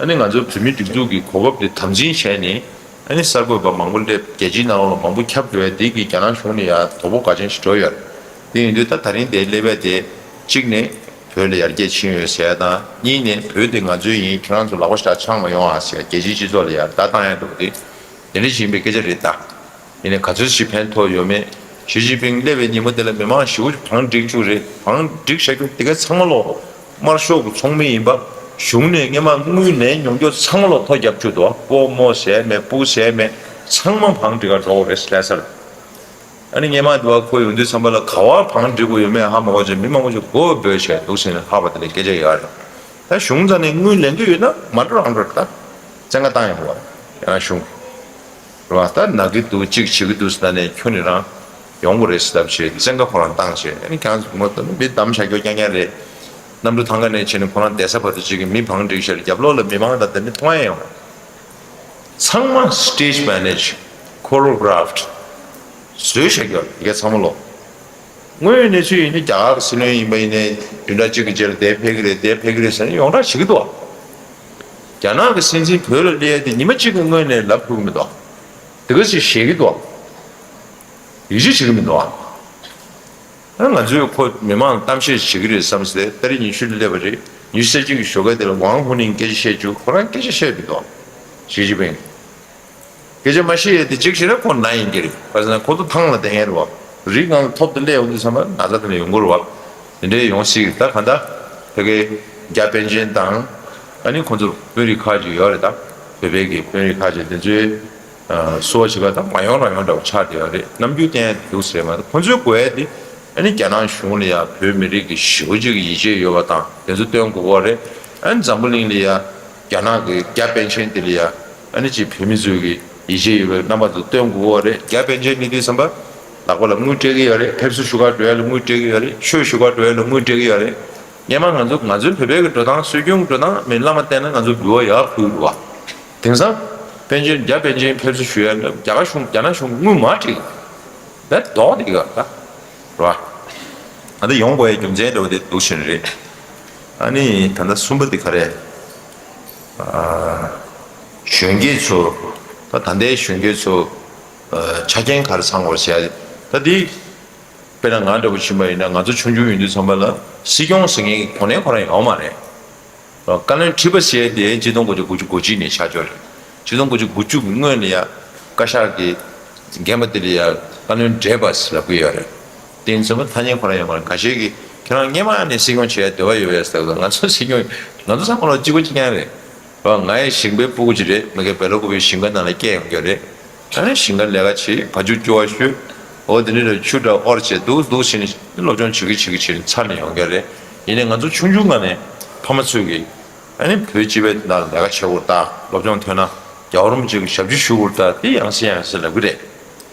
ཨ་ནི་ང་ཚོ་བོད་མིའི་སྒྲིག་འཛུགས་ཀྱི་གོ་སྐབས་དེ་དམ་འཛིན་བྱས་ནས། ཨ་ནི་གསར་འགོད་པ་མང་པོ་སླེབས། རྒྱལ་སྤྱིའི་ནང་ལོགས་ལ་མང་པོ་ཁྱབ་འགྲོ་བས། འདི་གིས་རྒྱ་ནག་གཞུང་ལ་ཡ་དོ་ཕོག་འགའ་ཅན་ཞིག་འགྲོ་ཡོད་རེད། དེ་ཡིན་དུས་ད་ད་རིང་དེ་སླེབས་པ་དེ་གཅིག་ནས་བོད་ལ་ཡར་རྒྱས་ཕྱིན་ཡོད་ཟེར་ཡ་དང་། གཉིས་ནས་བོད་དེ་ང་ཚོའི་ཡིན། ཁྱེད་རང་ཚོ་ལག་པ་ཞག་འཆང་མ་ཡོང་ཨ་ཟེར་ཡ། རྒྱལ་སྤྱིའི་སྤྱི་ཚོགས་ལ་ཡ་བརྡ་བཏང་ཡ་འདུག་དེ། དེ་འདྲ་ཞིག་ཡིན་པའི་སྐད་ཆ་རེད་ད། ཡིན་ནའི་ག་ཚོད་ཞིག་ཕན་ཐོགས་ཡོད་མེད། ཞི་ཅིན་ཕིང་སླེབས་པའི་ཉིན་མོ་དེ་ལ་མི་མང་ཞེ་པོ་ཅིག་བང་བསྒྲིགས་བཅུག་རེད། བང་བསྒྲིགས་བཞག་རྒྱུ་དེ་ག་ཚང་མ་ལོག་དམར་ཤོག་གི་ཚོགས་མི་ཡིན་པ། གཞུང་ནས་སྔས་མ་དངུལ་ལེན་མྱོང་རྒྱུ་ཚང་མ་ལོག་ཐོ་བརྒྱབ་བཅུག་འདུག། སྤོ་རྨོ་ཟེར་མེད། སྤུ་ཟེར་མེད། ཚང་མ་བང་བསྒྲིགས་ག་འགྲོ་དགོས་རེད་ལྷ་སར། ཨ་ནི་སྔས་མ་དེ་བ་ཁོ་ཡོང་དུས་ཙམ་པ་ལ་ག་བ་བང་བསྒྲིགས་དགོས་ཡོད་མེད་ཧ་མ་གོ་བྱས། མི་མང་པོ་ཅིག་མགོ་འབོད་བྱས་འདུག་ཟེར་ནས་ཧ་བ་དེ་ལ་སྐད་ཆ་ཡོད་རེད། ད་གཞུང་རྩ་ནས་དངུལ་ལེན་གྱི་ཡོད་ན་མ་འགྲོ་རང་འགྲོ་རེད། ད་བཙན་བཀའ་བཏང་ཡོང་བ་ཡང་གཞུང་རེད་བ། ད་ན་གི་འདུག་གཅིག་བྱེད་ཀྱི་འདུག་ཟེར་ནས་ཁྱོན་ནས་རང་ཡོང་དགོས་རེད་ཟེར་ལབ་བྱས་བཙན་བཀའ་ཁོ་རང་བཏང་བྱས། ཨ་ནི་ཁྱེད་རང་ཚོ་ངོ་ད་མི་གདམ་བྱ་རྒྱུ་རྐྱང་རྐྱང་རེད། གནམ་གྲུ་ཐང་ག་ནས་བྱས་ནས་ཁོ་རང་བསྡད་ས་བར་དུ་གཅིག་གི་མི་བང་བསྒྲིགས་བྱས། རྒྱབ་ལོགས་ལ་མི་མང་དང་དེ་འདྲ་མཐོང་ཡ་ཡོང་། ཚང་མ་stage manage, choreographed བཟོས་བཞག་ཡོད་རེད། དེ་ག་ཚང་མ་ལོག། དངོས་ཡོད་གནས་ཚུལ་ཡིན་ན་རྒྱ་གར་གྱི་སྲིད་བློན་ཡིན་པ་ཡིན་ནའི་བདུན་ཕྲག་གཅིག་གི་རྗེས་ལ་འདིར་ཕེབས་ཀྱི་རེད། འདིར་ཕེབས་ཀྱི་རེད་ཟེར་ནས་ཡོངས་གྲགས་བྱེད་ཀྱི་འདུག། རྒྱ་ནག་གི་སྲིད་འཛིན་བོད་ལ་སླེབས་ཡ་དེ་ཉི་མ་གཅིག་གི་སྔོན་ནས་ལབ་ཐུབ་ཀྱི་མི་འདུག། དེ་ག་ཞིག་བཤད་ཀྱི་འདུག་ཨ། ཡིད་ཆེས་བྱེད་ཀྱི་མི་འདུག་ཨ། ང་ཚོས་ཁོ་མི་མང་གཏམ་བཤད་བྱེད་ཀྱི་རེད་བསམ་སྟེ་ཏ་རིག་ཉི་ཤུ་ལ་སླེབས་པ་རེད། ཉི་ཤུ་རྩ་གཅིག་གི་ཞོགས་ཀ་དེ་ལ་ཝང་ཧུ་ནིང་སྐད་ཆ་བཤད་བཅུག་ཁོ་རང་སྐད་ཆ་བཤད་མི་འདུག་ཞི་ཅིན་ཕིང་། སྐད་ཆ་མ་བཤད་ཡས་དེ་གཅིག་བྱས་ན་ཁོ་ན་ཡིན་གྱི་རེད། བྱས་ཙང་ཁོ་ཚོ་ཐང་ལ་བསྡད་མཁན་རེད་བ། རི་སྒང་ལ་ཐོབ་ཏུ་སླེབས་ཡོང་དུས་ཙམ་པ་ན་ཚ་དེ་འདྲ་ཡོང་གི་རེད་བ། དེ་འདྲའི་ཡོང་སྲིད་ཀྱི། ད་གང་ལྟར་ཕ་གིའི་རྒྱ་པཎ་ཆེན་དང་ཨ་ནི་ཁོ་ཚོ་དཔོན་རིགས་ཁག་ཅིག་ཡོད་རེད། ད་བོད་པའི་གི་དཔོན་རིགས་ཁག་ཅིག་དེ་ཚོའི་བསུ་བ་བྱེད་པ་དང་མ་ཡོང་རང་ཡོང་འདྲ་བོ་ཆགས་བསྡད་ཡོད་རེད། རྣམ་འགྱུར་བསྟན་ཡ་དེ་འདུག་ཟེར་མ་གཏོགས་ཁོ་ཚོའི་དགོས་ཡ་དེ་ཨ་ནི་རྒྱ་ནག་གཞུང་ལ་ཡ་བོད་མི་རིགས་ཀྱི་ཞེ་པོ་ཅིག་གི་ཡིད་ཆེས་ཡོད་པ་དང་དེ་ཚོ་སྟོན་དགོས་པ་རེད། ཨ་ནི་འཛམ་བུ་གླིང་ལ་ཡ་རྒྱ་ནག་གི་རྒྱ་པཎ་ཆེན་དེ་ལ་ཡ་ཨ་ནི་ཅིག་བོད་མི་ཚོས་ཀྱི་ཡིད་ཆེས་ཡོད་པའི་རྣམ་པ་ཚོ་སྟོན་དགོས་པ་རེད། རྒྱ་པཎ་ཆེན་སླེབས་དུས་ཙམ་པ་ལག་པ་ལ་དངུལ་སྤྲད་ཀྱི་ཡོད་རེད། ཕེབས་བསུ་ཞུ་གར་འགྲོ་ཡ་ལ་དངུལ་སྤྲད་ཀྱི་ཡོད་རེད། ཆོས་ཞུ་གར་འགྲོ་ཡ་ལ་དངུལ་སྤྲད་ཀྱི་ཡོད་རེད། སྔོན་མ་ང་ཚོ་ང་ཚོའི་བོད་པའི་གི་འགྲོ་སྟངས་སྲོལ་རྒྱུན་གྱི་འགྲོ་སྟངས་མི་བླ་མ་བསྟེན་ན་ང་ཚོ་འབུལ་བ་ཡར་ཕུལ་གྱི་འདུག་བ། དེང་སང་པཎ་ཆེན་རྒྱ་པཎ་ཆེན་ཕེབས་བསུ་ཞུ་ཡ་ལ་རྒྱ་གར་གཞུང་རྒྱ་ནག་གཞུང་དངུལ་མར་སྤྲད་ཀྱི་འདུག་ད་ལྡོག་དེ་ག་ད་རེད་བ། ཨ་ད་ཡོང་དགོས་ཡའི་རྒྱུ་མཚན་འདྲ་བོ་དེ་འདུག་བཞིན་རེད། ཨ་ནི་ད་ལྟ་གསུམ་པ་དེ་ག་རེད། ཨ་གཞོན་སྐྱེས་ཚོ་ད་ད་ལྟའི་གཞོན་སྐྱེས་ཚོ་ཨ་ཆ་རྐྱེན་ག་རེ་ཚང་དགོས་ཟེར་ཡ་ད་དེ། དཔེར་ན་ང་འདྲ་བོ་ཕྱིན་པ་ཡིན་ན་ང་ཚོ་ཆུང་ཆུང་ཡིན་དུས་ཙམ་པ་ལ་སྲིད་སྐྱོང་ཟེར་མཁན་གྱི་གོ་གནས་ཁོ་རང་ཡོད་མ་རེད། བཀའ་བློན་ཁྲི་པ་ཟེར་ཡས་དེ་ཆིག་སྟོང་དགུ་བརྒྱ་དགུ་བཅུ་གོ་གཅིག་ནས་ཆགས་ཆོག་རེད། ཆིག་སྟོང་དགུ་བརྒྱ་དགུ་བཅུ་གི་སྔོན་ལ་ཡ་བཀའ་ཤག་གི་རྒན་པ་དེ་ལ་ཡ་བཀའ་བློན་བགྲེས་པ་ཟེར་ལབ་ཀྱི་ཡོད་རེད། དེ་ཡིན་ཙམ་པ་ཐ་སྙད་ཁོ་རང་ཡོད་མ་རེད། ཁ་ཤས་ཀྱིས་ཁྱེད་རང་སྔོན་མ་ནས་སྲིད་སྐྱོང་བྱེད་ཡ་འདོད་པ་ཡོད་པས་ཟེར་ཙང་ང་ཚོ་སྲིད་སྐྱོང་ང་ཚོ་ཚང་མ་ལོ་གཅིག་པ་གཅིག་རྐྱང་རེད། ང་ཡི་ཞིང་པའི་སྤུ་གུ་ཅིག་རེད། མ་གི་བེ་ལ་ཀུ་པའི་ཞིང་ཁ་ནང་ལ་སྐྱེས་ཡོང་རྒྱུ་རེད། ཨ་ནི་ཞིང་ཁ་ལས་ཀ་བྱེད། བ་ཕྱུགས་སྐྱོ་བ་ཤོད། འོ་དེ་འདྲ་རེད། ཆུ་འདྲ་དབོར་བྱེད་འདུག་འདུག་བྱས་ནས་སློབ་སྦྱོང་བྱེད་ཀྱི་བྱེད་ཀྱི་བྱེད་ཀྱི་ཚར་ནས་ཡོང་རྒྱུ་རེད། ཡིན་ནའི་ང་ཚོ་ཆུང་ཆུང་སྒང་ནས་ཕ་མ་ཚོས་ཀྱིས་ཨ་ནི་བོད་སྤྱི་པའི་ནང་ལས་ཀ་བྱེད་དགོས་རེད་ད། སློབ་སྦྱོང་ཐོན་ན་རྒྱལ་བ་རིན་པོ་ཆེ་གི་ཞབས་ཕྱི་ཞུ་དགོས་རེད་ད། དེ་ཡང་སེ་ཡང་སེ་ལབ་ཀྱི་རེད།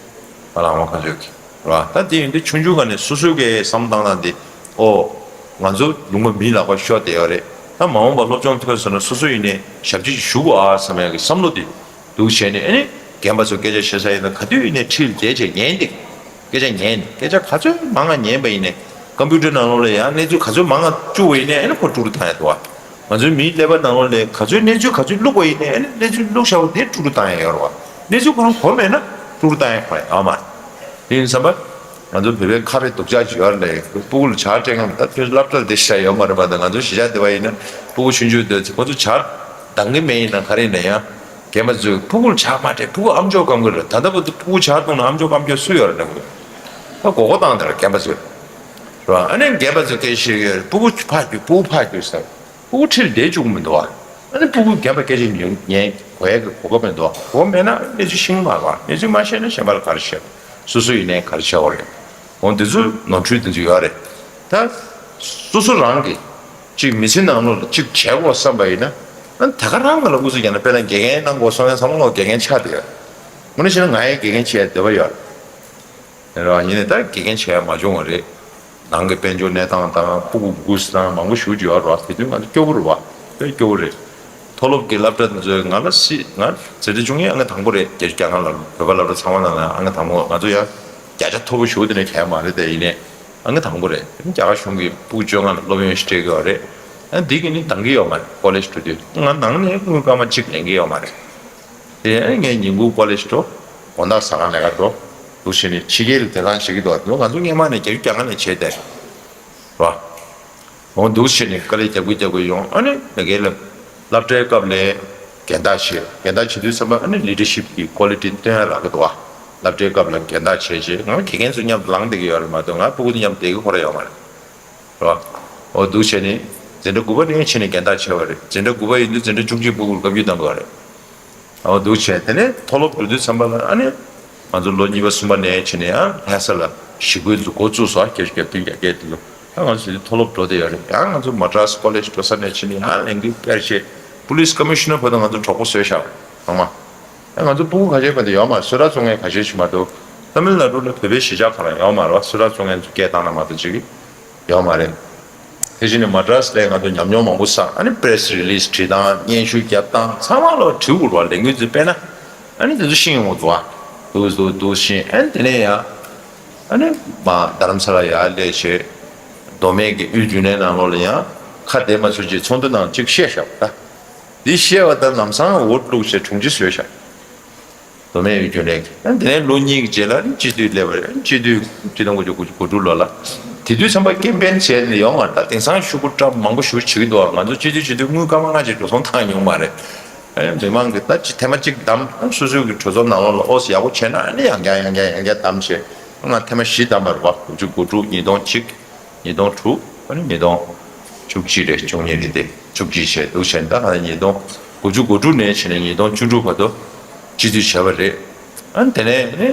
ང་ལ་ཨ་མ་ཁ་ཚོད་ཀྱི་རེད་བ། ད་དེ་ཡིན་དུས་ཆུང་ཆུང་སྒང་ནས་སོ་སོའི་གི་བསམ་བློ་བཏང་སྟངས་དེ་ཨོ་ང་ཚོ་ལུང་པ་མིའི་ལག་པར་ཤོར་བསྡད་ཡོད་རེད། ད་མ་འོངས་པ་སློབ་སྦྱོང་ཐོན་སོང་ན་སོ་སོ་ཡིན་ནའི་ཞབས་ཕྱི་ཞིག་ཞུ་དགོས་ཨ་བསམ་ཡག་གི་བསམ་བློ་དེ་འདུག་བྱས་ནས། ཨ་ནི་རྒན་པ་ཚོ་སྐད་ཆ་བཤད་ས་ཡིན་ན་ག་དུས་ཡིན་ནའི་འཁྲིས་ལ་བསྡད་བྱས་ཉན་ཏེ་སྐད་ཆ་ཉན། སྐད་ཆ་ག་ཚོད་མང་ང་ཉན་པ་ཡིན་ནའི་ཀམ་པུ་ཊར་ནང་ལོགས་ལ་ཡང་གནས་ཚུལ་ག་ཚོད་མང་ང་བཅུག་པ་ཡིན་ནའི་ཨ་ནི་ཁོ་དཀྲུག་དཀྲུག་བཏང་ཡ་འདུག་བ། ང་ཚོའི་མིའི་ཀླད་པ་ནང་ལོགས་ལ་ག་ཚོད་གནས་ཚུལ་ག་ཚོད་བླུགས་པ་ཡིན་ནའི་ཨ་ནི་གནས་ཚུལ་བླུགས་བཞག་པ་དེ་དཀྲུག་དཀྲུག་བཏང་ཡ་ཡོད་རེད་བ། གནས་ཚུལ་ཁོ་རང་གོ་མེད་ན་དཀྲུག་དཀྲུག་བཏང་ཡ་ཁོ་རང་ཡོད་མ་རེད། དེ་ཡིན་ཙམ་པ། ང་ཚོ་བོད་པའི་ཁ་རེ་སྡུག་ཅག་ཅིག་ཡོད་རེད། སྤུ་གུ་ལ་ཇ་སྤྲད་མཁན་ད་ཁྱོད་སློབ་གྲྭ་ལ་བསྡད་ཤག་ཡོད་མ་རེད་པ། ད་ང་ཚོ་གཞིས་ཆགས་བསྡད་པ་ཡིན་ན་སྤུ་གུ་ཆུང་ཆུང་སྡོད་ཚེ་ཁོ་ཚོ་ཇ་འདང་གི་མེད་ཡིན་ན་ག་རེ་ཡིན་ན་ཡང་རྒན་པ་ཚོས་སྤུ་གུ་ལ་ཇ་མ་སྤྲད། སྤུ་གུ་ཨམ་ཅོག་སྐམ་གི་རེད། ད་ལྟ་བར་དུ་སྤུ་གུ་ཇ་བཏུང་ན་ཨམ་ཅོག་སྐམ་རྒྱུ་སུ་ཡོད་རེད་ལབ་གི་རེད། ད་མགོ་སྐོར་བཏང་བསྡད་རེད་རྒན་པ་ཚོས་རེད་བ། ཨ་ནི་རྒན་པ་ཚོས་སྐད་ཆ་བཤད་ཀྱི་ཡོད་རེད། སྤུ་གུ་ཕར་རྒྱུག་སྤུ་གུ་ཕར་རྒྱུག་ཟེར། སྤུ་གུ་འཁྲིས་ལ་བསྡད་བཅུག་གི་མི་འདུག་བ། ཨ་ནི་སྤུ་གུ་རྒན་པ་སྐད་ཆ་ཉན་ཉན་དགོས་ཡ་གི་གོ་སྐབས་མི་འདུག་བ། གོ་སྐབས་མེད་ན་གནས་ཚུལ་ཤེས་ཀྱི་མ་རེད་བ། གནས་ཚུལ་མ་ཤེས་ན་གཞན་པ་ལ་ག་རེ་བཤད། སོ་སོ་ཡིན་ནའི་ག་རེ་བྱ་བ་རེད། འོ་འདི་ཚོ་ནོར་འཁྲུལ་འདི་ཚོ་ཡོད་རེད། ད་སོ་སོ་རང་གིས་གཅིག་མི་ཚེ་ནང་ལོགས་ལ་གཅིག་བྱས་དགོས་བསམ་པ་ཡིན་ན། ཨ་ནི་ད་ག་རང་ག་ལ་ཨུ་ཚུགས་རྒྱག་ན། དཔེར་ན་དགེ་རྒན་གནང་དགོས་བསམ་ཡ་ཚང་མ་ལོག་དགེ་རྒན་ཆགས་བསྡད་ཡོད། དངོས་གནས་བཤད་ན་ང་ཡང་དགེ་རྒན་བྱེད་ཡ་འདོད་པ་ཡོད། རེད་བ། ཡིན་ནའི་ད་དགེ་རྒན་བྱས་མ་བྱུང་བ་རེད། ནང་གི་དཔལ་འབྱོར་གནས་སྟངས་དང་སྤུ་གུ་འགུགས་སྟངས་མང་པོ་ཞེ་པོ་ཅིག་ཡོད་རེད་བ། དེ་དུས་ང་ཚོ་སྐྱོ་པོ་རེད་བ། དཔེ་སྐྱོ་པོ་རེད། མཐོ་སློབ་ཀྱི་སློབ་གྲྭ་འདི་ཚོས་ང་ལ་སྲིད། ང་འཛིན་གྲྭ་བཅུ་གཉིས་ཨང་ཀི་དང་པོ་རེད། བརྒྱད་ཅུ་གྱ་ལྔ་ལ་བོད་པ་སློབ་གྲྭ་ཚང་མ་ནང་ལ་ཨང་ཀི་དང་པོ། ང་ཚོ་ཡང་བརྒྱ་ཆ་མཐོ་པོ་ཞེ་པོ་དེ་འདྲ་གྱོན་མ་རེད་དེ། ཡིན་ནའི་ཨང་ཀི་དང་པོ་རེད། རྒྱ་གར་གཞུང་གིས་སྤུ་གུ་བཅོ་ལྔ་ལ་སློབ་ཡོན་ཞིག་སྤྲད་ཀྱི་ཡོད་རེད། ཨ་འདི་གི་ནི་འདང་གི་ཡོད་མ་རེད། ཀོ་ལེཇ་འགྲོ་དུས་ང་ནང་ནས་དངུལ་སྐར་མ་གཅིག་ལེན་གྱི་ཡོད་མ་རེད། དེ་ངས་ཉིན་གུང་ཀོ་ལེཇ་འགྲོ། དགོང་དག་ཟ་ཁང་ལས་ཀ་འགྲོ། འདུག་བྱས་ནས་ཕྱི་རྒྱལ་ལ་བསྡད་སྟངས་བྱེད་ཀྱི་འདུག་ང་ཚོ་སྔོན་མ་ནས་བརྒྱད་ཅུ་གྱ་ལྔ་ནས་བྱས་བསྡད་རེད་བ། འོ་འདུག་བྱས་ནས་དཀའ་ལས་རྒྱབ་ཀྱི་རྒྱབ་ཀྱི་ཡོང་། ཨ་ནི་ང་རྒན་ལ་སློབ་གྲྭའི་སྐབས་ལ་རྒན་བདག་བྱས། རྒན་བདག་བྱེད་དུས་ཙམ་པ་ཨ་ནི་ལི་ཌར་ཤིབ་ཀྱི་ཀོ་ལི་ཊི་སྟོན་ཡ་རག་གི་འདུག་བ། སློབ་གྲྭའི་སྐབས་ལ་རྒན་བདག་བྱས་བྱས་ང་དགེ་རྒན་ཚོ་མཉམ་དུ་ལངས་བསྡད་ཀྱི་ཡོད་རེད་མ་གཏོགས་ང་སྤུ་གུ་དེ་མཉམ་དུ་བསྡད་ཀྱི་ཁོ་རང་ཡོད་མ་རེད། རེད་བ། འོ་འདུག་བྱས་ནས་འཛིན་གྲྭ་དགུ་པ་ནས་ཕྱིན་ནས་རྒན་བདག་བྱས་པ་རེད། འཛིན་གྲྭ་དགུ་པ་ཡིན་དུས་འཛིན་གྲྭ་བཅུ་གཅིག་སྤུ་གུར་བཀའ་བཀྱོན་གནང་དགོས་རེད། འོ་འདུག་བྱས་དེ་ནས་མཐོ་སློབ་འགྲོ་དུས་ཙམ་པ་ལ་ཨ་ནི་ང་ཚོ་ལོ་གཉིས་པ་གསུམ་པ་ནས་ཕྱིན་ནས་ཡང་ལྷ་ས་ལ་ཞི་རྒོལ་འཛུགས་འགོ་བཙུགས་སོང་། བརྒྱད་ཅུ་གྱ་བདུན་གྱ་བརྒྱད་དེ་ལོ། ཡང་ང་ཚོ་དེ་མཐོ་སློབ་འགྲོ་བསྡད་ཡོད་རེད། ཡང་ང་ཚོ་མ་ཌྲཱས་ཀོ་ལེཇ་འགྲོ་ས་ནས་ཕྱིན་ནས་ཡང་ལས་འགུལ་སྤེལ་བྱས། པུ་ལིས་ཀོ་མི་ཤི་ནར་བར་དུ་ང་ཚོ་གྲོགས་པོ་བཟོས་བཞག་ཚང་མ། ཡང་ང་ཚོ་སྤུ་གུ་ཁ་ཤས་བར་དུ་ཡོད་མ་རེད། གསོལ་རས་བཙོང་མཁན་ཁ་ཤས་ཤིག་མ་གཏོགས། ཏ་མིལ་ནཱ་ཌུ་ལ་བོད་པའི་གཞིས་ཆགས་ཁོ་རང་ཡོད་མ་རེད་བ། གསོལ་རས་བཙོང་མཁན་ཚོ་སྐད་བཏང་ན་མ་གཏོགས་ཅིག་ཡོད་མ་རེད། དེ་བཞིན་ནས་མ་ཌྲཱས་ལ་ང་ཚོ་ཉམས་མྱོང་མང་པོ་བསགས། ཨ་ནི་པི་རེ་སི་རི་ལི་སི་བྲིས་སྟངས། སྙན་ཞུ་བརྒྱབ་སྟངས་ཚང་མ་ལ་བྲིས་དགོས་རེད་བ། ལས་འགུལ་ཚོ་སྤེལ་ན་ཨ་ནི་དེ་ཚོ་ཤེས་ཡོང་གི་འདུག་བ། འདུག་འདུག་འདུག་ཤེས། ཨ་ནི་དེ་ནས་ཡང་ཨ་ནི་མ་རྡ་རམ་ས་ལ་ཡར་སླེབས་བྱས། མདོ་སྨད་ཀྱི་དབུས་རྒྱུན་ལས་ནང་ལོགས་ལ་ཡང་ཁ་བདེ་མ་ཚོད་ཅིག་ཚོགས་འདུ་ནང་ཅིག་བཤད་བཞག་པ། ད་འདི་བཤད་པ་ད་ལམ་སང་འོ་བླུགས་བྱས་དྲུང་ཆེ་བཟོས་བཞག་མདོ་སྨད་ཡུལ་རྒྱུན་ལས་ཀྱི། ཨ་དེ་ནས་ལོ་གཉིས་ཀྱི་རྗེས་ལ་ནི་སྤྱི་འཐུས་སླེབས་པ་རེད། སྤྱི་འཐུས་ཆིག་སྟོང་དགུ་བརྒྱ་དགུ་བཅུ་གོ་དྲུག་ལོ་ལ། དེ་དུས་ཙམ་པ་ཀེམ་པེན་བྱས་ནས་ཡོང་བ་ད་དེང་སང་ཤོག་གུ་བཀྲམ་མང་པོ་ཞེ་པོ་བྱེད་ཀྱི་འདུག་ང་ཚོ་སྤྱི་འཐུས་སྤྱི་འཐུས་དངུལ་སྐར་མ་ལྔ་ཅིག་འགྲོ་སོང་བཏང་མྱོང་མ་རེད། ཨ་མི་མང་གི་ད་ཅི་ཐེངས་མ་གཅིག་བདམས། ཨ་སོ་སོའི་གི་གྲོས་ཚོགས་ནང་ལོགས་ལ་ཨོ་སི་ཡག་པོ་བྱས་ན་ཨ་ནི་ཡང་བསྐྱར་ཡང་བསྐྱར་ཡང་བསྐྱར་བདམས་བྱས། ང་ཐེངས་མ་བཞི་བདམས་པ་རེད་པ། དགུ་བཅུ་གོ་དྲུག་ཉིས་སྟོང་གཅིག་ཉིས་སྟོང་དྲུག་ཨ་ནི་ཉིས་སྟོང་བཅུ་གཅིག་རེད། བཅུ་གཉིས་རེད་དེ། བཅུ་གཅིག་བྱས་འདུག་བྱས་ད་ང་ཉིས་སྟོང་དགུ་བཅུ་གོ་དྲུག་ནས་བྱས་ནས་ཉིས་སྟོང་བཅུ་དྲུག་བར་དུ་སྤྱི་འཐུས་བྱས་པ་རེད། ཨ་ནི་དེ་ནས་ནི་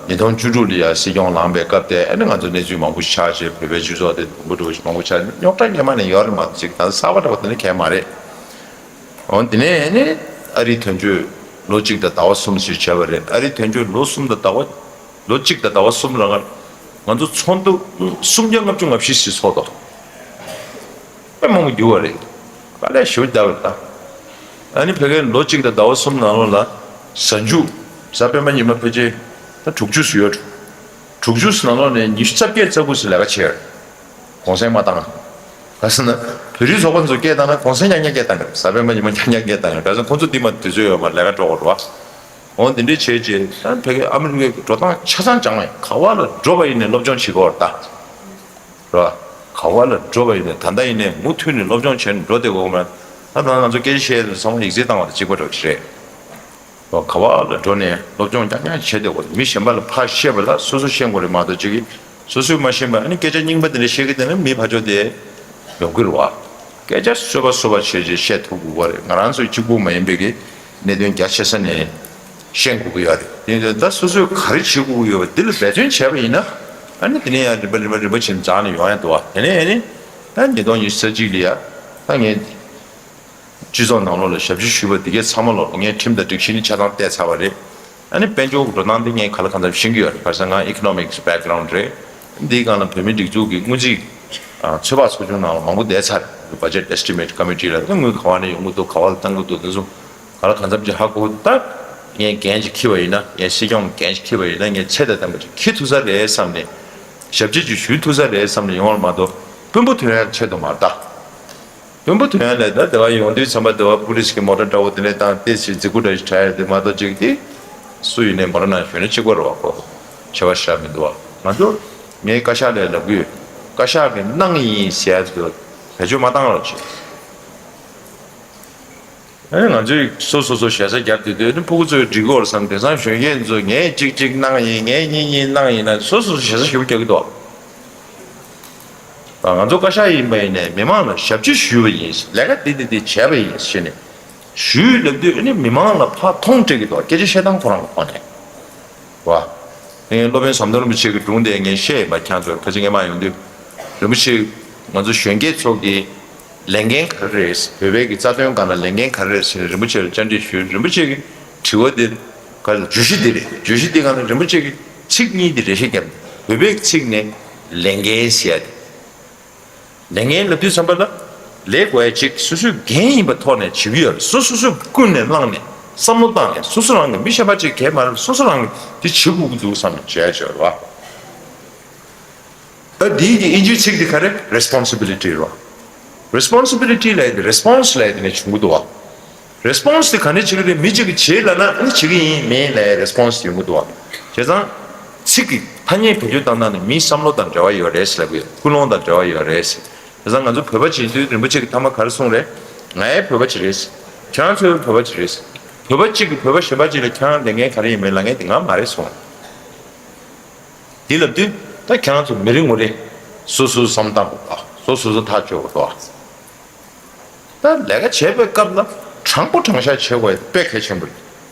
ཉིས་སྟོང་བཅུ་དྲུག་ལ་ཡ་སྲིད་སྐྱོང་ལངས་པའི་སྐབས་དེ་ཨ་ནི་ང་ཚོ་གནས་ཚུལ་མང་པོ་ཆགས་བྱས། བོད་པའི་སྤྱི་ཚོགས་དེ་དུམ་བུ་འགྲོ་བཞིན་མང་པོ་ཆགས། རྙོག་དྲ་སྔོན་མ་ནས་ཡོད་རེད་མ་གཏོགས་ཅིག་ད་གསར་པ་འདྲ་བོ་དེ་ནི་གང་ཡང་མ་རེད། འོ་དེ་ནས་ནི་ཨ་རིའི་དོན་གཅོད་ལོ་གཅིག་དང་ཟླ་བ་གསུམ་ཞིག་བྱས་པ་རེད། ཨ་རིའི་དོན་གཅོད་ལོ་གསུམ་དང་ཟླ་བ། ལོ་གཅིག་དང་ཟླ་བ་གསུམ་ལ་ང་ང་ཚོ་ཚོགས་འདུ་སུམ་བརྒྱ་ལྔ་བཅུ་ང་བཞི་ཞིག་ཚོགས་འདུག་དཔེ་མང་པོ་འགྱུར་བ་རེད། དཀའ་ལས་ཞེ་པོ་བརྒྱབ་པ་རེད་ད། ཨ་ནི་ཕ་གིའི་ལོ་གཅིག་དང་ཟླ་བ་གསུམ་ནང་ལོགས་ལ་གཟའ་མཇུག་གཟའ་སྤེན་པ་ཉི་མ་ཕལ་ཆེར་ད་དྲུག་ཅུ་ཙམ་ཡོད། དྲུག་ཅུ་ཙམ་ནང་ལོགས་ནས་ཉི་ཤུ་རྩ་བརྒྱད་རྩ་དགུ་ཙམ་ལས་ཀ་བྱས་ཡོད་རེད། གུང་སེང་མ་བཏང་། ག་ཟེར་ན། བོད་རིགས་ཚོགས་པ་ཚོ་སྐད་བཏང་ན་གུང་སེང་རྐྱང་རྐྱང་སྐད་བཏང་གི་རེད། གཟའ་སྤེན་པ་ཉི་མ་རྐྱང་རྐྱང་སྐད་བཏང་གི་རེད། ག་ཟེར་ན་ཁོང་ཚོ་འདི་མ་དུས་ཚོད་ཡོད་མ་ལས་ཀ་འགྲོ་དགོས་རེད་བ། འོ་འདི་འདྲའི་བྱས་རྗེས་ད་ཕ་གི་ཨ་མི་རི་ཀའི་འགྲོ་སྟངས་ཆ་ཚང་སྦྱངས་ནས་ག་བ་ལ་འགྲོ་བ་ཡིན་ནས་སློབ་སྦྱོང་བྱེད་དགོས་རེད་ད། རེད་བ། ག་བ་ལ་འགྲོ་བ་ཡིན་ནས་ད་ལྟ་ཡིན་ནས་མུ་མཐུད་ནས་སློབ་སྦྱོང་བྱས་ནས་འགྲོ་བསྡད་དགོས་མ་རེད། ད་ད་ང་ཚོ་སྐད་ཆ་བཤད་ཡས་ཚང་མ་ཡིག་ཚད་བཏང་བ་དང་གཅིག་པ་འདྲ་བོ་ཞིག་རེད། ག་བ་ལ་འགྲོ་ནས་སློབ་སྦྱོང་རྐྱང་རྐྱང་བྱས་བསྡད་དགོས། མི་གཞན་པ་ལ་ཕར་བཤད་པ་ལ་སོ་སོ་ཤེས་དགོས་རེད་མ་གཏོགས་ཅིག་གིས་སོ་སོས་མ་ཤེས་པ་ཨ་ནི་སྐད་ཆ་རྙིང་པ་དེ་འདྲ་བཤད་ཀྱི་བསྡད་ན་མི་ཕར་ཕྱོགས་དེ་ཡོང་གི་རེད་བ། སྐད་ཆ་གསོད་པ་གསོད་པ་བྱས་བྱས་བཤད་ཐུབ་དགོས་པ་རེད། ང་རང་ཚོ་གཅིག་པུ་མ་ཡིན་པའི་གི་གནད་དོན་རྒྱ་ཆེ་ས་ནས་ཤེས་དགོས་ཀྱི་ཡོད་རེད། དེ་ཡིན་དུས་ད་སོ་སོས་ག་རེ་བྱེད་དགོས་ཀྱི་ཡོད་པ་འདི་ལ་འབད་བརྩོན་བྱས་པ་ཡིན་ན་ཨ་ནི་དེ་ནས་ཡང་རིམ་པ་རིམ་པ་རིམ་པ་བྱས་ནས་འཛེགས་ནས་ཡོང་ཡ་འདུག་བ། དེ་ནས་ཨ་ནི་ད་ཉིས་སྟོང་ཉི་ཤུ་རྩ་གཅིག་ལ་ཡ་ད་ངས། སྤྱི་ཚོགས་ནང་ལོགས་ལ་ཞབས་ཕྱི་ཞུས་པ་འདི་གའི་ཚང་མ་ལོག་ངས་ཁྲིམས་དང་སྒྲིག་གཞི་ནི་ཆ་ཚང་བལྟས་ཚར་བ་རེད། ཨ་ནི་དཔལ་འབྱོར་གྱི་འགྲོ་སྟངས་འདི་ངས་ག་ལ་གང་འཚམ་ཤེས་ཀྱི་ཡོད་རེད། ག་རེ་ཟེར་ན་ང་economics background རེད། འདིའི་སྒང་ལ་བོད་མིའི་སྒྲིག་འཛུགས་ཀྱི་སྔོན་རྩིས། ཚོད་དཔག་ཚོགས་ཆུང་ནང་ལ་མང་པོ་བསྡད་ཚར་རེད། budget estimate committee ལ་ད་དངུལ་ག་བ་ནས་ཡོང་གི་འདུག་ག་བ་ལ་བཏང་གི་འདུག་འདི་ཚོ་ག་ལ་གང་འཚམ་ཅིག་ཧ་གོ། ད་ངས་འགན་ཅིག་འཁྱེར་བ་ཡིན་ན། ངས་སྲིད་སྐྱོང་འགན་ཅིག་འཁྱེར་བ་ཡིན་ན་ངས་ཚད་དང་ལྡན་པ་ཅིག་འཁྱེར་ཐུབ་ས་རེད་བསམ་ནས། ཞབས་ཕྱི་ཅིག་ཞུ་ཐུབ་ས་རེད་བསམ་ནས་ཡོང་བ་མ་གཏོགས་དཔོན་པོ་ཐོན་ཡ་ཆེད་དུ་མ་རེད་ད། དཔོན་པོ་ཐོན་ཡ་ལས་ད་དེ་བ་ཡོང་དུས་ཙམ་པ་དེ་བ་པུ་ལིས་ཀྱི་མོ་ཊ་འདྲ་བོ་དེ་ནས་བཏང་སྟེ་ཞིག་འཛིག་པོ་འདྲ་ཞིག་གྲགས་ཡ་དེ་མ་གཏོགས་ཅིག་དེ། སུ་ཡིན་ནའི་མོ་ཊ་ནང་ཞོན་ན་གཅིག་པ་རེད་བ་ཁོ། བྱ་བ་ཞེ་དྲག་མི་འདུག་བ། ང་ཚོ་ངའི་བཀའ་ཤག་ལ་ལབ་ཀྱི་ཡོད། བཀའ་ཤག་གི་གནང་ཡིན་ཟེར་ཡ་དེ་བེད་སྤྱོད་མ་བཏང་རོགས་བྱེད། ཨ་ནི་ང་ཚོས་སོ་སོ་སོ་ཞེ་ས་རྒྱབ་དེ་དུས་ནི་ཕྲུ་གུ་ཚོས་འགྲིག་གི་རེད་བསམ། དེང་སང་གཞོན་སྐྱེས་ཚོས་ངས་གཅིག་གཅིག་གནང་ཡིན། ངས་གཉིས་གཉིས་གནང་ཡིན་ན་སོ་སོ་སོ་ཞེ་ས་ཞེ་པོ་རྒྱག་གི་འདུག་ང་ཚོ་བཀའ་ཤག་ཡིན་པ་ཡིན་ནས་མི་མང་ལ་ཞབས་ཕྱི་ཞུས་པ་ཡིན། ལས་ཀ་འདི་འདི་འདི་བྱས་པ་ཡིན་ཞེས་ནས་ཞུས་ལབ་དུས་ཨ་ནི་མི་མང་ལ་ཕར་མཐོང་སྤྲད་ཀྱི་འདུག་སྐད་ཆ་བཤད་སྟངས་ཁོ་རང་གི་ཐོག་ནས། བ། ངས་སློབ་དཔོན་ཟམ་གདོང་རིན་པོ་ཆེ་གི་སྒྲུང་དེ་ངས་བཤད་ཡིན་པ། ཁྱེད་ཚོར་ཕལ་ཆེར་སྔས་མ་ཡོང་དུས། རིན་པོ་ཆེ། ང་ཚོ་གཞོན་སྐྱེས་ཚོ་གི་ལས་འགན་ག་རེ་རེད། བོད་པའི་གི་རྩ་དོན་སྒང་ལ་ལས་འགན་ག་རེ་རེད་ཟེར་ནས་རིན་པོ་ཆེ་ལ་བཅར་འདྲི་ཞུས། རིན་པོ་ཆེ་གི་དྲི་བ་དེ་ག་རེ། བརྗོད་གཞི་འདི་རེད། བརྗོད་གཞི་འདི་སྒང་ལ་རིན་པོ་ཆེ་གི་ཚིག་གཉིས་དེ་རེ་ཞིག་བརྒྱབ། བོད་པའི་གི་ཚིག་ནས་ལས་འགན་ཟེར་ཡ་དེ། ལས་འགན་ལབ་དུས་ཙམ་པ་ལ། ལས་དགོས་ཡ་ཅིག་སོ་སོའི་འགན་ཡིན་པའི་ཐོག་ནས་བྱེད་ཀྱི་ཡོད་རེད། སོ་སོ་སོས་ཀུན་ནས་བསླངས་ནས་བསམ་བློ་བཏང་ནས་སོ་སོ་རང་གི་མི་གཞན་པ་ཅིག་གས་མ་རེད། སོ་སོ་རང་གི་དེ་བྱེད་དགོས་ཀྱི་འདུག་བསམ་ནས་བྱས་བྱས་རེད་བ། ཨ་འདིའི་གི་དབྱིན་ཇིའི་ཚིག་འདི་ག་རེ། responsibility རེད་བ། responsibility ལབ་ཡ་དེ་response ལབ་ཡ་དེ་ནས་བྱུང་གི་འདུག་བ། response དེ་ག་ནས་བྱེད་ཀྱི་རེད། མི་གཅིག་གིས་བྱེད་ལབ་ན་ཨ་ནི་བྱེད་ཀྱི་ཡིན་མིན་ལབ་ཡ་response དེ་ཡོང་གི་འདུག་བ། བྱས་ཙང་། ཚིག་གི་ཐ་སྙད་བེད་སྤྱོད་བཏང་སྟངས་ནི་མིའི་བསམ་བློ་དང་འབྲེལ་བ་ཡོད་རེད་ཟེར་ལབ་ཀྱི་ཡོད། ཀུན་སློང་དང་འབྲེལ་བ་ཡོད་རེད་ཟེར། བྱས་ཙང་ང་ཚོ་བོད་པ་བྱེད་དུས་རིན་པོ་ཆེ་གིས་ཐ་མ་ག་རེ་གསུངས་རེད། ང་ཡང་བོད་པ་ཅིག་རེད། ཁྱེད་རང་ཚོ་ཡང་བོད་པ་ཅིག་རེད། བོད་པ་གཅིག་གིས་བོད་པ་གཞན་པ་ཅིག་ལ་ཁྱེད་རང་ལས་འགན་ག་རེ་ཡིན་མིན་ལབ་མཁན་དེ་ང་མ་རེད་གསུངས། དེ་ལབ་དུས་ད་ཁྱེད་རང་ཚོ་མི་རེ་ངོ་རེ། སོ་སོའི་བསམ་སྟངས་པ། སོ་སོ་སོ་ཐག་གཅོད་དགོས་འདུག་ད་ལས་ཀ་བྱེད་པའི་སྐབས་ལ་དྲང་པོ་དྲང་བཞག་བྱེད་དགོས་དཔེ་གལ་ཆེན་པོ་རེད།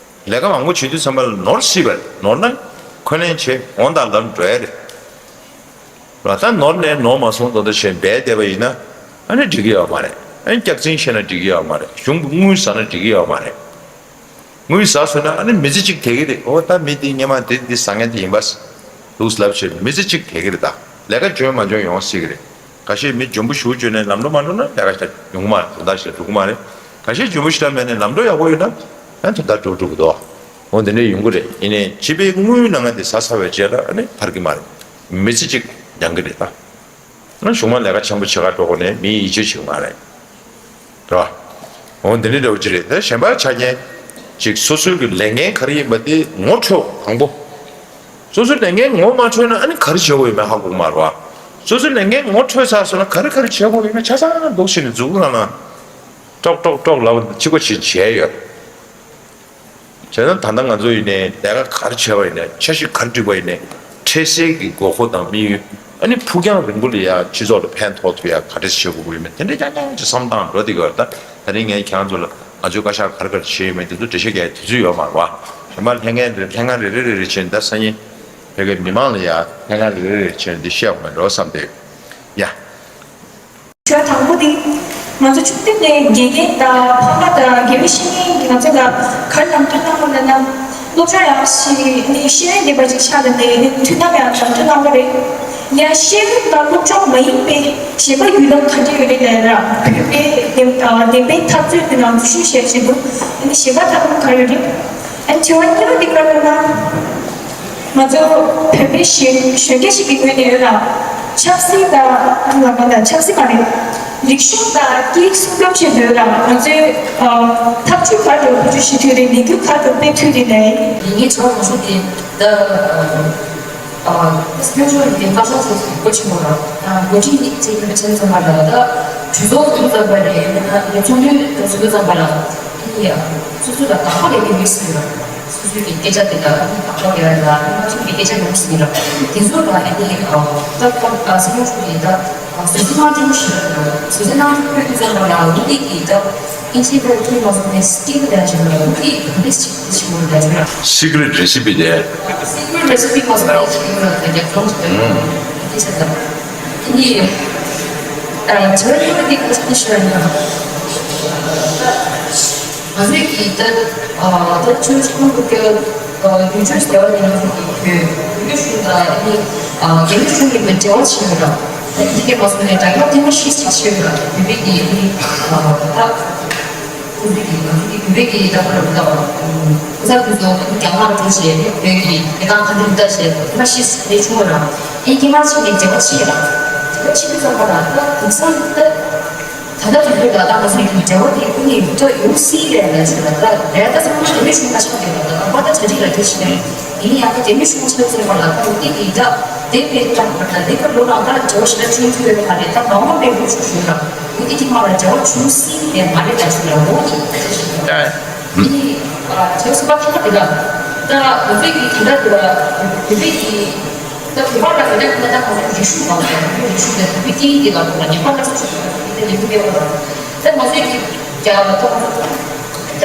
ལས་ཀ་མང་པོ་བྱེད་དུས་ཙམ་པ་ལ་ནོར་སྲིད་པ་རེད། ནོར་ན་འཁོན་ལན་བྱེད། འོང་དང་ལམ་འགྲོ་ཡ་རེད། ལ་ད་ནོར་ནས་ནོར་མ་སོང་དོ་དོ་བྱས་འབད་བསྡད་པ་ཡིན་ན་ཨ་ནི་འགྲིག་གི་ཡོད་མ་རེད། ཨ་ནི་སྐྱག་རྫུན་བཤད་ན་འགྲིག་གི་ཡོད་མ་རེད། གཞུང་གི་དངུལ་ཟ་ན་འགྲིག་གི་ཡོད་མ་རེད། དངུལ་ཟ་སོང་ན་ཨ་ནི་མི་ཚེ་གཅིག་དེ་གི་རེད། འོ་ད་མི་འདི་སྔོན་མ་འདི་འདི་ཟ་མཁན་དེ་ཡིན་པ། འདུག་ལབ་བྱས་མི་ཚེ་གཅིག་དེ་གི་རེད་ད། ལས་ཀ་འཇོན་མ་འཇོན་ཡོང་སྲིད་གི་རེད། ཁ་ཤས་མི་འཇོན་པོ་ཞེ་པོ་འཇོན་ནས་ལམ་འགྲོ་མ་འགྲོ་ན་ལས་ཀ་བྱ་ཡོང་གི་མ་རེད། དོན་དག་ཞིག་ལ་འགྲོ་གི་མ་རེད། ཁ་ཤས་འཇོན་པོ་ཞེ་དྲག་མེད་ནས་ལམ་འགྲོ་ཡག་པོ་ཡོད་ན་ཡང་དོན་དག་འགྲོ་འགྲོ་གི་འདུག་འོ་འདི་འདྲ་ཡོང་གི་རེད། ཡིན་ནའི་སྤྱི་པའི་དངུལ་ནང་ང་དེ་ཟ་ཚར་བའི་རྗེས་ལ་ཨ་ནི་ཐར་གི་མ་རེད། མི་ཚེ་གཅིག་འགྱངས་གི་རེད་ད། ང་གཞུག་མ་ལས་ཀ་ཆེན་པོ་བྱེད་ག་འགྲོ་དགོས་ནས་མིའི་ཡིད་ཆེས་བྱེད་གི་མ་རེད། རེད་བ། འོ་འདི་འདྲའི་འདྲ་བོ་ཅིག་རེད། ད་གཞན་པ་ཆ་རྐྱེན་ ཅིག་སོ་སོའི་གི་ལས་འགན་ག་རེ་ཡིན་པ་དེ་ངོ་འཕྲོད་དང་པོ། སོ་སོའི་ལས་འགན་ངོ་མ་འཕྲོད་ན་ཨ་ནི་ག་རེ་བྱེད་དགོས་ཡོད་མེད་ཧ་གོ་གི་མ་རེད་བ། སོ་སོའི་ལས་འགན་ངོ་འཕྲོད་ཚར་སོང་ན་ག་རེ་ག་རེ་བྱེད་དགོས་ཡོད་མེད་ཆ་ཚང་རྡོག་ཕྱིན་ནས་མཛུབ་གུ་ནང་ན་ཀྲོག་ཀྲོག་ཀྲོག་ལབ་ཕྱི་གོ་ཕྱིན་བྱས་ཡོད། བྱས་ན་ད་ལྟ་ང་ཚོ་ཡིན་ནའི་ལས་ཀ་ག་རེ་བྱས་པ་ཡིན་ནའི་འཆར་གཞི་ག་རེ་བསྒྲིགས་པ་ཡིན་ནའི་འཕྲལ་སེལ་གྱི་དགོས་མཁོ་དང་དམིགས་ཡུལ། ཨ་ནི་ཕུགས་རྒྱང་རིང་པོ་ལ་ཡ་སྤྱི་ཚོགས་ལ་ཕན་ཐོགས་ཐུབ་ཡ་ག་འདྲས་བྱེད་དགོས་ཀྱི་ཡོད་མེད་དེ་འདྲས་རྐྱང་རྐྱང་ཅིག་བསམ་སྟངས་འགྲོ་བསྡད་ཀྱི་ཡོད་རེད། ད་དེ་རིང་ངས་ཁྱེད་རང་ཚོ་ལ་ང་ཚོས་བཀའ་ཤག་ག་རེ་ག་རེ་བྱས་ཡོད་མེད་དེ་ཚོ་འགྲེལ་བཤད་རྒྱག་ཡའི་དུས་ཚོད་ཡོད་མ་རེད་བ། རྗེས་མ་ལྷན་ཁང་རེ་ལྷན་ཁང་རེ་རེ་རེ་རེ་བྱས་ནས་ད་སང་ཉིན་བོད་ཀྱི་མི་མང་ལ་ཡ་ལྷན་ཁང་རེ་རེ་རེ་བྱས་ནས་འདི་བཤད་ཡོང་མེད་འགྲོ་བསམ་སྟེ། ཡ། ཞོར་དང་པོ་དེ། ང་ཚོ་ཕྱོགས་སྡེ་ནས་དགེ་རྒན་དང་ཕ་མ་དང་དགེ་བའི་བཤེས་གཉེན་གྱིས་ང་ཚོ་ལ་ག་རེ་ལམ་སྟོན་གནང་བ་ལབ་ན། སློབ་སྦྱོང་ཡག་ཞིག་ནི་ཤེས་ཡོན་ལྡན་པ་ཅིག་ཆགས་ལ་ནས་ནི་མཐུན་ལམ་ཡང་ལམ་སྟོན་གནང་བ་རེད། ཡང་ཤེས་ཡོན་དང་སློབ་སྦྱོང་མ་ཡིན་པའི་གཞན་པ་བརྒྱུད་ལམ་ག་འདྲ་ཡོད་རེད་ལབ་ན། བོད་པའི་བདེན་བདེན་པའི་འཐབ་རྩོད་ཀྱི་ནང་འཛུལ་ཞུགས་བྱས་བཞིན་དུ་ནི་གཞན་པ་འཐབ་ལམ་ག་རེ་ཡོད་རེད། ཨ་ནི་དྲི་བ་གཉིས་པ་འདི་ག་རེ་ལབ་ན། ང་ཚོ་བོད་པའི་གཞོན་གཞོན་སྐྱེས་ཤིག་གི་ངོས་ནས་ཡོད་ལ། ཆབ་སྲིད་དང་ང་མ་དང་ཆབ་སྲིད་མ་རེད། རིག་གཞུང་དང་སྐད་ཡིག་སྲུང་སྐྱོབ་བྱེད་འདོད་ལ་ང་ཚོས་ཐབས་ཇུས་ག་འདྲ་བེད་སྤྱོད་བྱེད་ཐུབ་རེད། ལས་འགུལ་ག་འདྲ་སྤེལ་ཐུབ་རེད་ལས། ངའི་དྲི་བ་མང་ཤོས་དེ་ད་སྨན་སྦྱོར་དེ་བཀའ་ཤག་ཚོ་གོ་ཆེན་པོ་ར་འགོ་ཁྲིད་ཅིག་ཡིན་པ་ཆེན་ཙམ་པ་ལ་ད་གྲོས་ཚོགས་འདུ་ཙམ་པ་རེད། ཡང་ན་ཚོགས་འདུ་འདུ་ཙམ་པ་ལ། ཡ། སོ་སོ་ལ་དགག་པ་རྒྱག་མཁན་མི་སུ་ཡོད། སོ་སོའི་གི་སྐད་ཆ་དེ་ལ་དགག་པ་རྒྱག་ཡ་ལ་མ་ཐུབ་པའི་སྐད་ཆ་ཡོང་སྲིད་ཡོད། དེ་ཚོ་ལ་ཨ་ནི་ད་ཁོང་སྲིད་སྐྱོང་མཆོག་གིས་ད་བཟོད་བསྲན་གནང་སྤྲོ་པོ་ཞིག་བཟོད་བསྲན་གནང་སྤྲོ་པོ་ཡོད་དུས་ཙམ་པ་ལ་འོ་དེ་གི་ད་ཨིན་ཇིའི་སྐད་ཐོན་མ་སོང་ནས་སི་ཀི་རེཊ་ཞིག་ལ་འོ་དེ་ག་འདྲ་ཞིག་ཞིག་མོ་ལ་ཞིག་ལ། Secret recipe དེ། Secret recipe མ་སོང་ནས་ཞིག་ཡོད་ལ་ད་རྒྱབ་ལྗོངས་ཞིག་ལ་ཡོད་ལ་སྐད་ཆ་ད། དེ་ནི། ཨ། བྱ་བ་ཡོད་དེ་ག་ཚོད་ཤོད་ན། ང་ཚོས་ཀྱིས་ད་ཨ་ད་ཆུ་ཆུ་ཁོང་གི་ཨ་ཡུལ་ཆུ་ཟེར་བ་ནི་ང་ཚོ་གི་བོད་བོད་གཞུང་དང་ཨ་ནི་ཨ་རྒྱ་མི་གཞུང་གི་འབྲེལ་བ་བྱས་ཡོད་ར། ད་དེ་ག་མ་སོང་ནས་དྲ་རྒྱ་ཐེངས་མ་ཤེས་ཤེས་ཤེས་ཡོད་ར། བོད་པའི་གི་ཨ་ནི་ཨ་ད། ཁོང་ཚོས་ཀྱིས་ང་ཚོ་གི་བོད་པའི་གི་ད་བར་ལ་ད་ཁོ་ཚ་ཁོ་ཚོ་རྒྱ་ནག་ལ་འགྲོ་བྱས་བོད་ཀྱི་གནས་སྟངས་ག་འདྲ་འདྲ་བྱས་མ་ཤེས་རེ་བྱུང་བ་ར། ཨེ་སྐྱེས་མ་ཕྱིན་ནས་འབྲེལ་བ་བྱས་ར། འབྲེལ་བ་བྱེད་དུས་ཙམ་པ་ལ་ད་དེང་སང་ད་ད་ལྟ་དུས་ཚོད་ལ་ད་ང་ཚོ་གི་འབྲེལ་བ་དེ་ཀུན་ནས་ད་ཡོང་སྲིད་རེད་ལ་ཞུ་ལ་ད་རེད། ད་ཚང་མ་རྒྱ་མི་གཞུང་ཁ་ཆགས་བསྡད་པ་ད་ད་པ་ད་གྲ་སྒྲིག་ལ་དེ་བྱས་ནས་ཡིན་ཡང་ད་རྒྱ་མི་གཞུང་ཆགས་ཚོད་པ་ལ་ད་འོ་དེ་གི་ད་དེ་བས་ད་ད་དེ་ག་ལོ་ནང་ད་འབྲེལ་བ་ཞེ་དྲག་བྱུང་ཐུབ་ཡོད་མ་རེད། ད་མ་འོངས་པའི་ལོ་ཆུང་ཞུ་ལ། འོ་དེ་དེ་མ་ལ་འབྲེལ་བ་བྱུང་སྲིད་པའི་མ་རེད་ལ་ཞུ་ལ་འོ་དེ་ད་ཞུ་ལ། ཨ། དེ་ནི་ཨ་བྱེད་སྲིད་པ་ཁག་དེ་ལ་ད་བོད་པའི་གི་དེ་འདྲ་དེ་ལ་བོད་པའི་གི་ད་བོད་པ་ལ་དེ་འདྲ་དེ་ལ་ད་ང་ཚོ་རིག་གཞུང་དང་རིག་གཞུང་དེ་བོད་པའི་སྐད་ཡིག་དེ་ལ་ཁོ་ལ་ཉམས་པ་ལ་སོགས་ཞུ་ལ་དེ་ལས་མི་འདྲ་བ་ལ་ད་ང་ཚོའི་གི་རྒྱ་ལ་ད་ད་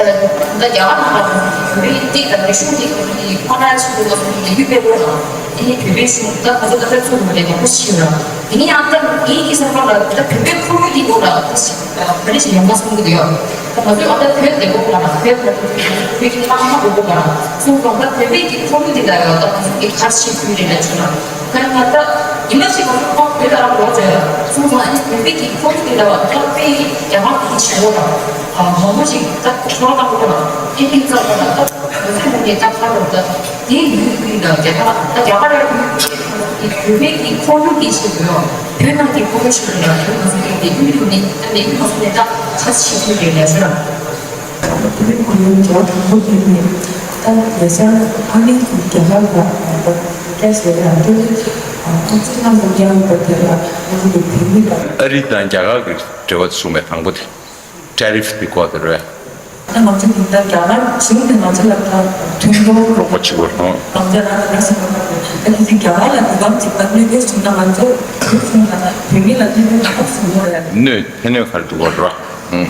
རྒྱ་གར་ནང་ལ་བོད་པའི་སྐད་དང་རིག་གཞུང་དེ་གི་ཁོ་ན་ཆེད་དུ་ང་ཚོ་གི་ལས་འགུལ་སྤེལ་དགོས་ལ། དེ་ནི་བོད་པའི་གཞུང་ད་ང་ཚོ་ད་ལྟ་ཚོ་ངོ་ལས་མང་པོ་ཞིག་ཡོད་ར། དེ་ནི་ཡང་ད་ངའི་གི་བསམ་པ་ལ་ད་བོད་པའི་ཁོར་ཡུག་འདི་ནང་ལ་ད་ཞིག་ག་རེ་ཞིག་ཡོང་ན་བསམ་གྱི་འདུག་ཡ། ད་ང་ཚོས་ཨ་ད་བོད་བདེ་པོ་གོ་ན་བོད་ཁོར་ཡུག་བོད་ཀྱི་ལྟ་སྟངས་དགོས་གོ་ན་སོང་ཙང་ད་བོད་པའི་གི་ཁོར་ཡུག་འདི་ལ་ཡང་ད་ང་ཚོ་གི་ག་རེ་ཞིག་ཕུལ་རེད་ལ་བྱུང་ན། ད་ཡིན་ན་ད་ཡིན་ན་ཞིག་ང་ཚོ་ཁོང་བོད་ལ་རང་ལོག་ཙེ་སོང་ཙང་ཨ་ནི་བོད་པའི་གི་ཁོར་ཡུག་འདི་ལ་ད་དཔེ་རྒྱ་གར་གི་བྱེད་སྒོ་དང་མང་པོ་ཞིག་ད་ཁྲོ་བ་བཏང་གོ་ན་ཨེ་ནི་ཙམ་པ་ལ་ད་ང་ཚོའི་ངོས་ནས་ད་ཁ་ལོ་ད། དེའི་ཡུལ་ཡུལ་ལ་རྒྱ་གར་ད་རྒྱ་གར་ཡུལ་ཡུལ་གྱི་བོད་པའི་གི་ཁོར་ཡུག་གི་ཆེད་དུ་ཡང་བོད་ནང་གི་ཁོར་ཡུག་ཆེད་དུ་ཡང་བོད་ང་ཚོ་གི་དེ་ཡུལ་ཡུལ་ནས་ད་ལས་ཡུལ་ང་ཚོ་ནས་ད་ཁ་ཆེ་ཤོས་རེད་ལ་ཤོད་ལ། བོད་པའི་ཁོར་ཡུག་འབྲེལ་བ་དམ་པོ་དེ་ནས་ད་ལས་སར་ཨ་ནི་རྒྱ་གར་ལ་ད་སྐད་ཟེར་ཡང་དེ་ཁོང་ཚོའི་ནང་དུ་རྒྱ་ཡོད་པ་དེ་ལ་ང་ཚོ་གི་བོད་མི་ལ། ཨ་རི་དང་རྒྱ་གར་གི་འབྲེལ་བ་དེ་གསུངས་པའི་དང་པོ་དེ། ཊེ་རིཕ་དེ་སྐོར་དེ་རེད། ད་ང་ཚོ་གི་ད་རྒྱ་གར་གཞུང་གིས་ང་ཚོ་ལ་ད་མཐུན་སྦྱོར་རོགས་པ་བྱེད་དགོས་རེད། དམ་བཅའ་རང་ལ་རག་སོང་བ་དང་། ད་དེ་རྒྱ་གར་ལ་དུས་སྐབས་ཅིག་ད་གནོད་སྐྱེལ་བྱུང་ན་ང་ཚོ་གཞུང་ལ་བོད་མི་ལ་གནོད་སྐྱེལ་ཡག་པོ་བྱུང་ཡོད་རེད། གནོད་ཕན་གནོད་ག་རེ་འདུག་གོ་ར། ཨང་།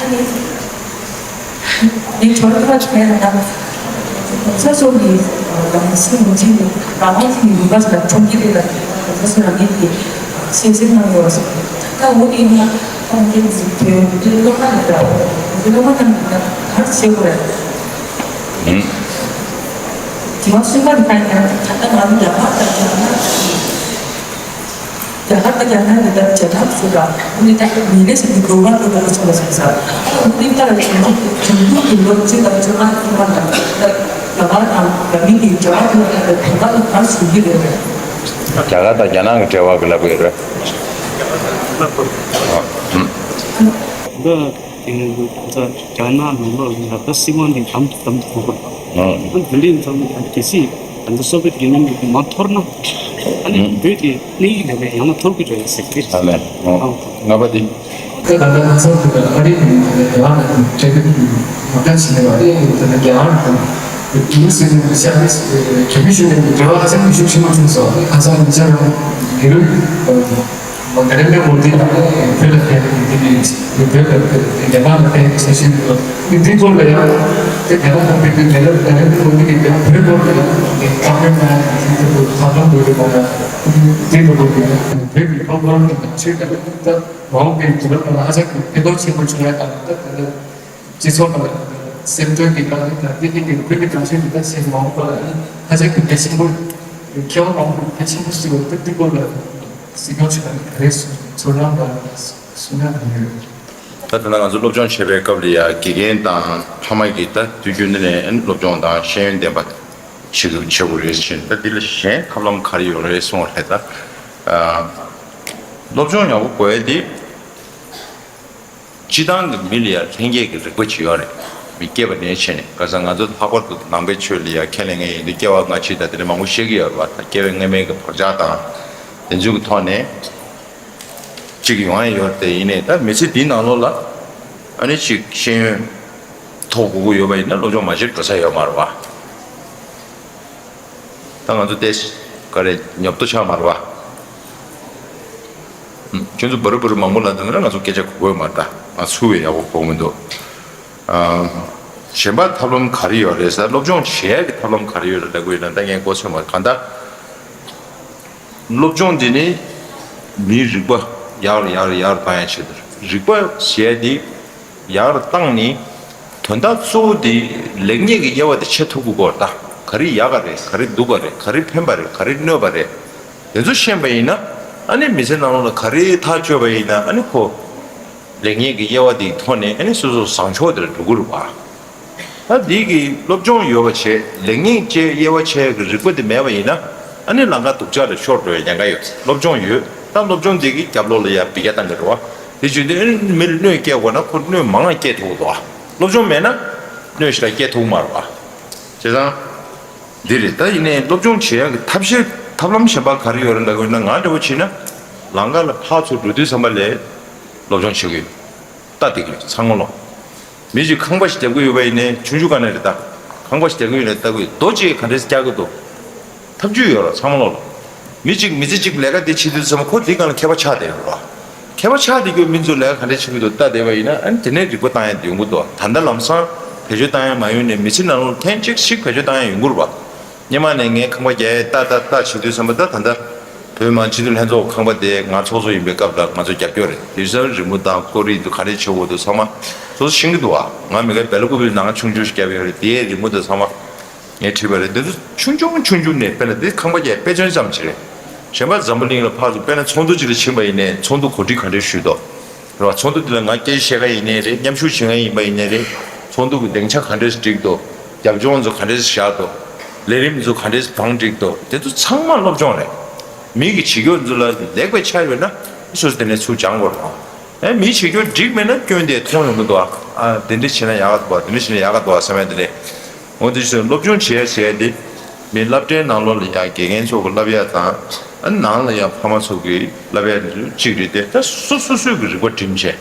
ཨ་ནི་ངས་གྲོས་བསྡུར་བྱས་ན་ད་སོ་སོ་གི་ལམ་སེང་ངོས་འཛིན་གྱི་རང་དབང་ཅན་གྱི་ནུས་པ་ཞིག་ལ་འཁྲུངས་ཀྱི་རེད་ལ། སོ་སོ་རང་ཉིད་ཀྱིས་གསལ་བཤད་གནང་ཡོད་པ་སོགས། ད་འོ་དེ་ཡིན་ན་ཁོང་གིས་བོད་མི་སློབ་མ་རེད་ད། བོད་མི་སློབ་མ་རྣམས་ཀྱིས་ད་ག་རེ་བྱེད་དགོས་རེད། ཨང་། དྲི་བ་གསུམ་པ་དེ་ག་ཡིན་ན་ད་ལྟ་ང་ཚོ་རྒྱ་གར་དང་རྒྱ་ནག་གི་རྒྱ་གར་དང་རྒྱ་ནག་གི་ད་བྱེད་ཐབས་ཚུལ་ལ་འོ་ནི་ད་མི་སྣ་ཞིག་གི་འགྲོ་བ་དེ་ལ་ཚོར་བ་ཞིག་ཟ། འོ་ནི་ད་ལ་བྱུང་འགྱུར་གྱི་ལོ་བཅུ་དང་བཅོ་ལྔ་ཐོག་མ་ལ་ད་རྒྱ་གར་དང་རྒྱ་མི་གི་འབྲེལ་བ་དེ་ལ་ད་དོན་དག་ལ་ག་རེ་བྱེད་ཀྱི་རེད། རྒྱ་གར་དང་རྒྱ་ནག་གི་འབྲེལ་བ་གི་ལབ་ཀྱི་རེད། འདི། རྒྱ་ནག་ནང་ལོགས་ལ་ད་སྲིད་དབང་དེ་དམ་དུ་དམ་དུ་གཏོང་དགོས། ཨ་འདི་འདྲའི་ཙང་གལ་སྲིད་ད་ལྟ་སོ་བེད་ཡུ་ནིཡན་དེ་མ་འཐོར་ན། ཨ་ནི་བོད་ཀྱི་གནས་ཡིག་ལས་ཀ་ཡང་ན་འཐོར་གི་རེད་ཟེར་གི་རེད། ཨ་ལས། ཨ་ལྔ་པ་དེ། ད་ད་ལྟ་ང་ཚོ་གི་ཨ་རི་གི་རྒྱ་གར་ནང་གི་འབྲེལ་མཐུད་མ་འདྲ་བྱས་ནས་ཨ་རི་གི་ད་ལྟ་རྒྱ་གར་དང་ཡུ་སི་ཨེ་ནི་ཤར་བྷིས་གྲོས་མོལ་ཞུས་ནས་འབྲེལ་བ་ཧ་ཅང་གི་ཤུགས་ཆེན་པོ་བྱུང་སོང་། ཁ་སང་ཉེ་ཆར་ཡང་ནེ་རུ་ནེ་རེན་དྲ་མོ་དི་ལགས་བོད་ལ་ཕེབས་ནས་འདི་ནས་བོད་ལ་རྒྱ་གར་ལ་ཕེབས་ཟེར་བཞིན་འདུག་འདི་སྐོར་ལ་ཡང་དེ་རྒྱ་གར་ལ་ཕེབས་དུས་ནེ་རུ་ནེ་རེན་དྲ་མོ་དི་གིས་ཡང་བོད་སྐོར་ལ་ཡང་བཀའ་མོལ་གནང་ཡ་དེ་ཚོ་ཐག་གཅོད་དགོས་རེད་མ་གཏོགས་འདི་འགྲོ་དགོས་ཀྱི་ཡོད། བོད་ཀྱི་ཐོག་མར་གྱི་ཆོས་དང་ད་མ་འོངས་པའི་དུས་རབས་ལ་ཧ་ཅང་གི་ཕན་ཐོགས་ཆེན་པོ་བྱུང་ཡ་དང་ད་ད་སྤྱི་ཚོགས་ནང་སེམས་དོན་གྱི་དང་ད་དེ་དེ་དེ་བོད་ཀྱི་དྲང་ཆོས་ཀྱི་ད་ཆེས་མ་འོངས་པ་ལ་ཧ་ཅང་གི་གལ་ཆེན་པོ། མཁས་དབང་མང་པོ་གལ་ཆེན་པོ་ཞིག་ཡོད་པ་འདི་སྐོར་ལ་སྲིད་སྐྱོང་མཆོག་ནས་ག་རེ་ཚོར་སྣང་དང་གསུང་ཡ་ག་རེ་ཡོད། ད་ད་ལྟ་ང་ཚོ་སློབ་སྦྱོང་བྱེད་པའི་སྐབས་ལ་ཡ་དགེ་རྒན་དང་ཕ་མ་གིས་ད་དུས་རྒྱུན་འདི་ནས་སློབ་སྦྱོང་དང་ཤེས་ཡོན་ལྡན་པ་བྱེད་དགོས་བྱེད་དགོས་རེད་ཟེར་ད་འདི་ལ་གཞན་ཐབས་ལམ་ག་རེ་ཡོད་རེད་གསུངས་པ་རེད་ད། སློབ་སྦྱོང་ཡག་པོ་དགོས་ཡ་འདི། སྤྱི་བཏང་གི་མི་ལ་ཡང་ལྷན་སྐྱེས་ཀྱི་རིག་པ་ཅིག་ཡོད་རེད། མི་སྐྱེས་པ་ནས་བྱས་ནས་ཁ་སང་ང་ཚོ་ལྷག་པར་དུ་ནང་པའི་ཆོས་ལ་ཡང་ཁས་ལེན་མཁན་ཡིན་དུས་སྐྱེ་བ་སྔ་ཕྱི་དང་དེ་འདྲ་མང་པོ་བཤད་ཀྱི་ཡོད་རེད་བ། ད་སྐྱེ་བའི་སྔ་མའི་གི་བག་ཆགས་དང་དེ་ཚོའི་གི་ཐོག་ནས་གཅིག་ཡོང་ཡ་ཡོད་རེད་དེ་ཡིན་ནའི་ད་མི་ཚེ་འདིའི་ནང་ལོགས་ལ་ཨ་ནི་གཅིག་ཤེས་ཡོན་ཐོབ་དགོས་ཀྱི་ཡོད་པ་ཡིན་ན་སློབ་སྦྱོང་མ་བྱེད་འགྲོ་ས་ཡོད་མ་རེད་བ། ད་ང་ཚོ་ཏེ་ག་རེ་ཉོབ་ཏོ་ཆགས་མ་རེད་བ། ཁྱོད་ཚོ་བར་བར་མང་པོ་ལ་འདི་ན་ང་ཚོ་སྐད་ཆ་གོ་དགོས་མ་རེད་ད། ང་ཚུར་བས་ཡག་པོ་གོ་མི་འདུག་གཞན་པ་ཐབས་ལམ་ག་རེ་ཡོད་རེད་ཟེར་སློབ་སྦྱོང་བྱེད་ཡག་གི་ཐབས་ལམ་ག་རེ་ཡོད་རེད་ལབ་དགོས་ཡོད་ན་ད་ངས་མགོ་ཚོས་མ་རེད་གང་ལྟར། སློབ་སྦྱོང་འདི་ནི་མིའི་རིག་པ་ཡག་རུ་ཡག་རུ་ཡག་རུ་བཏང་ཡག་ཆེད་དུ་རིག་པ་ཟེར་ཡག་འདི་ཡག་རུ་བཏང་ནི་དོན་དག་གཙོ་བོ་འདི་ལེགས་ཉེས་ཀྱི་དབྱེ་བ་དེ་ཕྱེ་ཐུབ་དགོས་སྐོར་ད་ག་རེ་ཡག་ག་རེད་ག་རེ་སྡུག་ག་རེད་ག་རེ་ཕན་པ་རེད་ག་རེ་གནོད་པ་རེད་དེ་ཚོ་ཤེས་པ་ཡིན་ན་ཨ་ནི་མི་ཚེ་ནང་ལོགས་ལ་ག་རེ་ཐག་གཅོད་པ་ཡིན་ན་ཨ་ནི་ཁོ་ལེགས་ཉེས་ཀྱི་དབྱེ་བ་དེའི་ཐོག་ནས་ཨ་ནི་སོ་སོ་བཟང་ཕྱོགས་དེ་ལ་འགྲོ་གི་རེད་བ། ད་འདི་གི་སློབ་སྦྱོང་ཡོད་པ་བྱས་ལེགས་ཉེས་བཅས་དབྱེ་བ་ཕྱེ་གི་རིག་པ་དེ་མེད་པ་ཡིན་ན་ཨ་ནི་ལམ་ཁ་སྡུག་ཅག་ལ་ཤོར་འགྲོ་བའི་ཉེན་ཁ་ཡོད། སློབ་སྦྱོང་ཡོད་ད་སློབ་སྦྱོང་འདི་གི་རྒྱབ་ལོགས་ལ་ཡ་འབུད་རྒྱག་བཏང་གི་རེད་བ། དེ་བྱུང་དུས་ཨ་ནི་མི་ལ་གནོད་སྐྱེལ་དགོས་ན་ཁོ་གནོད་མང་ང་སྐྱེལ་ཐུབ་དགོས་འདུག་བ། སློབ་སྦྱོང་མེད་ན་གནོད་ཞེ་དྲག་སྐྱེལ་ཐུབ་མ་རེད་བ། བྱས་ཙང་། འདི་རེད་ད་ཡིན་ནའི་སློབ་སྦྱོང་བྱེད་ཡག་གི་ཐབས་ཤེས་ཐབས་ལམ་གཞན་པ་ག་རེ་ཡོད་རེད་ལབ་དགོས་ན་ང་འདྲ་བོ་བྱས་ན་ལམ་ཁ་ལ་ཕར་ཚུར་འགྲོ་དུས་ཙམ་པ་ལས་སློབ་སྦྱོང་བྱེད་དགོས། ལྟ་བསྡད་ཀྱི་ཚང་མ་ལོ། མི་ཞིག་ཁང་པ་ཞིག་རྒྱབ་ཀྱི་ཡོད་པ་ཡིན་ནའི་ཆུང་ཆུང་ག་ནས་རེད་ད། ཁང་པ་ཞིག་རྒྱབ་ཀྱི་ཡོད་ནའི་ལྟ་གི་ཡོད་རྡོ་གཅིག་ག་འདྲས་རྒྱག་གི་འདུག་ཐབས་ཇུས་ཡོད་ར་ཚང་མ་ལོ་ལོ། མི་གཅིག་མི་ཚེ་གཅིག་ལས་ཀ་དེ་བྱེད་དུས་ཙམ་ཁོ་དེའི་སྒང་ལ་མཁས་པ་ཆགས་བསྡད་ཡོད་ར། མཁས་པ་ཆགས་བསྡད་རྒྱུ་མི་ཚོ་ལས་ཀ་ག་འདྲས་བྱེད་ཀྱི་འདུག་ལྟ་བསྡད་པ་ཡིན་ན་ཨ་ནི་དེ་ནས་རིག་པ་བཏང་ཡ་དེ་ཡོང་གི་འདུག་ད་ལྟ་ལམ་སང་བེད་སྤྱོད་བཏང་ཡ་མ་ཡོང་ནས་མི་ཚེ་ནང་ལོགས་ཐེངས་གཅིག་ཞིག་བེད་སྤྱོད་བཏང་ཡ་ཡོང་གི་རེད་པ། སྔོན་མ་ནས་ངས་ཁང་པ་རྒྱག་ཡས་ལྟ་ལྟ་ལྟ་བྱེད་དུས་ཙམ་པ་ད་ད་ལྟ་བོད་མི་མང་སྤྱི་འཐུས་ལྷན་ཚོགས་ཁང་པ་དེ་ང་ཚོགས་གཙོ་ཡིན་པའི་སྐབས་ལ་ང་ཚོ་རྒྱབ་སྐྱོར་རེད། དེ་བཞིན་རི་མོ་དང་ཀོ་རིག་འདུག་ག་རེ་བྱེད་དགོས་འདུག་ཚང་མ་སོ་སོ་ཤེས་ཀྱི་འདུག་ཨ། ང་མི་དགའ་བེ་ལ་ཀུ་པི་ནང་ཆུང་ཆུང་ཞིག་བརྒྱབ་ཡོད་རེད། དེའི་རི་མོ་དེ་ཚང་མ་ངས་བྲིས་པ་རེད། འདི་ཚོ་ཆུང་ཆུང་ཆུང་ཆུང་ནས་དཔེར་ན་འདི་ཁང་པ་རྒྱག་ཡས་དཔེ་མཚོན་ཙམ་ཞིག་རེད། གཞན་པ་འཛམ་བུ་གླིང་ལ་ཕར་ཚུར་དཔེར་ན་ཚོགས་འདུ་ཅིག་ལ་ཕྱིན་པ་ཡིན་ནའི་ཚོགས་འདུ་གོ་སྒྲིག་ག་འདྲས་ཞུས་འདུག་རེད་བ། ཚོགས་འདུ་དེ་ལ་ང་སྐད་ཆ་བཤད་མཁན་ཡིན་ནའི་རེད། མཉམ་ཞུགས་བྱེད་མཁན་ཡིན་པ་ཡིན་ནའི་རེད། ཚོགས་འདུ་གི་སྡིངས་ཆ་ག་འདྲས་སྒྲིག་འདུག་རྒྱབ་ལྗོངས་ཚོ་ག་འདྲས་བཞག་འདུག་ལས་རིམ་ཚོ་ག་འདྲས་གང་སྒྲིག་འདུག་དེ་ཚོ་ཚང་མ་སློབ་སྦྱོང་རེད། མི་གི་བྱེད་སྐྱོར་ཚོ་ལ་ལེགས་པའི་ཆ་ཡོད་ན་སོ་སོ་དེ་ནས་ཚུར་སྦྱང་དགོས་རེད། ཨེ་མིའི་བྱེད་སྐྱོར་འགྲིག་མེད་ན་སྐྱོན་དེ་མཐོང་ཡོང་གི་འདུག་ཨ། ཨ་དེ་འདྲ་བྱས་ན་ཡག་ག་འདུག་བ། དེ་འདྲ་བྱས་ན་ཡག་ག་འདུག་བ་བསམ་ཡ་དེ་རེད། འོ་དེ་བཞིན་སློབ་སྦྱོང་བྱེད་ཡ་བྱེད་ཡ་དེ་མི་སློབ་གྲྭའི་ནང་ལོགས་ལ་ཡང་དགེ་རྒན་ཚོ་གི་བསླབ་ཡ་དང་ཨ་ནང་ལ་ཡང་ཕ་མ་ཚོ་གི་བསླབ་ཡ་དེ་ཚོ་གཅིག་རེད་དེ། ད་སོ་སོ་སོས་ཀྱི་རིག་པ་སྒྲིམ་བྱས་རེད་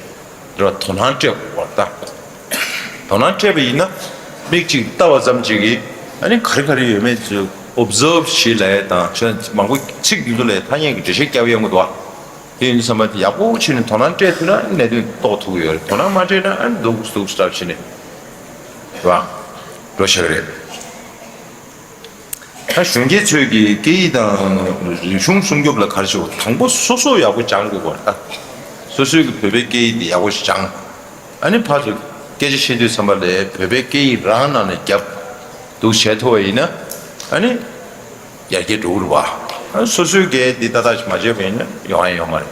བ། དོ་སྣང་སྤྲད་དགོས་པ་ད། དོ་སྣང་སྤྲད་པ་ཡིན་ན་མིག་གཅིག་ལྟ་བ་ཙམ་གཅིག་གིས་ཨ་ནི་ག་རེ་ག་རེ་ཡོད་མེད་ཚོ་ཨོབ་ཛརབ་བྱེད་ལ་ཡ་དང་ཆ་མང་པོ་ཚིག་འདི་ཚོ་ལ་ཐ་སྙད་ཀྱི་འགྲེལ་བཤད་རྒྱབ་ཡོང་གི་འདུག་བ། དེ་ཡིན་དུས་ཙམ་པ་དེ་ཡག་པོ་བྱས་ནས་དོ་སྣང་སྤྲད་ཐུབ་ན་གནད་དོན་རྟོགས་ཐུབ་ཀྱི་ཡོད་རེད། དོ་སྣང་མ་སྤྲད་ན་ཨ་ནི་སྡུག་སྡུག་སྲབ་བྱས་ནས་རེད་བ། འགྲོ་ཆགས་ཀྱི་རེད། ད་གཞོན་སྐྱེས་ཚོས་ཀྱི་སྐད་ཡིག་དང་རིག་གཞུང་སྲུང་སྐྱོབ་ལ་ག་རེ་ཞུ་དང་པོ་སོ་སོ་ཡག་པོ་སྦྱང་དགོས་པ་རེད། ད་སོ་སོའི་གི་བོད་པའི་སྐད་ཡིག་དེ་ཡག་པོ་ཞིག་སྦྱང་། ཨ་ནི་ཕར་ཚུར་སྐད་ཆ་བཤད་དུས་ཙམ་པ་ལ་བོད་པའི་སྐད་ཡིག་རང་ནང་ནས་རྒྱབ་འདུག་བྱས་ཐུབ་པ་ཡིན་ན་ཨ་ནི་ཡར་རྒྱས་འགྲོ་གི་རེད་བ། ཨ་སོ་སོའི་སྐད་འདི་ཏག་ཏག་ཞིག་མ་བྱས་པ་ཡིན་ན་ཡོང་ཡ་ཡོད་མ་རེད།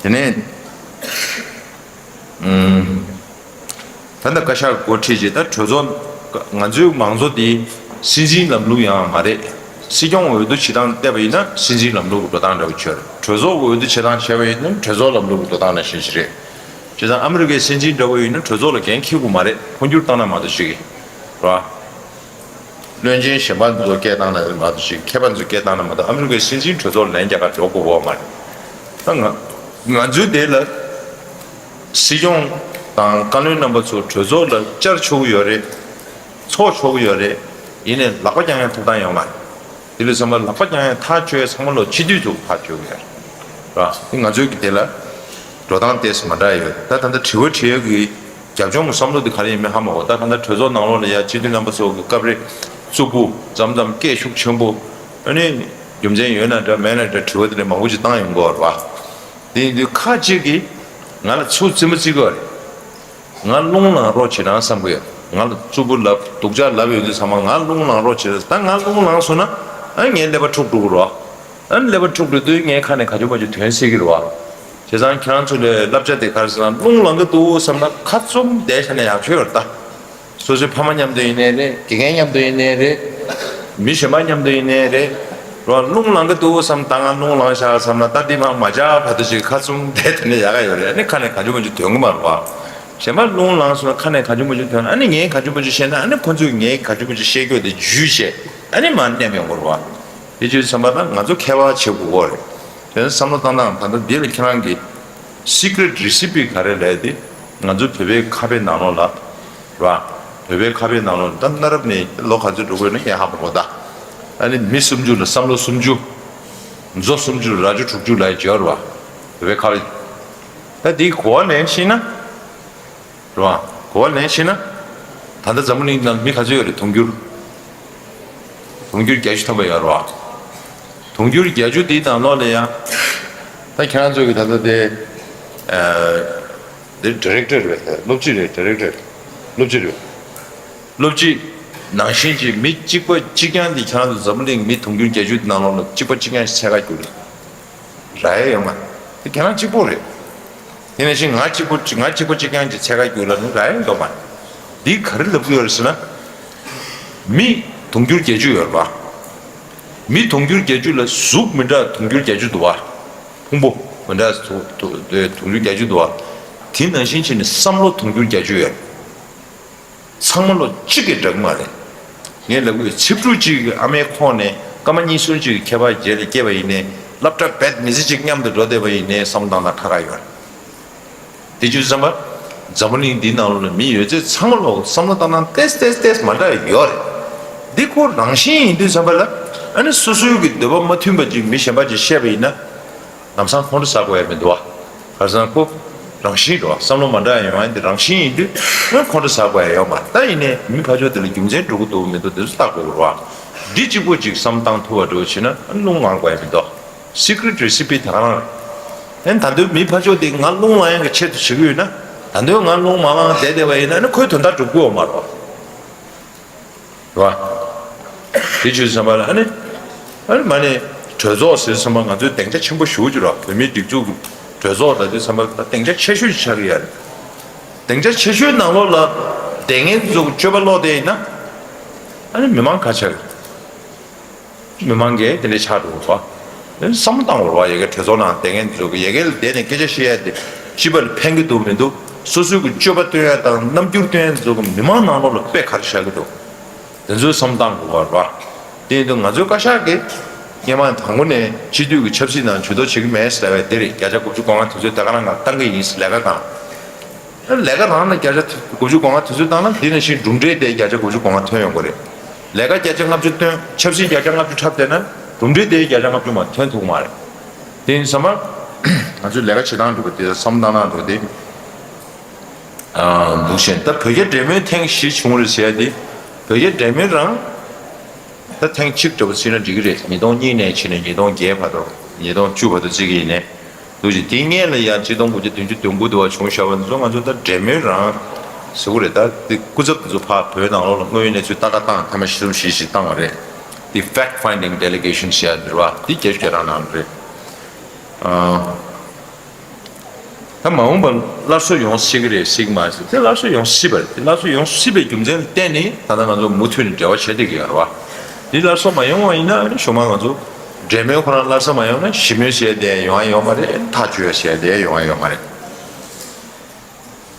དེ་ནས་ཨུམ། ད་ལྟ་བཀའ་ཤག་འགོ་ཁྲིད་ཀྱིས་ད་གྲོས་ཚོགས་ང་ཚོའི་མང་གཙོ་འདི་སྲིད་འཛིན་ལམ་ལུགས་ཡང་མ་རེད། སྲིད་སྐྱོང་འོས་བསྡུ་བྱེད་སྟངས་བལྟས་པ་ཡིན་ན་སྲིད་འཛིན་ལམ་ལུགས་ཀྱི་འགྲོ་སྟངས་འདྲ་བོ་ཆགས་རེད། གྲོས་ཚོགས་འོས་བསྡུ་བྱེད་སྟངས་བྱས་པ་ཡིན་ན་གྲོས་ཚོགས་ལམ་ལུགས་ཀྱི་འགྲོ་སྟངས་ནང་བཞིན་ཞིག་རེད། བྱས་ཙང་ཨ་མི་རི་ཀའི་སྲིད་འཛིན་འདྲ་བོ་ཡིན་ན་གྲོས་ཚོགས་ལ་འགན་འཁྱེར་དགོས་མ་རེད། འཕོ་འགྱུར་བཏང་ན་མ་གཏོགས་ཅིག་གིས་རེད་བ། བློན་ཆེན་གཞན་པ་ཚོ་སྐད་བཏང་ན་མ་གཏོགས་ཅིག་མཁས་པ་ཚོ་སྐད་བཏང་ན་མ་གཏོགས་ཨ་མི་རི་ཀའི་སྲིད་འཛིན་གྲོས་ཚོགས་ལ་ལན་རྒྱག་གར་འགྲོ་དགོས་པ་མ་རེད། ད་ང་ང་ཚོའི་དེ་ལ་སྲིད་སྐྱོང་དང་བཀའ་བློན་རྣམ་པ་ཚོ་གྲོས་ཚོགས་ལ་བཅར་ཆོག་གི་ཡོད་རེད། ཚོགས་ཆོག་གི་ཡོད་རེད། ཡིན་ནའི་ལག་པ་བརྐྱང་ཡའི་ཐོབ་ཐང་ཡོད་མ་རེད། དེ་ལས་ཚང་མ་ལག་པ་བརྐྱང་ཡ་ཐག་གཅོད་ཚང་མ་ལོ་སྤྱི་འཐུས་ཚོ་ཐག་གཅོད་ཀྱི་རེད། དེ་ང་ཚོའི་གི་དེ་ལ་འགྲོ་སྟངས་ཏོག་ཙམ་མ་འདྲ་ཡོད། ད་ད་ལྟ་དྲི་བ་དྲི་ཡ་གི་རྒྱབ་ལྗོངས་ཀྱི་བསམ་བློ་དེ་ག་རེ་ཡིན་མིན་ཧ་མ་གོ། ད་ད་ལྟ་གྲོས་ཚོགས་ནང་ལོགས་ལ་ཡ་སྤྱི་འཐུས་རྣམ་པ་ཚོ་གི་སྐབས་རེ་རྩུབ་པོ་མཚམས་མཚམས་སྐད་ཤུགས་ཆེན་པོ། ཨ་ནི་རྒྱུ་མཚན་ཡོད་ན་འདྲ་མེད་ན་འདྲ་དྲི་བ་དེ་འདྲ་མང་པོ་ཅིག་བཏང་ཡོང་གི་ཡོད་རེད་བ། དེ་ཡིན་དུས་ཁ་ཅིག་གིས་ང་ལ་ཚུར་རྩིས་མ་རྩིས་གི་ཡོད་རེད། ང་རླུང་ལངས་རོགས་བྱེད་རང་བསམ་གི་ཡོད། ང་ལ་རྩུབ་པོ་ལབ་སྡུག་ཅག་ལབ་ཡོད་དུས་ཚང་མ་ང་རླུང་ལངས་རོགས་བྱེད། ད་ང་རླུང་ལངས་སོང་ན་ཨ་ངའི་ཀླད་པ་འཁྲུག་འགྲོ་གི་རེད་བ། ཨ་ཀླད་པ་འཁྲུག་འགྲོ་དུས་ངའི་ཁ་ནས་ག་ཅུང་མ་ཅུང་ཐོན་སྲིད་ཀྱི་རེད་བ། བྱས་ཙང་ཁྱེད་རང་ཚོ་ལ་བསླབ་བྱ་དེ་ག་རེ་ཟེར་ན་རླུང་ལངས་གི་འདུག་བསམ་ན་ཁ་བཙུམ་བསྡད་བཞག་ན་ཡག་ཤོས་ཡོད་རེད་ད། སོ་སོའི་ཕ་མ་མཉམ་དུ་ཡིན་ནའི་རེད། དགེ་རྒན་མཉམ་དུ་ཡིན་ནའི་རེད། མི་གཞན་པ་མཉམ་དུ་ཡིན་ནའི་རེད། རོ་རླུང་ལངས་ཀྱི་འདུག་བསམ་ད་ང་རླུང་ལངས་ཤག་བསམ་ན་ད་འདི་མ་མ་བྱ་བར་དུ་ཞིག་ཁ་བཙུམ་བསྡད་དེ་ནས་ཡག་ག་ཡོད་རེད། ཨ་ནི་ཁ་ནས་ག་ཅུང་མ་ཅུང་ཐོན་གི་མ་རེད་བ། གཞན་པ་རླུང་ལངས་སོང་ན་ཁ་ནས་ག་ཅུང་མ་ཅུང་ཐོན་ཨ་ནི་ངས་ག་ཅུང་མ་ཅུང་བཤད་ན་ཨ་ནི་ཁོ་ཚོས་ངས་ག་ཅུང་མ་ཅུང་བཤད་རྒྱུ་དེ་འཇུས་བྱས་ཨ་ནི་མར་མནན་ཡོང་གི་རེད་བ། དེ་བྱས་བསམ་པ་ད་ང་ཚོ་མཁས་པ་བྱེད་དགོས་གོ་རེད། དེ་ནས་བསམ་བློ་བཏང་སྟངས་ད་ལྟ་འདི་ལ་ཁྱེད་རང་གི་secret recipe་ག་རེ་ལས་དེ་ང་ཚོ་བོད་པའི་ཁ་དཔེ་ནང་ལོགས་ལ། ར། བོད་པའི་ཁ་དཔེ་ནང་ལོགས་ད་གནའ་རབས་ནས་ལོ་ག་ཚོད་འགྲོ་དགོས་ན་ཡང་ཧ་མ་གོ་ད། ཨ་ནི་མི་སུམ་ཅུ་ལ་བསམ་བློ་སུམ་ཅུ། མཛོ་སུམ་ཅུ་ལ་རྭ་ཅོ་དྲུག་ཅུ་ལ་ཡི་བརྗོད་ར། བོད་པའི་ཁ་དཔེ། ད་འདིའི་གོ་བ་ལེན་ཤེས་ན། ར། གོ་བ་ལེན་ཤེས་ན། ད་ལྟ་འཛམ་བུ་གླིང་ནང་མི་ག་ཚོད་ཡོད་རེད་དུང་ཕྱུར། དུང་ཕྱུར་བརྒྱད་ཅུ་ཐམ་པ་ཡོད་ར། དུང་ཕྱུར་བརྒྱད་ཅུ་འདིའི་ནང་ལོགས་ལ་ཡང་། ད་ཁྱེད་རང་ཚོ་གི་ད་ལྟ་དེ། འདིར་director་རེད། སློབ་སྤྱི་རེད། director། སློབ་སྤྱི་རེད། སློབ་སྤྱི། ནང་བཞིན་གྱི་མི་གཅིག་པ་གཅིག་རྐྱང་འདི་ཁྱེད་རང་ཚོ་འཛམ་བུ་གླིང་མི་དུང་ཕྱུར་བརྒྱད་ཅུ་ནང་ལོགས་ལ་གཅིག་པ་གཅིག་རྐྱང་ཞིག་འཚོལ་ག་རྒྱུག་རེད། རག་ཡ་ཡོད་མ་རེད། དེ་ཁྱེད་རང་གཅིག་པོ་རེད། དེ་ནང་བཞིན་ང་གཅིག་པོ་ང་གཅིག་པ་གཅིག་རྐྱང་གཅིག་འཚོལ་ག་རྒྱུག་ལ་ནི་རག་ཡ་ཡོད་མ་རེད། འདི་ག་རེ་ལབ་ཀྱི་ཡོད་རེད་ཟེར་ན། མི་དུང་ཕྱུར་བརྒྱད་ཅུ་ཡོད་རེད་པ། མི་དུང་ཕྱུར་བརྒྱད་ཅུ་ལ་གཟུགས་མི་འདྲ་དུང་ཕྱུར་བརྒྱད་ཅུ་འདུག་བ། ཕུང་པོ་མི་འདྲ་དུ་དུ་དུ་དུང་ཕྱུར་བརྒྱད་ཅུ་འདུག་བ། དེ་ནང་བཞིན་བྱས་ནས་བསམ་བློ་དུང་ཕྱུར་བརྒྱད་ཅུ་ཡོད། ཚང་མ་ལོ་གཅིག་གི་འདྲ་གི་མ་རེད། ངས་ལབ་གི་ཡོད། ཚེ་ཕྲུག་གཅིག་གི་ཨ་མའི་ཁོག་ནས་སྐར་མ་གཉིས་གསུམ་གཅིག་གི་ཁྱད་པར་རྗེས་ལ་སྐྱེས་པ་ཡིན་ནའི་སློབ་གྲྭ་བེད་མི་ཚེ་གཅིག་མཉམ་དུ་འགྲོ་བསྡད་པ་ཡིན་ནའི་བསམ་བློ་བཏང་ན་ཁ་ཁ་ཡོད་རེད། དེ་བྱས་ཙང་འཛམ་བུ་གླིང་འདིའི་ནང་ལོགས་ལ་མི་ཡོད་ཚད་ཚང་མ་ལོ་བསམ་བློ་བཏང་སྟངས་ཏེས་ཏེས་ཏེས་མ་འདྲ་ཡོད་རེད། འདི་ཁོ་རང་བཞིན་ཡིན་དུས་ཙམ་པ་ལ་ཨ་ནི་སོ་སོའི་གི་འདོད་པ་མ་མཐུན་པ་ཅིག་མི་གཞན་པ་ཅིག་བཤད་པ་ཡིན་ན། ལམ་སང་ཁོང་ཁྲོ་ཟ་དགོས་ཡ་མི་འདུག་བ། ག་རེ་ཟེར་ན་ཁོ་རང་བཞིན་རེད་བ། བསམ་བློ་མ་འདྲ་ཡ་ཡོང་ཡ་འདི་རང་བཞིན་ཡིན་དུས་ཁོང་ཁྲོ་ཟ་དགོས་ཡ་ཡོད་མ་རེད། ད་ཡིན་ནའི་མི་ཕར་ཕྱོགས་དེ་ལ་རྒྱུ་མཚན་འགྲོ་གི་འདུག་མི་འདུག་དེ་ཚོ་བལྟ་དགོས་རེད་བ། འདི་གཅིག་པོ་ཅིག་བསམ་བཏང་ཐུབ་པ་འདྲ་བོ་བྱས་ན་རླུང་ལངས་དགོས་ཡ་མི་འདུག Secret recipe་དེ་ག་རང་རེད། ཨན་ད་དུང་མི་ཕར་ཕྱོགས་དེ་ང་རླུང་ལངས་ཡ་གི་ཆེད་དུ་བྱེད་ཀྱི་ཡོད་ན། ད་དུང་ང་རླུང་མ་ལངས་བསྡད་བསྡད་པ་ཡིན་ན་ནི་ཁོའི་དོན་དག་འགྲུབ་ཀྱི་ཡོད་མ་རེད་བ། རེད་བ། དེ་བྱས་ཙང་པ་ལ་ཨ་ནི། ཨ་ནི་མ་ནི་གྲོས་ཚོགས་ཟེར་ཙང་པ་ང་ཚོས་སྡིངས་ཆ་ཆེན་པོ་ཞེ་པོ་ཅིག་རེད་བ། བོད་མིའི་སྒྲིག་འཛུགས་ཀྱི་གྲོས་ཚོགས་ལ་དེ་ཙང་པ་ལ་སྡིངས་ཆ་ཆེ་ཤོས་ཅིག་ཆགས་ཀྱི་ཡོད་རེད། སྡིངས་ཆ་ཆེ་ཤོས་ནང་ལོགས་ལ་སྡོད་མཁན་ཚོ་སྤྱོད་པ་ལོག་བསྡད་ཡིན་ན། ཨ་ནི་མི་མང་ག་ཆགས་ཀྱི་རེད། མི་མང་གིས་དེ་འདྲའི་ཆགས་འགྲོ་གི་རེད་བ། བསམ་བློ་བཏང་དགོས་རེད་བ། ཡ་གིའི་གྲོས་ཚོགས་ནང་སྡོད་མཁན་ཚོ་གི་ཡ་གིར་བསྡད་ནས་སྐད་ཆ་བཤད་ཡ་དེ་སྤྱི་པ་ལ་ཕན་གྱི་འདུག་མི་འདུག་སོ་སོའི་གི་སྤྱོད་པ་སྟོན་ཡ་དང་རྣམ་འགྱུར་སྟོན་ཡ་ཚོ་གི་མི་མང་ནང་ལོགས་ལ་དཔེ་ག་རེ་བཞག་གི་འདུག་དེ་ཚོའི་བསམ་བློ་བཏང་དགོས་པ་རེད་བ། དེ་ཡིན་དུས་ང་ཚོའི་བཀའ་ཤག་གིས་སྔོན་མ་དང་པོ་ནས་སྤྱི་འཐུས་ཀྱི་ཆབ་སྲིད་ནང་ཇུས་གཏོགས་བྱེད་ཀྱི་མེད་ཟེར་བའི་དེ་རེད། བརྒྱ་ཆ་དགུ་བཅུ་གོ་ལྔ་དེ་ཚོས་ད་ག་རང་གང་བཏང་གི་ཡིན་ཟེར་ལས་ཀ་གང་། ལས་ཀ་རང་ལ་བརྒྱ་ཆ་དགུ་བཅུ་གོ་ལྔ་དུས་ཚོད་བཏང་ན་འདི་ནང་བཞིན་གྲུབ་འབྲས་དེ་བརྒྱ་ཆ་དགུ་བཅུ་གོ་ལྔ་ཐོན་ཡོང་གི་རེད། ལས་ཀ་བརྒྱ་ཆ་ལྔ་བཅུ་བཏོན། ཆབ་སྲིད་བརྒྱ་ཆ་ལྔ་བཅུ་འཁྲབ་བསྡད་ན་གྲུབ་འབྲས་དེ་བརྒྱ་ཆ་ལྔ་བཅུ་མ་ཐོན་ཐུབ་ཀྱི་མ་རེད། དེ་ཡིན་ཙང་ང་ཚོས་ལས་ཀ་བྱེད་སྟངས་འགྲོ་གི་དེ་བསམ་བློ་བཏང་སྟངས་འགྲོ་དེ་འདུག་བཞིན། ད་བོད་རྒྱ་འབྲེལ་མོལ་ཐེངས་བཞི་བྱུང་རེད་ཟེར་ཡ་དེ། བོད་རྒྱ་འབྲེལ་མོལ་རང་ད་ཐེངས་གཅིག་འདྲ་པོ་བརྩིས་ན་འགྲིག་གི་རེད། ཉིས་སྟོང་གཉིས་ནས་ཕྱིན་ནས་ཉིས་སྟོང་བརྒྱད་བར་དུ། ཉིས་སྟོང་བཅུ་བར་དུ་བརྩི་གི་ཡིན་ནའི། འདུག་ཅིང་དེའི་སྔོན་ལ་ཡང་ཆིག་སྟོང་དགུ་བརྒྱ་བདུན་ཅུ་དོན་དགུ་དུ་བ་བྱུང་བཞག་པ་འདི་ཚོ་ང་ཚོ་ད་འབྲེལ་མོལ་རང་ཟེར་གི་རེད། ད་དེ་སྐུ་ཚབ་དེ་ཚོ་ཕར་བོད་ནང་ལོགས་ལ་དངོས་ཡོད་གནས་ཚུལ་ལྟ་ག་བཏང་། ཐེངས་མ་བཞི་གསུམ་བཞི་ཞིག་བཏང་བ་རེད། དེ་fact finding delegation་ཟེར་ཡ་འདི་རེད་བ། དེ་རྒྱ་ཆེ་རང་ནང་རེད། ཨ། ད་མ་འོངས་པར་སླར་གསོ་ཡོང་སྲིད་ཀྱི་རེད་སྲིད་ཀྱི་མ་རེད་ཟེར། དེ་སླར་གསོ་ཡོང་སྲིད་པ་རེད། དེ་སླར་གསོ་ཡོང་སྲིད་པའི་རྒྱུ་མཚན་ལ་བརྟེན་ནས་ད་ལྟ་ང་ཚོ་མུ་མཐུད་ནས་འབྲེལ་བ་བྱེད་བསྡད་ཀྱི་ཡོད་རེད་བ། དེ་སླར་གསོ་མ་ཡོང་བ་ཡིན་ན་ཨ་ནི་གཞུག་མ་ང་ཚོ་འབྲེལ་མོལ་ཁོ་རང་སླར་གསོ་མ་ཡོང་ན་ཞི་མོལ་བྱས་བསྡད་ཡོང་ཡ་ཡོད་མ་རེད། ཐག་གཅོད་བྱས་བསྡད་ཡོང་ཡ་ཡོད་མ་རེད།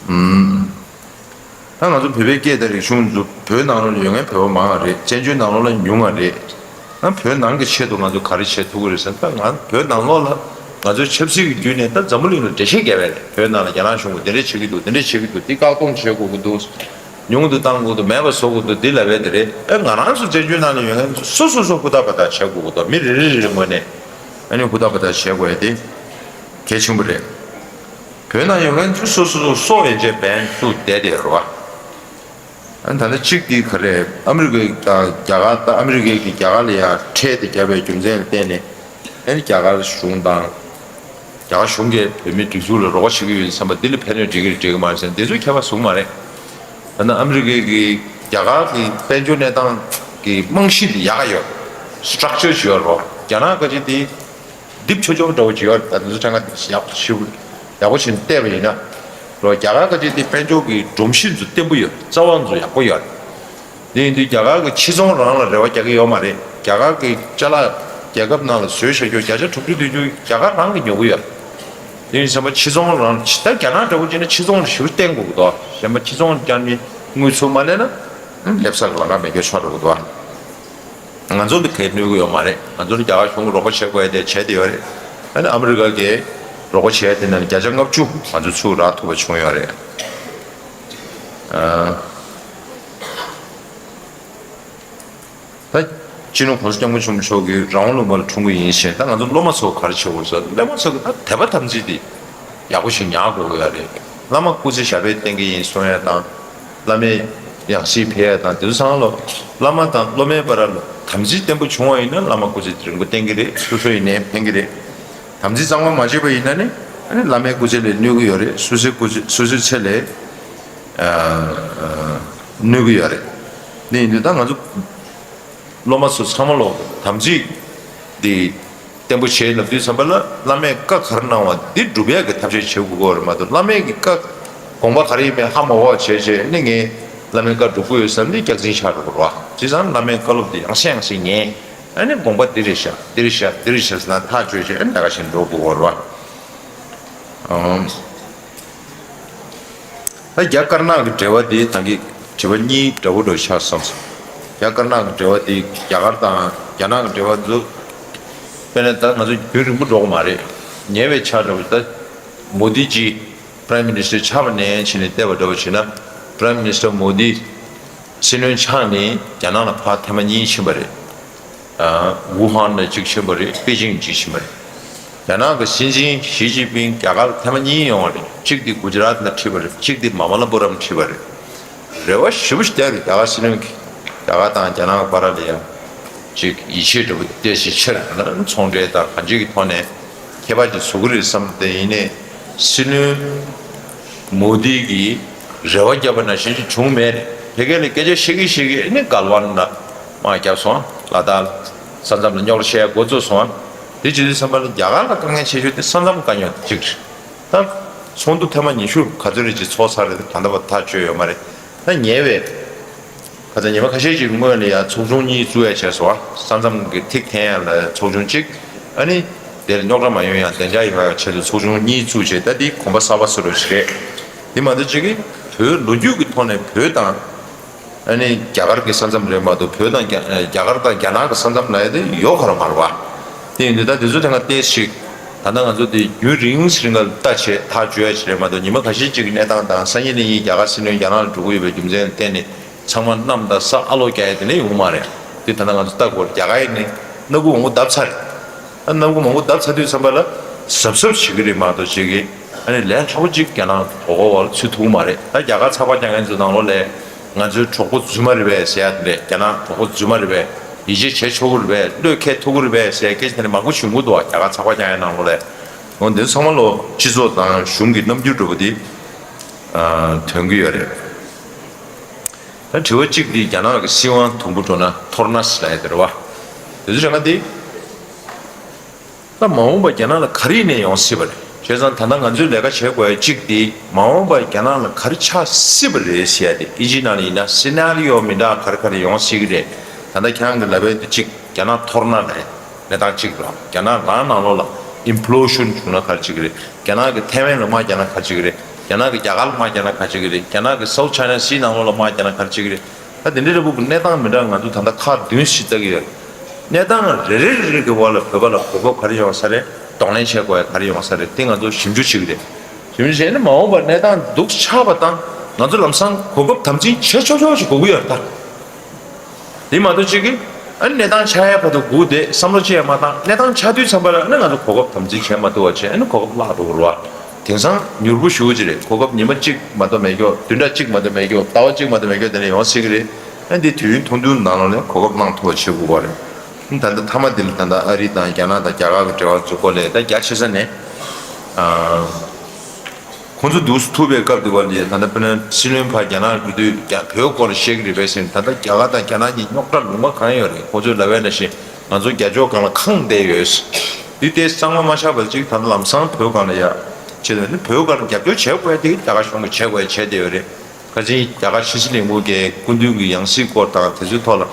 ད་ང་ཚོ་བོད་པའི་སྐད་དང་རིག་གཞུང་ཚོ་བོད་ནང་ལོགས་ལ་ཡོད་མཁན་བོད་པ་མང་བ་རེད། བཙན་བྱོལ་ནང་ལོགས་ལ་ཉུང་བ་རེད། ད་བོད་ནང་གི་ཆེད་དུ་ང་ཚོ་ག་རེ་བྱེད་ཐུབ་ཀྱི་རེད་ཟེར་ན། ད་ང་བོད་ནང་ལོགས་ལ་ང་ཚོའི་ཆབ་སྲིད་ཀྱི་བརྒྱུད་ནས་ད་འཛམ་བུ་གླིང་ལ་འགྲེལ་བཤད་རྒྱབ་པ་རེད། བོད་ནང་ལ་རྒྱ་ནག་གཞུང་གིས་འདི་འདྲས་བྱེད་ཀྱི་འདུག་འདི་འདྲས་བྱེད་ཀྱི་འདུག་འདི་བཀག་སྡོམ་བྱེད་དགོས་ཀྱི་འདུག་ཉུང་དུ་བཏང་དགོས་འདུག་མེད་པ་བཟོ་དགོས་འདུག་འདི་ལབ་པ་དེ་རེད། ཨེ་ང་རང་ཚོ་བཙན་བྱོལ་ནང་ལ་ཡོད་མཁན་ཚོ་སོ་སོ་སོ་ཧུར་ཐག་འབད་ཐག་བྱེད་དགོས་ཀྱི་འདུག་མི་རེ་རེ་རེ་རེ་ངོས་ནས་ཨ་ནི་ཧུར་ཐག་འབད་ཐག་བྱེད་དགོས་ཡ་དེ་གལ་ཆེན་པོ་རེད། བོད་ནང་ཡོད་མཁན་ཚོ་སོ་སོ་སོ་སོ་ཡན་ཆད་འབེན་བཙུགས་བསྡད་དེ་རེད་བ། ཨ་ནི་ད་ལྟ་གཅིག་དེ་ག་རེ། ཨ་མི་རི་ཀའི་དང་རྒྱ་གར། ད་ཨ་མི་རི་ཀའི་གིས་རྒྱ་གར་ལ་ཡ་ཁྲལ་དེ་བརྒྱབ་པའི་རྒྱུ་མཚན་ལ་བརྟེན་ནས་ཨ་ནི་རྒྱ་གར་གཞུང་དང་། རྒྱ་གར་གཞུང་གིས་བོད་མིའི་སྒྲིག་འཛུགས་ལ་རོགས་པ་བྱེད་ཀྱི་ཡོད་བསམ་པ་འདི་ལ་ཕན་གནོད་འགྲིག་གི་རེད་འགྲིག་གི་མ་རེད་ཟེར་ན་འདི་ཚོ་ཁྱད་པར་བཟུང་མ་རེད། ད་ནི་ཨ་མི་རི་ཀའི་གིས་རྒྱ་གར་གྱི་དཔལ་འབྱོར་གནས་སྟངས་ཀྱི་རྨང་གཞི་འདི་ཡག་ག་ཡོད། སི་ཊག་ཅར་ཅིག་ཡོད་རེད་བ། རྒྱ་ནག་ག་ཅིག་འདི་རྡིབ་ཆོག་ཆོག་འདྲ་བོ་ཅིག་ཡོད་རེད། ད་འདི་ཚོ་ཕྲན་ཁ་ཡག་ཞིབ་ཡག་པོ་བྱས་ནས་བལྟས་པ་ཡིན་ན་རོ། རྒྱ་གར་ག་ཅིག་འདི་དཔལ་འབྱོར་གྱི་སྒྲོམ་གཞི་ཚོ་བརྟན་པོ་ཡོད། རྩ་བ་ཚོ་ཡག་པོ་ཡོད་རེད། དེ་ཡིན་དུས་རྒྱ་གར་གྱི་ཕྱི་ཚོང་རང་ལ་རེ་བ་རྒྱག་གི་ཡོད་མ་རེད། རྒྱ་གར་གྱི་ཅ་ལག་རྒྱལ་ཁབ་ནང་ལ་བཟོས་བཞག་རྒྱུ་བརྒྱ་ཆ་དྲུག་ཅུ་བདུན་ཅུ་རྒྱ་གར་རང་གིས་ཉོ་གི་ཡོད། དེ་ཡིན་ཙང་ཕྱི་ཚོང་རང་ད་རྒྱ་ནག་འདྲ་བོ་བྱས་ན་ཕྱི་ཚོང་ལ་ཞེ་པོ་བརྟེན་དགོས་ཀྱི་འདུག་གཞན་པ་ཕྱི་ཚོང་རྒྱག་ནས་དངུལ་ཚུར་མ་ལེན་ན་ལེབ་སར་ལ་ལང་མེད་རྒྱུ་ཆགས་འགྲོ་གི་འདུག་ང་ཚོ་འདི་གས་གནོད་གི་ཡོད་མ་རེད། ང་ཚོ་རྒྱ་གར་གཞུང་གི་རོགས་པ་བྱེད་དགོས་ཡ་དེ་བྱས་ཏེ་ཡོད་རེད། ཨ་ནི་ཨ་མི་རི་ཀ་གིས་རོགས་པ་བྱས་ཏེ་ན་བརྒྱ་ཆ་ལྔ་བཅུ་ང་ཚོ་ཚུར་རག་ཐུབ་པ་བྱུང་ཡོད་རེད། ཨ། ད་སྤྱི་ནོར་༸གོང་ས་༸སྐྱབས་མགོན་ཆེན་པོ་མཆོག་གིས་རང་དབང་ལུང་པ་ལ་འཁྲུངས་པ་ཡིན་ཞེས། ད་ང་ཚོ་སློབ་མ་ཚོ་ག་རེ་བྱེད་དགོས་ཟེར། སློབ་མ་ཚོ་གི་ད་དད་པ་དམ་ཚིག་དེ་ཡག་པོ་ཞིག་ཉར་དགོས་ཀྱི་ཡོད་རེད། བླ་མ་སྐུ་ཚེ་ཞབས་པད་བརྟན་གྱི་ཡིན་གསུང་ཡ་དང་། བླ་མའི་ཡང་སྲིད་འཕེལ་ཡ་དང་དེ་ཚོ་ཚང་མ་ལོ། བླ་མ་དང་སློབ་མའི་བར་ལ་དམ་ཚིག་བརྟན་པོ་བྱུང་བ་ཡིན་ན་བླ་མ་སྐུ་ཚེ་རིང་པོ་བརྟན་གྱི་རེད། སོ་སོ་ཡིན་ནའི་ཕན་གྱི་རེད། དམ་ཚིག་གཙང་མ་མ་བྱས་པ་ཡིན་ན་ནི་ཨ་ནི་བླ་མའི་སྐུ་ཚེ་ལ་གནོད་ཀྱི་ཡོད་རེད། སོ་སོའི་སྐུ་ཚེ་སོ་སོའི་ཚེ་ལ་ཨ་ཨ་གནོད་ཀྱི་ཡོད་རེད། འདི་ཡིན་དུས་ད་ང་ཚོ་སློབ་མ་ཚོ་ཚང་མ་ལོ་དམ་ཚིག་འདི་བརྟན་པོ་བྱས་ལབ་དུས་ཙམ་པ་ལ་བླ་མས་བཀའ་ག་རེ་གནང་བ་འདི་སྒྲུབ་ཡག་གི་ཐབས་ཤེས་བྱེད་དགོས་ཀྱི་ཡོད་རེད་མ་གཏོགས། བླ་མའི་གི་བཀའ་དགོངས་པ་ག་རེ་ཡིན་མིན་ཧ་མ་གོ་བ་བྱས་བྱས་ནི་ངས་བླ་མའི་བཀའ་སྒྲུབ་ཀྱི་ཡོད་བསམ་ནས་སྐྱག་རྫུན་ཆགས་འགྲོ་གི་རེད་བ། བྱས་ཙང་བླ་མའི་བཀའ་སློབ་འདི་ཡང་སེ་ཡང་སེ་ཉན། ཨ་ནི་དགོངས་པ་འདི་རེད་ཤག་འདི་རེད་ཤག་འདི་རེད་ཤག་ཟེར་ན་ཐག་གཅོད་བྱས་ཨ་ནི་ལས་ཀ་བྱེད་འགྲོ་དགོས་ཀྱི་ཡོད་རེད་བ། ཨང་། ད་རྒྱ་དཀར་ནག་གི་འབྲེལ་བ་འདི་ད་གིན་དྲི་བ་གཉིས་འདྲ་བོ་འདྲ་བོ་ཆགས་སོང་ཟེར། རྒྱ་དཀར་ནག་གི་འབྲེལ་བ་འདི་རྒྱ་གར་དང་རྒྱ་ནག་གི་འབྲེལ་བ་འདི་དཔེར་ན་ད་ང་ཚོ་རྒྱུན་རིང་པོ་འགྲོ་གི་མ་རེད། ཉེ་བའི་ཆར་འདྲ་བོ་ད་མོ་དི་ཇི་Prime Minister་ཆགས་པ་ནས་བྱས་ནས་བལྟས་པ་འདྲ་བོ་བྱས་ན་Prime Minister་མོ་དི་སྲིད་བློན་ཆགས་ནས་རྒྱ་ནག་ལ་ཕར་ཐེངས་མ་གཉིས་ཕྱིན་པ་རེད། ཝུ་ཧན་ལ་གཅིག་ཕྱིན་པ་རེད། པེ་ཅིང་གཅིག་ཕྱིན་པ་རེད། རྒྱ་ནག་གི་སྲིད་འཛིན་ཞི་ཅིན་ཕིང་རྒྱ་གར་ཐེངས་མ་གཉིས་ཡོང་བ་རེད། གཅིག་དེ་གུ་ཇི་རཱཏ་ལ་ཁྲིད་པ་རེད། གཅིག་དེ་མ་མ་ལ་པུ་རམ་ཁྲིད་པ་རེད། རེ་བ་ཞེ་པོ་ཞིག་བསྡད་རེད། རྒྱ་གར་སྲིད་བློན་གྱིས་རྒྱ་གར་དང་རྒྱ་ནག་བར་ལ་ཡང་ཅིག་ཡིད་ཆེས་འདྲ་པོ་ཏོག་ཙམ་ཆེར་ཚོང་འབྲེལ་དང་གང་ཅིའི་ཐོག་ནས་ཁྱད་པར་ཅིག་བཟོ་གི་རེད་བསམ་སྟེ། ཡིན་ནའི་སྲིད་བློན་མོ་དི་གིས་རེ་བ་བརྒྱབ་པ་ནང་བཞིན་ཅིག་བྱུང་མེད་རེད། ཕ་གི་ལ་སྐད་ཆ་བཤད་ཀྱི་བཤད་ཀྱི་ནི་གལ་ཝན་ལ་དམག་བརྒྱབ་སོང་། ལ་དྭགས་ས་མཚམས་ལ་རྙོག་དྲ་བཤད་འགོ་བཙུགས་སོང་། དེ་བྱེད་དུས་ཙམ་པ་ལ་རྒྱ་གར་ལ་དཀའ་ངལ་ཆེ་ཤོས་དེ་ས་མཚམས་དཀའ་རྙོག་དེ་གཅིག་རེད། ད་ཚོགས་འདུ་ཐེངས་མ་ཉི་ཤུ་ག་ཚོད་རེ་ཅིག་ཚོགས་ཚར་རེད། ད་ལྟ་བར་ཐག་གཅོད་ཡོད་མ་རེད། ད་ཉེ་བའི་ཁ་ཚ་ཉི་མ་ཁ་ཤས་ཅིག་སྔོན་ལ་ཡང་ཚོགས་ཆུང་གཉིས་བཙུགས་ཡ་བྱས་སོང་། ས་མཚམས་ཀྱི་ཐིག་འཐེན་ཡ་ལ་ཚོགས་ཆུང་གཅིག་ཨ་ནི་དེར་རྙོག་དྲ་མ་ཡོང་ཡ་བདེ་འཇགས་ཡོང་ཡ་ཆེད་དུ་ཚོགས་ཆུང་གཉིས་བཙུགས་བྱས། ད་འདི་གོམ་པ་གསར་པ་བཟོ་འདྲ་ཞིག་རེད། འདི་མ་གཏོགས་གཅིག་གིས་བོད་ལོ་རྒྱུས་ཀྱི་ཐོག་ནས་བོད་དང་ཨ་ནི་རྒྱ་གར་གྱི་ས་མཚམས་རེད་མ་གཏོགས། བོད་དང་རྒྱ་རྒྱ་གར་དང་རྒྱ་ནག་གི་ས་མཚམས་ལབ་ཡ་དེ་ཡོད་ཁ་ར་མ་རེད་བ། དེ་ཡིན་དུས་ད་དེ་ཚོ་དེ་སྔ་ཏོག་ཙམ་ཞིག་ད་ལྟ་ང་ཚོ་དེ་རྒྱུན་རིང་རིང་ལ་ལྟ་བྱས་ཐག་གཅོད་ཡ་ཞིག་རེད་མ་གཏོགས། ཉི་མ་ཁ་ཤས་ཅིག་གི་གནས་སྟངས་དང་སང་ཉིན་གནངས་ཉིན་རྒྱ་གར་སྲིད་བློན་རྒྱ་ནག་ལ་འགྲོ་གི་ཡོད་པའི་རྒྱུ་མཚན་ལ་བརྟེན་ནས་ཚང་མ་གནམ་དང་ས་ཨ་ལོ་རྒྱག་ཡ་དེ་འདྲ་ཡོང་གི་མ་རེད། དེ་ད་ལྟ་ང་ཚོ་ལྟ་དགོས་རེད། རྒྱ་གར་ཡིན་ནའི་སྣ་ཁུག་མང་པོ་བརྡབས་ཚར་རེད། ཨ་སྣ་ཁུག་མང་པོ་བརྡབས་ཚར་དུས་ཙམ་པ་ལ་གཟབ་གཟབ་བྱེད་ཀྱི་རེད་མ་གཏོགས་བྱེད་ཀྱི་ཨ་ནི་ལས་སླ་པོ་གཅིག་རྒྱ་ནག་དོ་ཁུར་འོག་ལ་ཚུད་ཐུབ་ཀྱི་མ་རེད། ད་རྒྱ་གར་ཚགས་པར་རྒྱག་མཁན་ཚོའི་ནང་ལོགས་ལ་ང་ཚོའི་གྲོགས་པོ་རྫུན་མ་རེད་པས་ཟེར་ཡ་དེ་འདྲས། རྒྱ་ནག་གྲོགས་པོ་རྫུན་མ་རེད་པས། ཡིད་ཆེས་བྱེད་ཆོག་གི་རེད་པས། བློས་འཁེལ་ཐུབ་ཀྱི་རེད་པས་ཟེར་ཡ་སྐད་ཆ་དེ་འདྲས་མང་པོ་བྱུང་གི་འདུག་རྒྱ་གར་ཚགས་པར་རྒྱག་མཁན་ནང་ལོགས་ལ། འོ་འདི་ཚང་མ་ལོ་སྤྱི་ཚོགས་དང་གཞུང་གི་རྣམ་འགྱུར་འདྲ་པོ་དེ་ཐོན་གྱི་ཡོད་རེད། ད་དྲི་བ་གཅིག་འདི་རྒྱ་ནག་གི་སྲིད་དབང་དུམ་བུ་འགྲོ་ན་འཐོར་ན་ཟེར་ལབ་ཡ་དེ་རེད་བ། དེ་ཚོ་རེ་འགའ་འདི། ད་མ་འོངས་པ་རྒྱ་ནག་ལ་ག་རེ་ཡིན་ནའི་ཡོང་སྲིད་པ་རེད། བྱས་ཙང་ད་ལྟ་ང་ཚོས་ལས་ཀ་བྱེད་དགོས་ཡ་གཅིག་དེ་མ་འོངས་པ་རྒྱ་ནག་ལ་ག་རེ་ཆགས་སྲིད་པ་རེད་ཟེར་ཡ་དེ། ཨིན་ཇིའི་ནང་ལ་ཡིན་ན་སི་ན་རི་ཡོ་མི་འདྲ་ག་རེ་ག་རེ་ཡོང་སྲིད་ཀྱི་རེད། ད་ལྟ་ཁྱེད་རང་གིས་ལབ་པ་དེ་གཅིག་རྒྱ་ནག་འཐོར་ན་རེད། གནས་སྟངས་གཅིག་རེད། རྒྱ་ནག་རང་ནང་ལོགས་ལ་ཨིམ་པི་ལོ་ཤན་བྱུང་ན་ག་རེ་བྱེད་ཀྱི་རེད། རྒྱ་ནག་གིས་ཐའེ་ཝན་ལ་དམག་རྒྱག་ན་ག་རེ་བྱེད་ཀྱི་རེད། རྒྱ་ནག་གིས་རྒྱ་གར་ལ་དམག་རྒྱག་ན་ག་རེ་བྱེད་ཀྱི་རེད། རྒྱ་ནག་གིས་South China Sea ནང་ལོགས་ལ་དམག་རྒྱག་ན་ག་རེ་བྱེད་ཀྱི་རེད། ད་དེ་འདྲའི་འདྲ་པོ་གི་གནས་སྟངས་མི་འདྲ་ང་ཚོ་ད་ལྟ་ཁག་བདུན་ཞིག་བལྟ་གི་ཡོད། གནས་སྟངས་རེ་རེ་རེ་རེ་གི་བར་ལ་བོད་པ་ལ་གོ་སྐབས་ག་རེ་ཡོང་ས་རེད། གདོང་ལེན་བྱེད་དགོས་ཡ་ག་རེ་ཡོང་ས་རེད། དེ་ང་ཚོ་ཞིབ་འཇུག་བྱེད་ཀྱི་རེད། ཞིབ་འཇུག་བྱས་ནས་མ་འོངས་པར་གནས་སྟངས་སྡུག་ཆགས་པ་དང་ང་ཚོ་ལམ་སང་གོ་སྐབས་དམ་འཛིན་བྱེད་ཆོག་ཆོག་ཞིག་དགོས་ཀྱི་ཡོད་རེད་ད། དེ་མ་གཏོགས་གཅིག་གིས་ཨ་ནི་གནས་སྟངས་ཆགས་ཡ་བར་དུ་སྒུག་བསྡད་བསམ་བློ་ཅི་ཡང་མ་བཏང་། གནས་སྟངས་ཆགས་དུས་ཙམ་པ་ལ་ཨ་ནི་ང་ཚོ་གོ་སྐབས་དམ་འཛིན་བྱས་མ་ཐུབ་པ་བྱས་ཨ་ནི་གོ་སྐབས་བརླག་འགྲོ་གི་རེད་བ། དེང་སང་མྱུར་པོ་ཞེ་པོ་ཅིག་རེད། གོ་སྐབས་ཉི་མ་གཅིག་མ་གཏོགས་མེད་ཀྱོག་བདུན་ཕྲག་གཅིག་མ་གཏོགས་མེད་ཀྱོག་ཟླ་བ་གཅིག་མ་གཏོགས་མེད་ཀྱོག་དེ་ནས་ཡོང་སྲིད་ཀྱི་རེད། ཨ་ནི་དུས་ཡུན་ཐུང་ཐུང་ནང་ལོགས་ནས་གོ་སྐབས་བླང་ཐུབ་པ་བྱེད་དགོས་པ་རེད། ད་ལྟ་མཐའ་མ་འདི་ལ་ད་ལྟ་ཨ་རི་དང་རྒྱ་ནག་དང་རྒྱ་གར་གྱི་འབྲེལ་བ་འཛུགས་སྐོར་ལས་ད་རྒྱ་ཆེ་ས་ནས་ཨ། ཁོང་ཚོ་འདུག་སེ་ཐུག་པའི་སྐབས་དེ་བར་ལ་ད་ལྟ་དཔེར་ན་སྲིད་བློན་ཕར་རྒྱ་ནག་འགྲོ་དུས་རྒྱ་བོད་སྐོར་ལ་བཤད་ཀྱི་རེད་པས་ཟེར་ནས། ད་ལྟ་རྒྱ་གར་དང་རྒྱ་ནག་གཉིས་རྙོག་དྲ་ལུང་པ་གང་ཡོད་རེད། ཁོང་ཚོས་ལབ་པ་ནང་བཞིན་ང་ཚོ་རྒྱ་ཕྱོགས་སྒང་ལ་ཁེངས་བསྡད་ཡོད། འདི་དེ་གཙང་མ་མ་ཆགས་པར་ཅིག་ད་ལྟ་ལམ་སང་བོད་སྒང་ལ་ཡ་བྱེད་དུས་ནི་བོད་སྒང་ལ་རྒྱབ་སྐྱོར་བྱེད་དགོས་ཡ་དེ་རྒྱ་གར་གཞུང་གིས་བྱེད་དགོས་ཡ་བྱས་བསྡད་ཡོད་རེད། ཁ་ཅིག་རྒྱ་གར་ཕྱི་སྲིད་བློན་ཁང་གིས་སྐུ་མདུན་གྱི་ཡང་སྲིད་སྐོར་དང་དེ་ཚོའི་ཐོག་ལ་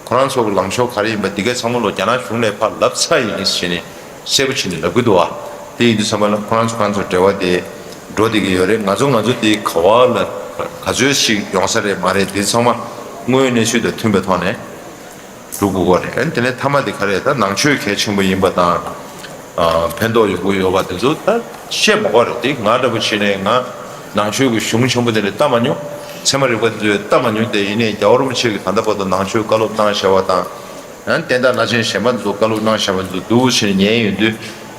ཁོ་རང་ཚོ་གི་ལངས་ཕྱོགས་ག་རེ་ཡིན་པ་འདི་གའི་ཚང་མ་ལོ་རྒྱ་ནག་གཞུང་ནས་ཕར་ལབ་ཚར་ཡིན་ཟེར་ནས་གསལ་པོ་བྱས་ནས་ལབ་ཀྱི་འདུག་བ། དེ་ཡིན་དུས་ཙམ་པ་ལ་ཁོ་རང་ཚོ་ཁོ་རང་ཚོ་འབྲེལ་བ་དེ་འགྲོ་བསྡད་ཀྱི་ཡོད་རེད། ང་ཚོ་ང་ཚོ་དེ་ག་བ་ལ་ག་ཚོད་ཞིག་ཡོང་ས་རེད་མ་རེད་དེ་ཚང་མ་དངོས་ཡོད་གནས་ཚུལ་དང་མཐུན་པའི་ཐོག་ནས་འགྲོ་དགོས་ཀྱི་རེད། ཨ་ནི་དེ་ནས་མཐའ་མ་དེ་ག་རེ་ད་ནང་ཆོས་གལ་ཆེན་པོ་ཡིན་པ་དང་། ཨ་ཕན་ཐོགས་ཡོང་གི་ཡོད་པ་དེ་ཚོ་ད་བཤད་མ་དགོས་རེད། དེ་ང་འདྲ་པོ་བྱས་ནས་ང་ནང་ཆོས་ཀྱི་གཞུང་ཆེན་པོ་དེ་ལ་ལྟ་མ་མྱོང་། ཚད་མ་རིག་པ་དེ་ཚོ་ལྟ་མ་མྱོང་། དེ་ཡིན་ནའི་རྒྱལ་བ་རིན་པོ་ཆེ་གིས་ད་ལྟ་བར་དུ་ནང་ཆོས་བཀའ་སློབ་གནང་བཞག་པ་དང་། ཡང་བསྟན་བདག་བླ་ཆེན་གཞན་པ་དེ་ཚོ་བཀའ་སློབ་གནང་བཞག་པ་དེ་ཚོ་འདུག་ཟེར་ནས་ཉན་ཡོང་དུས།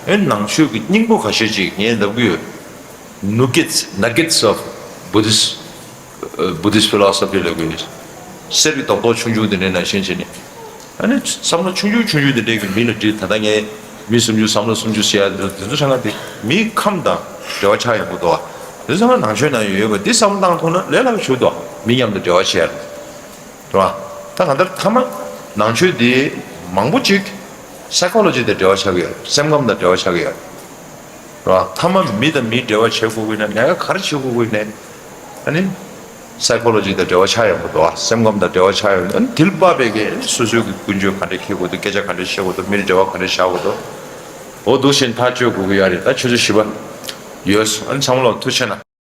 ཨེ་ནང་ཆོས་ཀྱི་སྙིང་པོ་ཁ་ཤས་ཅིག་ངས་ལབ་ཀྱི་ཡོད། Nuggets, nuggets of Buddhist, uh, Buddhist philosophy ལབ་དགོས་ཡོད། གསེར་གྱི་རྡོག་རྡོག་ཆུང་ཆུང་དེ་འདྲའི་ནང་བཞིན་བྱས་ནས། ཨ་ནི་བསམ་བློ་ཆུང་ཆུང་ཆུང་ཆུང་དེ་འདྲའི་གི་མི་ལ་དྲིས། ད་ལྟ་ངས་མི་སུམ་ཅུ་བསམ་བློ་སུམ་ཅུ་ཟེར་ཡ་དེ་ཚོ་དེ་ཚོ་ཆ་ང་དེ་མིའི་ཁམས་དང་འབྲེལ་བ་ཆགས་ཡོང་གི་འདུག་བ། དེ་ཚོ་ང་ནང་ཆོས་ནང་ཡོད་ཡོད་པ་འདི་བསམ་བློ་བཏང་ཐུབ་ན་ལས་སླ་པོ་ཞིག་འདུག་མི་མཉམ་དུ་འབྲེལ་བ་བྱས་ཡ་རེད། རེད་བ། ད་གང་ལྟར་མཐའ་མ་ནང་ཆོས་འདི་མང་པོ་ཅིག་psychology དང་འབྲེལ་བ་ཆགས་ཀྱི་ཡོད་རེད། སེམས་ཁམས་དང་འབྲེལ་བ་ཆགས་ཀྱི་ཡོད་རེད། རེད་བ། མཐའ་མ་མི་དང་མི་འབྲེལ་བ་བྱེད་དགོས་ཀྱི་ན་ལས་ཀ་ག་རེ་བྱེད་དགོས་ཀྱི་ན། ཨ་ནི་psychology དང་འབྲེལ་བ་ཆགས་ཡོང་གི་འདུག་བ། སེམས་ཁམས་དང་འབྲེལ་བ་ཆགས་ཡོང་། ཨ་ནི་དེ་ལ་དཔག་པའི་གི་སོ་སོའི་གི་ཀུན་སྤྱོད་ག་འདྲ་འཁྱེར་དགོས་འདུག་སྐད་ཆ་ག་འདྲ་བཤད་དགོས་འདུག་མི་ལ་འབྲེལ་བ་ག་འདྲ་བྱ་དགོས་འདུག་འོ་འདུག་བཞིན་ཐག་གཅོད་དགོས་ཀྱི་ཡོད་རེད། ད་ཆུ་ཚོད་བཞི་པ་ཡོལ་སོང་། ཨ་ནི་ཚང་མ་ལ་ཐུགས་རྗེ་གནང་།